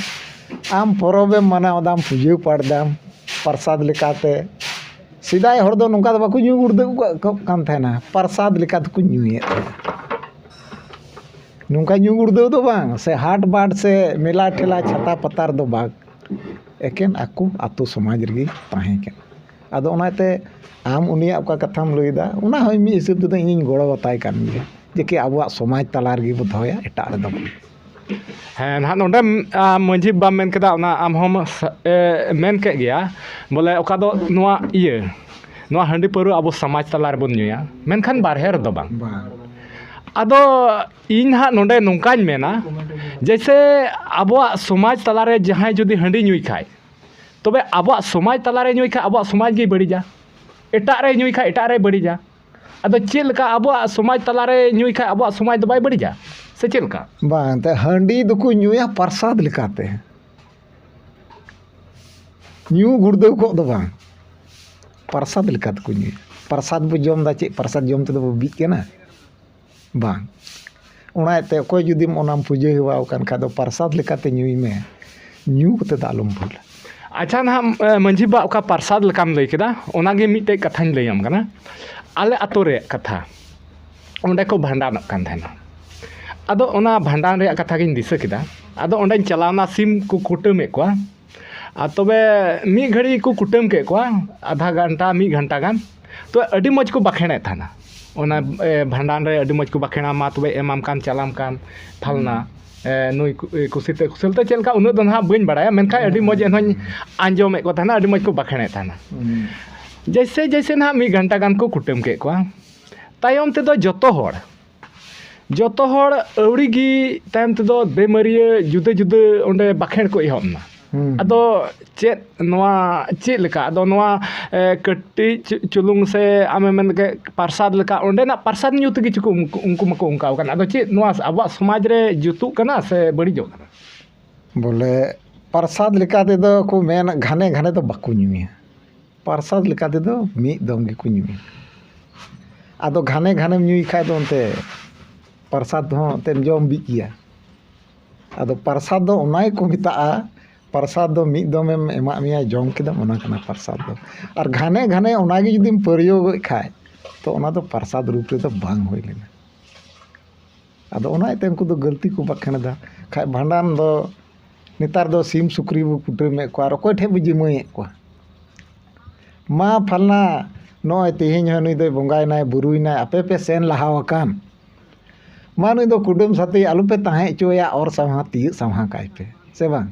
ᱟᱢ ᱯᱚᱨᱚᱵᱮᱢ ᱢᱟᱱᱟᱣ ᱫᱟᱢ, ᱯᱩᱡᱟᱹ ᱯᱟᱴ ᱫᱟᱢ, ᱯᱨᱚᱥᱟᱫᱽ ᱞᱮᱠᱟᱛᱮ᱾ ᱥᱮᱫᱟᱭ ᱦᱚᱲ ᱫᱚ ᱱᱚᱝᱠᱟ ᱫᱚ ᱵᱟᱠᱚ ᱧᱩ ᱜᱩᱲᱫᱟᱹᱣ ᱠᱟᱜ ᱠᱟᱱ ᱛᱟᱦᱮᱱᱟ, ᱯᱨᱚᱥᱟᱫᱽ ᱞᱮᱠᱟ ᱛᱮᱠᱚ ᱧᱩᱭᱮᱫ ᱛᱟᱦᱮᱱᱟ᱾ ᱱᱚᱝᱠᱟ ᱧᱩ ᱜᱩᱲᱫᱟᱹᱣ ᱫᱚ ᱵᱟᱝ, ᱥᱮ ᱦᱟᱴ ᱵᱟᱴ ᱥᱮ ᱢᱮᱞᱟ ᱴᱷᱮᱞᱟ ᱪᱷᱟᱛᱟ ᱯᱟᱛᱟ ᱨᱮᱫᱚ ᱵᱟᱝ, ᱮᱠᱮᱱ ᱟᱠᱚ ᱟᱛᱳ ᱥᱚᱢᱟᱡᱽ ᱨᱮᱜᱮ ᱛᱟᱦᱮᱸ ᱠᱟᱱᱟ᱾ ᱟᱫᱚ ᱚᱱᱟᱛᱮ ᱟᱢ ᱩᱱᱤᱭᱟᱜ ᱚᱠᱟ ᱠᱟᱛᱷᱟᱢ ᱞᱟᱹᱭᱫᱟ, ᱚᱱᱟ ᱦᱚᱸ ᱢᱤᱫ ᱦᱤᱥᱟᱹᱵ ᱛᱮᱫᱚ ᱤᱧᱤᱧ ᱜᱚᱲᱚ ᱟᱛᱟᱭ ᱠᱟᱱ ᱜᱮᱭᱟ, ᱡᱮ ᱠᱤ ᱟᱵᱚᱣᱟᱜ ᱥᱚᱢᱟᱡᱽ ᱛᱟᱞᱟ ᱨᱮᱜᱮ ᱵᱚ ᱫᱚᱦᱚᱭᱟ, ᱮᱴᱟᱜ ᱨᱮᱫᱚ ᱵᱟᱝ᱾ ᱦᱮᱸ, ᱱᱟᱦᱟᱜ ᱱᱚᱰᱮ, ᱟ, ᱢᱟᱹᱡᱷᱤ ᱵᱟᱵᱟᱢ ᱢᱮᱱ ᱠᱮᱫᱟ, ᱚᱱᱟ ᱟᱢ ᱦᱚᱸᱢ ᱥᱟ-, ᱮ, ᱢᱮᱱ ᱠᱮᱫ ᱜᱮᱭᱟ, ᱵᱚᱞᱮ ᱚᱠᱟ ᱫᱚ ᱱᱚᱣᱟ ᱤᱭᱟᱹ, ᱱᱚᱣᱟ ᱦᱟᱺᱰᱤ ᱯᱟᱹᱣᱨᱟᱹ ᱟᱵᱚ ᱥᱚᱢᱟᱡᱽ ᱛᱟᱞᱟ ᱨᱮᱵᱚᱱ ᱧᱩᱭᱟ, ᱢᱮᱱᱠᱷᱟᱱ ᱵᱟᱨᱦᱮ ᱨᱮᱫᱚ ᱵᱟᱝ᱾ ᱵᱟᱝ᱾ ᱟᱫᱚ ᱤᱧ ᱦᱟᱸᱜ ᱱᱚᱰᱮ ᱱᱚᱝᱠᱟᱧ ᱢᱮᱱᱟ, ᱡᱮᱭᱥᱮ ᱟᱵᱚᱣᱟᱜ ᱥᱚᱢᱟᱡᱽ ᱛᱟᱞᱟᱨᱮ ᱡᱟᱦᱟᱸᱭ ᱡᱩᱫᱤ ᱦᱟᱺᱰᱤ ᱧᱩᱭ ᱠᱷᱟᱡ, ᱛᱚᱵᱮ ᱟᱵᱚᱣᱟᱜ ᱥᱚᱢᱟᱡᱽ ᱛᱟᱞᱟᱨᱮ ᱧᱩᱭ ᱠᱷᱟᱡ ᱟᱵᱚᱣᱟᱜ ᱥᱚᱢᱟᱡᱽ ᱜᱮᱭ ᱵᱟᱹᱲᱤᱡᱟ, ᱮᱴᱟᱜ ᱨᱮᱭ ᱧᱩᱭ ᱠᱷᱟᱡ ᱮᱴᱟᱜ ᱨᱮᱭ ᱵᱟᱹᱲᱤᱡᱟ᱾ ᱟᱫᱚ ᱪᱮᱫ ᱞᱮᱠᱟ ᱟᱵᱚᱣᱟᱜ ᱥᱚᱢᱟᱡᱽ ᱛᱟᱞᱟᱨᱮ ᱧᱩᱭ ᱠᱷᱟᱡ ᱟᱵᱚᱣᱟᱜ ᱥᱚᱢᱟᱡᱽ ᱫᱚ ᱵᱟᱭ ᱵᱟᱹᱲᱤᱡᱟ, ᱥᱮ ᱪᱮᱫ ᱞᱮᱠᱟ? ᱵᱟᱝ, ᱮᱱᱛᱮ ᱦᱟᱺᱰᱤ ᱫᱚᱠᱚ ᱧᱩᱭᱟ ᱯᱨᱚᱥᱟᱫᱽ ᱞᱮᱠᱟᱛᱮ, ᱧᱩ ᱜᱩᱲᱫᱟᱹᱣ ᱠᱚᱜ ᱫᱚ ᱵᱟᱝ, ᱯᱨᱚᱥᱟᱫᱽ ᱞᱮᱠᱟ ᱛᱮᱠᱚ ᱧᱩᱭᱟ᱾ ᱯᱨᱚᱥᱟᱫᱽ ᱵᱚ ᱡᱚᱢ ᱮᱫᱟ, ᱪᱮᱫ ᱯᱨᱚᱥᱟᱫᱽ ᱡᱚᱢ ᱛᱮᱫᱚ ᱵᱚ ᱵᱤᱜ ᱠᱟᱱᱟ? ᱵᱟᱝ᱾ ᱚᱱᱟ ᱤᱭᱟᱹᱛᱮ ᱚᱠᱚᱭ ᱡᱩᱫᱤᱢ ᱚᱱᱟᱢ ᱯᱩᱡᱟᱹ ᱦᱮᱣᱟ ᱟᱠᱟᱱ ᱠᱷᱟᱡ ᱫᱚ ᱯᱨᱚᱥᱟᱫᱽ ᱞᱮᱠᱟᱛᱮ ᱧᱩᱭ ᱢᱮ, ᱧᱩ ᱠᱟᱛᱮ ᱫᱚ ᱟᱞᱚᱢ ᱵᱷᱩᱞᱟ᱾ ᱟᱪᱪᱷᱟ, ᱱᱟᱦᱟᱜ, ᱮ, ᱢᱟᱹᱡᱷᱤ ᱵᱟᱵᱟ, ᱚᱠᱟ ᱯᱨᱚᱥᱟᱫᱽ ᱞᱮᱠᱟᱢ ᱞᱟᱹᱭ ᱠᱮᱫᱟ, ᱚᱱᱟᱜᱮ ᱢᱤᱫᱴᱮᱡ ᱠᱟᱛᱷᱟᱧ ᱞᱟᱹᱭᱟᱢ ᱠᱟᱱᱟ᱾ ᱟᱞᱮ ᱟᱛᱳ ᱨᱮᱭᱟᱜ ᱠᱟᱛᱷᱟ, ᱚᱸᱰᱮ ᱠᱚ ᱵᱷᱟᱸᱰᱟᱱᱚᱜ ᱠᱟᱱ ᱛᱟᱦᱮᱱᱟ᱾ ᱟᱫᱚ ᱚᱱᱟ ᱵᱷᱟᱸᱰᱟᱱ ᱨᱮᱭᱟᱜ ᱠᱟᱛᱷᱟ ᱜᱤᱧ ᱫᱤᱥᱟᱹ ᱠᱮᱫᱟ᱾ ᱟᱫᱚ ᱚᱸᱰᱮᱧ ᱪᱟᱞᱟᱣᱱᱟ, ᱥᱤᱢ ᱠᱚ ᱠᱩᱴᱟᱹᱢᱮᱫ ᱠᱚᱣᱟ᱾ ᱟᱨ ᱛᱚᱵᱮ ᱢᱤᱫ ᱜᱷᱟᱹᱲᱤ ᱠᱚ ᱠᱩᱴᱟᱹᱢ ᱠᱮᱫ ᱠᱚᱣᱟ, ᱟᱫᱷᱟ ᱜᱷᱚᱱᱴᱟ, ᱢᱤᱫ ᱜᱷᱚᱱᱴᱟ ᱜᱟᱱ᱾ ᱛᱚ ᱟᱹᱰᱤ ᱢᱚᱡᱽ ᱠᱚ ᱵᱟᱠᱷᱮᱲᱮᱫ ᱛᱟᱦᱮᱱᱟ᱾ ᱚᱱᱟ ᱮ, ᱵᱷᱟᱸᱰᱟᱱ ᱨᱮ ᱟᱹᱰᱤ ᱢᱚᱡᱽ ᱠᱚ ᱵᱟᱠᱷᱮᱲᱟ, "ᱢᱟ ᱛᱚᱵᱮ ᱮᱢᱟᱢ ᱠᱟᱱ, ᱪᱟᱞᱟᱢ ᱠᱟᱱ ᱯᱷᱟᱞᱱᱟ, ᱮ, ᱱᱩᱭ ᱠᱩ-, ᱮ, ᱠᱩᱥᱤᱛᱮ ᱠᱩᱥᱟᱹᱞᱛᱮ ᱪᱮᱫ ᱞᱮᱠᱟ, ᱩᱱᱟᱹᱜ ᱫᱚ ᱱᱟᱦᱟᱜ ᱵᱟᱹᱧ ᱵᱟᱲᱟᱭᱟ, ᱢᱮᱱᱠᱷᱟᱱ ᱟᱹᱰᱤ ᱢᱚᱡᱽ ᱮᱱᱦᱚᱧ ᱟᱸᱡᱚᱢᱮᱫ ᱠᱚ ᱛᱟᱦᱮᱱᱟ, ᱟᱹᱰᱤ ᱢᱚᱡᱽ ᱠᱚ ᱵᱟᱠᱷᱮᱲᱮᱫ ᱛᱟᱦᱮᱱᱟ᱾ ᱡᱮᱭᱥᱮ ᱡᱮᱭᱥᱮ ᱱᱟᱦᱟᱜ ᱢᱤᱫ ᱜᱷᱚᱱᱴᱟ ᱜᱟᱱ ᱠᱚ ᱠᱩᱴᱟᱹᱢ ᱠᱮᱫ ᱠᱚᱣᱟ, ᱛᱟᱭᱚᱢ ᱛᱮᱫᱚ ᱡᱚᱛᱚ ᱦᱚᱲ, ᱡᱚᱛᱚ ᱦᱚᱲ ᱟᱹᱣᱲᱤ ᱜᱮ ᱛᱟᱭᱚᱢ ᱛᱮᱫᱚ ᱵᱮᱢᱟᱹᱨᱤᱭᱟᱹ ᱡᱩᱫᱟᱹ ᱡᱩᱫᱟᱹ ᱚᱸᱰᱮ ᱵᱟᱠᱷᱮᱲ ᱠᱚ ᱮᱦᱚᱵ ᱮᱱᱟ᱾ ᱦᱩᱸ᱾ ᱟᱫᱚ ᱪᱮᱫ ᱱᱚᱣᱟ, ᱪᱮᱫ ᱞᱮᱠᱟ? ᱟᱫᱚ ᱱᱚᱣᱟ, ᱮ, ᱠᱟᱹᱴᱤᱡ ᱪᱩ-, ᱪᱩᱞᱩᱝ ᱥᱮ ᱟᱢᱮᱢ ᱢᱮᱱ ᱠᱮᱫ ᱯᱨᱚᱥᱟᱫᱽ ᱞᱮᱠᱟ, ᱚᱸᱰᱮᱱᱟᱜ ᱯᱨᱚᱥᱟᱫᱽ ᱧᱩ ᱛᱮᱜᱮ ᱪᱚᱠᱚ ᱩᱱᱠᱩ, ᱩᱱᱠᱩ ᱢᱟᱠᱚ ᱚᱱᱠᱟ ᱟᱠᱟᱱ᱾ ᱟᱫᱚ ᱪᱮᱫ ᱱᱚᱣᱟ ᱟᱵᱚᱣᱟᱜ ᱥᱚᱢᱟᱡᱽ ᱨᱮ ᱡᱩᱛᱩᱜ ᱠᱟᱱᱟ ᱥᱮ ᱵᱟᱹᱲᱤᱡᱚᱜ ᱠᱟᱱᱟ? ᱵᱚᱞᱮ, ᱯᱨᱚᱥᱟᱫᱽ ᱞᱮᱠᱟ ᱛᱮᱫᱚ ᱠᱚ ᱢᱮᱱ, ᱜᱷᱟᱱᱮ ᱜᱷᱟᱱᱮ ᱫᱚ ᱵᱟᱠᱚ ᱧᱩᱭᱟ᱾ ᱯᱨᱚᱥᱟᱫᱽ ᱞᱮᱠᱟ ᱛᱮᱫᱚ ᱢᱤᱫ ᱫᱚᱢ ᱜᱮᱠᱚ ᱧᱩᱭᱟ᱾ ᱟᱫᱚ ᱜᱷᱟᱱᱮ ᱜᱷᱟᱱᱮᱢ ᱧᱩᱭ ᱠᱷᱟᱡ ᱫᱚ ᱚᱱᱛᱮ ᱯᱨᱚᱥᱟᱫᱽ ᱦᱚᱸ ᱮᱱᱛᱮᱢ ᱡᱚᱢ ᱵᱤᱜ ᱜᱮᱭᱟ᱾ ᱟᱫᱚ ᱯᱨᱚᱥᱟᱫᱽ ᱫᱚ ᱚᱱᱟ ᱜᱮᱠᱚ ᱢᱮᱛᱟᱜᱼᱟ, ᱯᱨᱚᱥᱟᱫᱽ ᱫᱚ ᱢᱤᱫ ᱫᱚᱢᱮᱢ ᱮᱢᱟᱜ ᱢᱮᱭᱟ, ᱡᱚᱢ ᱠᱮᱫᱟᱢ, ᱚᱱᱟ ᱠᱟᱱᱟ ᱯᱨᱚᱥᱟᱫᱽ ᱫᱚ᱾ ᱟᱨ ᱜᱷᱟᱱᱮ ᱜᱷᱟᱱᱮ ᱚᱱᱟ ᱜᱮ ᱡᱩᱫᱤᱢ ᱯᱟᱹᱨᱭᱟᱹᱣᱮᱫ ᱠᱷᱟᱡ, ᱛᱚ ᱚᱱᱟ ᱫᱚ ᱯᱨᱚᱥᱟᱫᱽ ᱨᱩᱯ ᱨᱮᱫᱚ ᱵᱟᱝ ᱦᱩᱭ ᱞᱮᱱᱟ᱾ ᱟᱫᱚ ᱚᱱᱟ ᱤᱭᱟᱹᱛᱮ ᱩᱱᱠᱩ ᱫᱚ ᱜᱟᱹᱞᱛᱤ ᱠᱚ ᱵᱟᱠᱷᱮᱬ ᱮᱫᱟ᱾ ᱠᱷᱟᱡ ᱵᱷᱟᱸᱰᱟᱱ ᱫᱚ ᱱᱮᱛᱟᱨ ᱫᱚ ᱥᱤᱢ ᱥᱩᱠᱨᱤ ᱵᱚ ᱠᱩᱴᱟᱹᱢᱮᱫ ᱠᱚᱣᱟ ᱟᱨ ᱚᱠᱚᱭ ᱴᱷᱮᱡ ᱵᱚ ᱡᱤᱢᱟᱹᱭᱮᱫ ᱠᱚᱣᱟ? ᱢᱟ ᱯᱷᱟᱞᱱᱟ, ᱱᱚᱜᱼᱚᱭ ᱛᱮᱦᱮᱧ ᱦᱚᱸ ᱱᱩᱭ ᱫᱚᱭ ᱵᱚᱸᱜᱟᱭᱮᱱᱟᱭ, ᱵᱩᱨᱩᱭᱮᱱᱟᱭ, ᱟᱯᱮ ᱯᱮ ᱥᱮᱱ ᱞᱟᱦᱟ ᱟᱠᱟᱱ᱾ ᱢᱟ ᱱᱩᱭ ᱫᱚ ᱠᱩᱰᱟᱹᱢ ᱥᱟᱛᱮ ᱟᱞᱚ ᱯᱮ ᱛᱟᱦᱮᱸ ᱦᱚᱪᱚᱣᱟᱭᱟ, ᱚᱨ ᱥᱟᱶᱦᱟ ᱛᱤᱭᱟᱹᱜ ᱥᱟᱶᱦᱟ ᱠᱟᱭ ᱯᱮ, ᱥᱮ ᱵᱟᱝ?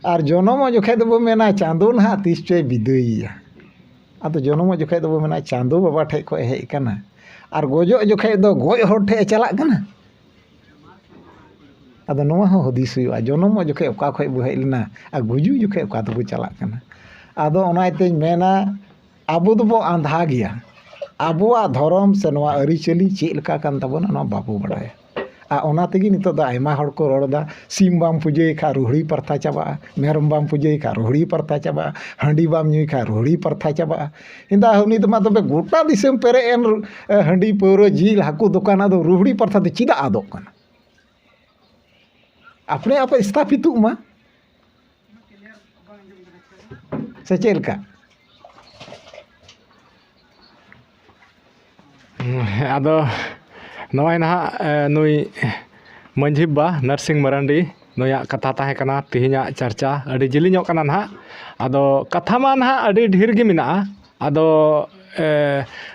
ᱟᱨ ᱡᱚᱱᱚᱢᱚᱜ ᱡᱚᱠᱷᱮᱡ ᱫᱚᱵᱚ ᱢᱮᱱᱟ, ᱪᱟᱸᱫᱚ ᱱᱟᱦᱟᱜ ᱛᱤᱥ ᱪᱚᱭ ᱵᱤᱫᱟᱹᱭᱮᱭᱟ᱾ ᱟᱫᱚ ᱡᱚᱱᱚᱢᱚᱜ ᱡᱚᱠᱷᱮᱡ ᱫᱚᱵᱚ ᱢᱮᱱᱟ, ᱪᱟᱸᱫᱚ ᱵᱟᱵᱟ ᱴᱷᱮᱡ ᱠᱷᱚᱡ ᱦᱮᱡ ᱟᱠᱟᱱᱟ᱾ ᱟᱨ ᱜᱚᱡᱚᱜ ᱡᱚᱠᱷᱮᱡ ᱫᱚ ᱜᱚᱡ ᱦᱚᱲ ᱴᱷᱮᱡ ᱮ ᱪᱟᱞᱟᱜ ᱠᱟᱱᱟ᱾ ᱟᱫᱚ ᱱᱚᱣᱟ ᱦᱚᱸ ᱦᱩᱫᱤᱥ ᱦᱩᱭᱩᱜᱼᱟ, ᱡᱚᱱᱚᱢᱚᱜ ᱡᱚᱠᱷᱮᱡ ᱚᱠᱟ ᱠᱷᱚᱡ ᱵᱚ ᱦᱮᱡ ᱞᱮᱱᱟ ᱟᱨ ᱜᱩᱡᱩᱜ ᱡᱚᱠᱷᱮᱡ ᱚᱠᱟ ᱛᱮᱵᱚ ᱪᱟᱞᱟᱜ ᱠᱟᱱᱟ᱾ ᱟᱫᱚ ᱚᱱᱟ ᱤᱭᱟᱹᱛᱮᱧ ᱢᱮᱱᱟ, ᱟᱵᱚ ᱫᱚᱵᱚ ᱟᱸᱫᱷᱟ ᱜᱮᱭᱟ᱾ ᱟᱵᱚᱣᱟᱜ ᱫᱷᱚᱨᱚᱢ ᱥᱮ ᱱᱚᱣᱟ ᱟᱹᱨᱤᱪᱟᱹᱞᱤ ᱪᱮᱫ ᱞᱮᱠᱟ ᱠᱟᱱ ᱛᱟᱵᱚᱱᱟ, ᱱᱚᱣᱟ ᱵᱟᱵᱚ ᱵᱟᱰᱟᱭᱟ᱾ ᱟᱨ ᱚᱱᱟ ᱛᱮᱜᱮ ᱱᱤᱛᱚᱜ ᱫᱚ ᱟᱭᱢᱟ ᱦᱚᱲ ᱠᱚ ᱨᱚᱲ ᱮᱫᱟ, ᱥᱤᱢ ᱵᱟᱢ ᱯᱩᱡᱟᱹᱭ ᱠᱷᱟᱡ ᱨᱩᱦᱲᱤ ᱯᱟᱨᱛᱷᱟ ᱪᱟᱵᱟᱜᱼᱟ, ᱢᱮᱨᱚᱢ ᱵᱟᱢ ᱯᱩᱡᱟᱹᱭ ᱠᱷᱟᱡ ᱨᱩᱦᱲᱤ ᱯᱟᱨᱛᱷᱟ ᱪᱟᱵᱟᱜᱼᱟ, ᱦᱟᱺᱰᱤ ᱵᱟᱢ ᱧᱩᱭ ᱠᱷᱟᱡ ᱨᱩᱦᱲᱤ ᱯᱟᱨᱛᱷᱟ ᱪᱟᱵᱟᱜᱼᱟ᱾ ᱤᱧᱫᱟ ᱩᱱᱤ ᱫᱚ ᱢᱟ ᱛᱚᱵᱮ ᱜᱚᱴᱟ ᱫᱤᱥᱚᱢ ᱯᱮᱨᱮᱡ ᱮᱱ, ᱮ, ᱦᱟᱺᱰᱤ, ᱯᱟᱹᱣᱨᱟᱹ, ᱡᱤᱞ, ᱦᱟᱹᱠᱩ ᱫᱚᱠᱟᱱ, ᱟᱫᱚ ᱨᱩᱦᱲᱤ ᱯᱟᱨᱛᱷᱟ ᱫᱚ ᱪᱮᱫᱟᱜ ᱟᱫᱚᱜ ᱠᱟᱱᱟ? ᱟᱯᱱᱮ ᱟᱯᱮ ᱥᱛᱷᱟᱯᱤᱛᱚᱜ ᱢᱟ᱾ ᱥᱮ ᱪᱮᱫ ᱞᱮᱠᱟ? ᱟᱫᱚ ᱱᱚᱜᱼᱚᱭ ᱱᱟᱦᱟᱜ ᱱᱩᱭ ᱢᱟᱹᱡᱷᱤ ᱵᱟᱵᱟ ᱱᱟᱨᱥᱤᱝ ᱢᱟᱨᱟᱱᱰᱤ, ᱱᱩᱭᱟᱜ ᱠᱟᱛᱷᱟ ᱛᱟᱦᱮᱸ ᱠᱟᱱᱟ ᱛᱮᱦᱮᱧᱟᱜ ᱪᱟᱨᱪᱟ᱾ ᱟᱹᱰᱤ ᱡᱤᱞᱤᱧᱚᱜ ᱠᱟᱱᱟ ᱱᱟᱦᱟᱜ᱾ ᱟᱫᱚ ᱠᱟᱛᱷᱟ ᱢᱟ ᱱᱟᱦᱟᱜ ᱟᱹᱰᱤ ᱰᱷᱮᱨ ᱜᱮ ᱢᱮᱱᱟᱜᱼᱟ᱾ ᱟᱫᱚ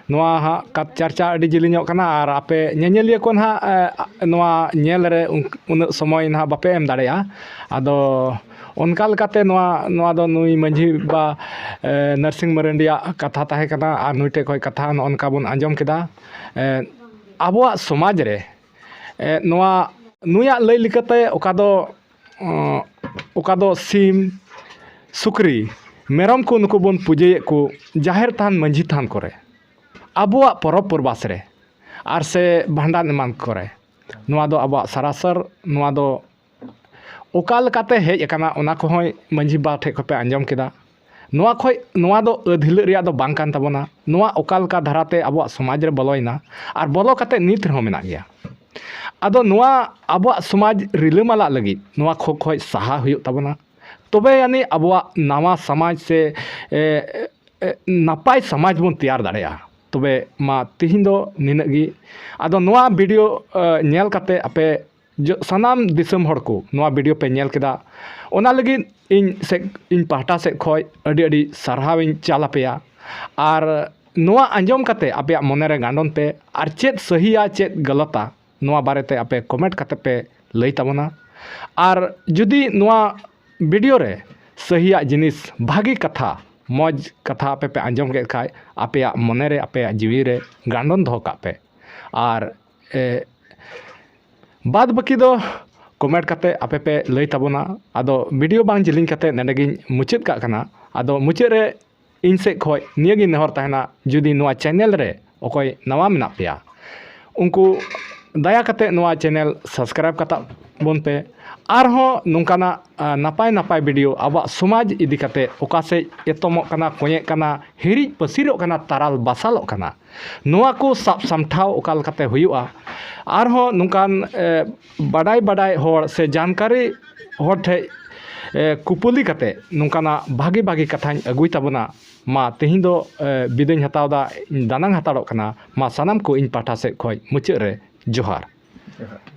ᱱᱚᱣᱟ ᱦᱟᱸᱜ ᱪᱟᱨᱪᱟ ᱟᱹᱰᱤ ᱡᱤᱞᱤᱧᱚᱜ ᱠᱟᱱᱟ ᱟᱨ ᱟᱯᱮ ᱧᱮᱧᱮᱞᱤᱭᱟᱹ ᱠᱚ ᱱᱟᱦᱟᱜ ᱱᱚᱣᱟ ᱧᱮᱞ ᱨᱮ ᱩᱱᱟᱹᱜ ᱥᱚᱢᱚᱭ ᱱᱟᱦᱟᱜ ᱵᱟᱯᱮ ᱮᱢ ᱫᱟᱲᱮᱭᱟᱜᱼᱟ᱾ ᱟᱫᱚ ᱚᱱᱠᱟ ᱞᱮᱠᱟᱛᱮ ᱱᱚᱣᱟ ᱱᱚᱣᱟ ᱫᱚ ᱱᱩᱭ ᱢᱟᱹᱡᱷᱤ ᱵᱟᱵᱟ ᱱᱟᱨᱥᱤᱝ ᱢᱟᱨᱟᱱᱰᱤᱭᱟᱜ ᱠᱟᱛᱷᱟ ᱛᱟᱦᱮᱸ ᱠᱟᱱᱟ ᱟᱨ ᱱᱩᱭ ᱴᱷᱮᱱ ᱠᱷᱚᱱ ᱠᱟᱛᱷᱟ ᱱᱚᱜᱼᱚ ᱱᱚᱝᱠᱟ ᱵᱚᱱ ᱟᱸᱡᱚᱢ ᱠᱮᱫᱟ᱾ ᱟᱵᱚᱣᱟᱜ ᱥᱚᱢᱟᱡᱽ ᱨᱮ ᱱᱚᱣᱟ ᱱᱩᱭᱟᱜ ᱞᱟᱹᱭ ᱞᱮᱠᱟᱛᱮ ᱚᱠᱟ ᱫᱚ ᱚᱠᱟ ᱫᱚ ᱥᱤᱢ, ᱥᱩᱠᱨᱤ, ᱢᱮᱨᱚᱢ ᱠᱚ ᱱᱩᱠᱩ ᱵᱚᱱ ᱯᱩᱡᱟᱹᱭᱮᱫ ᱠᱚ ᱡᱟᱦᱮᱨ ᱛᱷᱟᱱ, ᱢᱟᱹᱡᱷᱤ ᱛᱷᱟᱱ ᱠᱚᱨᱮ, ᱟᱵᱚᱣᱟᱜ ᱯᱚᱨᱚᱵᱽ ᱯᱚᱨᱵᱟᱥ ᱨᱮ ᱟᱨ ᱥᱮ ᱵᱷᱟᱸᱰᱟᱱ ᱮᱢᱟᱱ ᱠᱚᱨᱮ, ᱱᱚᱣᱟ ᱫᱚ ᱟᱵᱚᱣᱟᱜ ᱥᱟᱨᱟᱥᱟᱨ ᱱᱚᱣᱟ ᱫᱚ ᱚᱠᱟ ᱞᱮᱠᱟᱛᱮ ᱦᱮᱡ ᱟᱠᱟᱱᱟ, ᱚᱱᱟ ᱠᱚᱦᱚᱸ ᱢᱟᱹᱡᱷᱤ ᱵᱟᱵᱟ ᱴᱷᱮᱱ ᱠᱷᱚᱱ ᱯᱮ ᱟᱸᱡᱚᱢ ᱠᱮᱫᱟ᱾ ᱱᱚᱣᱟ ᱠᱷᱚᱱ ᱱᱚᱣᱟ ᱫᱚ ᱟᱹᱫ ᱦᱤᱞᱟᱹᱜ ᱨᱮᱭᱟᱜ ᱫᱚ ᱵᱟᱝ ᱠᱟᱱ ᱛᱟᱵᱚᱱᱟ᱾ ᱱᱚᱣᱟ ᱚᱠᱟ ᱞᱮᱠᱟ ᱫᱷᱟᱨᱟᱛᱮ ᱟᱵᱚᱣᱟᱜ ᱥᱚᱢᱟᱡᱽ ᱨᱮ ᱵᱚᱞᱚᱭᱮᱱᱟ ᱟᱨ ᱵᱚᱞᱚ ᱠᱟᱛᱮ ᱱᱤᱛ ᱨᱮᱦᱚᱸ ᱢᱮᱱᱟᱜ ᱜᱮᱭᱟ᱾ ᱟᱫᱚ ᱱᱚᱣᱟ ᱟᱵᱚᱣᱟᱜ ᱥᱚᱢᱟᱡᱽ ᱨᱤᱞᱟᱹᱢᱟᱞᱟᱜ ᱞᱟᱹᱜᱤᱫ ᱱᱚᱣᱟ ᱠᱷᱚ ᱠᱷᱚᱱ ᱥᱟᱦᱟ ᱦᱩᱭᱩᱜ ᱛᱟᱵᱚᱱᱟ᱾ ᱛᱚᱵᱮ ᱟᱹᱱᱤᱡ ᱟᱵᱚᱣᱟᱜ ᱱᱟᱣᱟ ᱥᱚᱢᱟᱡᱽ ᱥᱮ ᱮ, ᱮ, ᱱᱟᱯᱟᱭ ᱥᱚᱢᱟᱡᱽ ᱵᱚᱱ ᱛᱮᱭᱟᱨ ᱫᱟᱲᱮᱭᱟᱜᱼᱟ᱾ ᱛᱚᱵᱮ ᱢᱟ ᱛᱮᱦᱮᱧ ᱫᱚ ᱱᱤᱱᱟᱹᱜ ᱜᱮ᱾ ᱟᱫᱚ ᱱᱚᱣᱟ ᱵᱷᱤᱰᱤᱭᱳ ᱧᱮᱞ ᱠᱟᱛᱮ ᱟᱯᱮ ᱡᱚ- ᱥᱟᱱᱟᱢ ᱫᱤᱥᱚᱢ ᱦᱚᱲ ᱠᱚ ᱱᱚᱣᱟ ᱵᱷᱤᱰᱤᱭᱳ ᱯᱮ ᱧᱮᱞ ᱠᱮᱫᱟ, ᱚᱱᱟ ᱞᱟᱹᱜᱤᱫ ᱤᱧ ᱥᱮᱫ ᱤᱧ ᱯᱟᱦᱴᱟ ᱥᱮᱫ ᱠᱷᱚᱱ ᱟᱹᱰᱤ ᱟᱹᱰᱤ ᱥᱟᱨᱦᱟᱣ ᱤᱧ ᱪᱟᱞ ᱟᱯᱮᱭᱟ᱾ ᱟᱨ ᱱᱚᱣᱟ ᱟᱸᱡᱚᱢ ᱠᱟᱛᱮ ᱟᱯᱮᱭᱟᱜ ᱢᱚᱱᱮ ᱨᱮ ᱜᱟᱱᱰᱚᱱ ᱯᱮ ᱟᱨ ᱪᱮᱫ ᱥᱟᱹᱦᱤᱭᱟ ᱪᱮᱫ ᱜᱟᱞᱟᱛᱟ, ᱱᱚᱣᱟ ᱵᱟᱨᱮᱛᱮ ᱟᱯᱮ ᱠᱚᱢᱮᱱᱴ ᱠᱟᱛᱮ ᱯᱮ ᱞᱟᱹᱭ ᱛᱟᱵᱚᱱᱟ᱾ ᱟᱟᱨ ᱡᱩᱫᱤ ᱱᱚᱣᱟ ᱵᱷᱤᱰᱤᱭᱳ ᱨᱮ ᱥᱟᱹᱦᱤᱭᱟᱜ ᱡᱤᱱᱤᱥ, ᱵᱷᱟᱹᱜᱤ ᱠᱟᱛᱷᱟ, ᱢᱚᱡᱽ ᱠᱟᱛᱷᱟ ᱟᱯᱮ ᱯᱮ ᱟᱸᱡᱚᱢ ᱠᱮᱫ ᱠᱷᱟᱱ, ᱟᱯᱮᱭᱟᱜ ᱢᱚᱱᱮ ᱨᱮ, ᱟᱯᱮᱭᱟᱜ ᱡᱤᱣᱤ ᱨᱮ ᱜᱟᱱᱰᱚᱱ ᱫᱚᱦᱚ ᱠᱟᱜ ᱯᱮ᱾ ᱟᱨ ᱮ, ᱵᱟᱫᱽ ᱵᱟᱹᱠᱤ ᱫᱚ ᱠᱚᱢᱮᱱᱴ ᱠᱟᱛᱮ ᱟᱯᱮ ᱯᱮ ᱞᱟᱹᱭ ᱛᱟᱵᱚᱱᱟ᱾ ᱟᱫᱚ ᱵᱷᱤᱰᱤᱭᱳ ᱵᱟᱝ ᱡᱤᱞᱤᱧ ᱠᱟᱛᱮ ᱱᱚᱰᱮ ᱜᱤᱧ ᱢᱩᱪᱟᱹᱫ ᱠᱟᱜ ᱠᱟᱱᱟ᱾ ᱟᱫᱚ ᱢᱩᱪᱟᱹᱫ ᱨᱮ ᱤᱧ ᱥᱮᱫ ᱠᱷᱚᱱ ᱱᱤᱭᱟᱹ ᱜᱮ ᱱᱮᱦᱚᱨ ᱛᱟᱦᱮᱱᱟ, ᱡᱩᱫᱤ ᱱᱚᱣᱟ ᱪᱮᱱᱮᱞ ᱨᱮ ᱚᱠᱚᱭ ᱱᱟᱣᱟ ᱢᱮᱱᱟᱜ ᱯᱮᱭᱟ, ᱩᱱᱠᱩ ᱫᱟᱭᱟ ᱠᱟᱛᱮ ᱱᱚᱣᱟ ᱪᱮᱱᱮᱞ ᱥᱟᱵᱥᱠᱨᱟᱭᱤᱵ ᱠᱟᱛᱟ ᱵᱚᱱ ᱯᱮ᱾ ᱟᱨᱦᱚᱸ ᱱᱚᱝᱠᱟᱱᱟᱜ ᱱᱟᱯᱟᱭ ᱱᱟᱯᱟᱭ ᱵᱷᱤᱰᱤᱭᱳ ᱟᱵᱚᱣᱟᱜ ᱥᱚᱢᱟᱡᱽ ᱤᱫᱤ ᱠᱟᱛᱮ, ᱚᱠᱟ ᱥᱮᱫ ᱮᱛᱚᱢᱚᱜ ᱠᱟᱱᱟ, ᱠᱚᱧᱮᱜ ᱠᱟᱱᱟ, ᱦᱤᱨᱤᱡ ᱯᱟᱹᱥᱤᱨᱚᱜ ᱠᱟᱱᱟ, ᱛᱟᱨᱟᱞ ᱵᱟᱥᱟᱞᱚᱜ ᱠᱟᱱᱟ, ᱱᱚᱣᱟ ᱠᱚ ᱥᱟᱵ ᱥᱟᱢᱴᱷᱟᱣ ᱚᱠᱟ ᱞᱮᱠᱟᱛᱮ ᱦᱩᱭᱩᱜᱼᱟ, ᱟᱨᱦᱚᱸ ᱱᱚᱝᱠᱟᱱ ᱵᱟᱰᱟᱭ ᱵᱟᱰᱟᱭ ᱦᱚᱲ ᱥᱮ ᱡᱟᱱᱠᱟᱨᱤ ᱦᱚᱲ ᱴᱷᱮᱱ ᱠᱩᱯᱩᱞᱤ ᱠᱟᱛᱮ ᱱᱚᱝᱠᱟᱱᱟᱜ ᱵᱷᱟᱜᱮ ᱵᱷᱟᱜᱮ ᱠᱟᱛᱷᱟᱧ ᱟᱹᱜᱩᱭ ᱛᱟᱵᱚᱱᱟ᱾ ᱢᱟ ᱛᱮᱦᱮᱧ ᱫᱚ ᱵᱤᱫᱟᱹᱧ ᱦᱟᱛᱟᱣ ᱮᱫᱟ, ᱤᱧ ᱫᱟᱱᱟᱝ ᱦᱟᱛᱟᱲᱚᱜ ᱠᱟᱱᱟ᱾ ᱢᱟ ᱥᱟᱱᱟᱢ ᱠᱚ ᱤᱧ ᱯᱟᱦᱴᱟ ᱥᱮᱫ ᱠᱷᱚᱱ ᱢᱩᱪᱟᱹᱫ ᱨᱮ ᱡᱚᱦᱟᱨ᱾ ᱡᱚᱦᱟᱨ᱾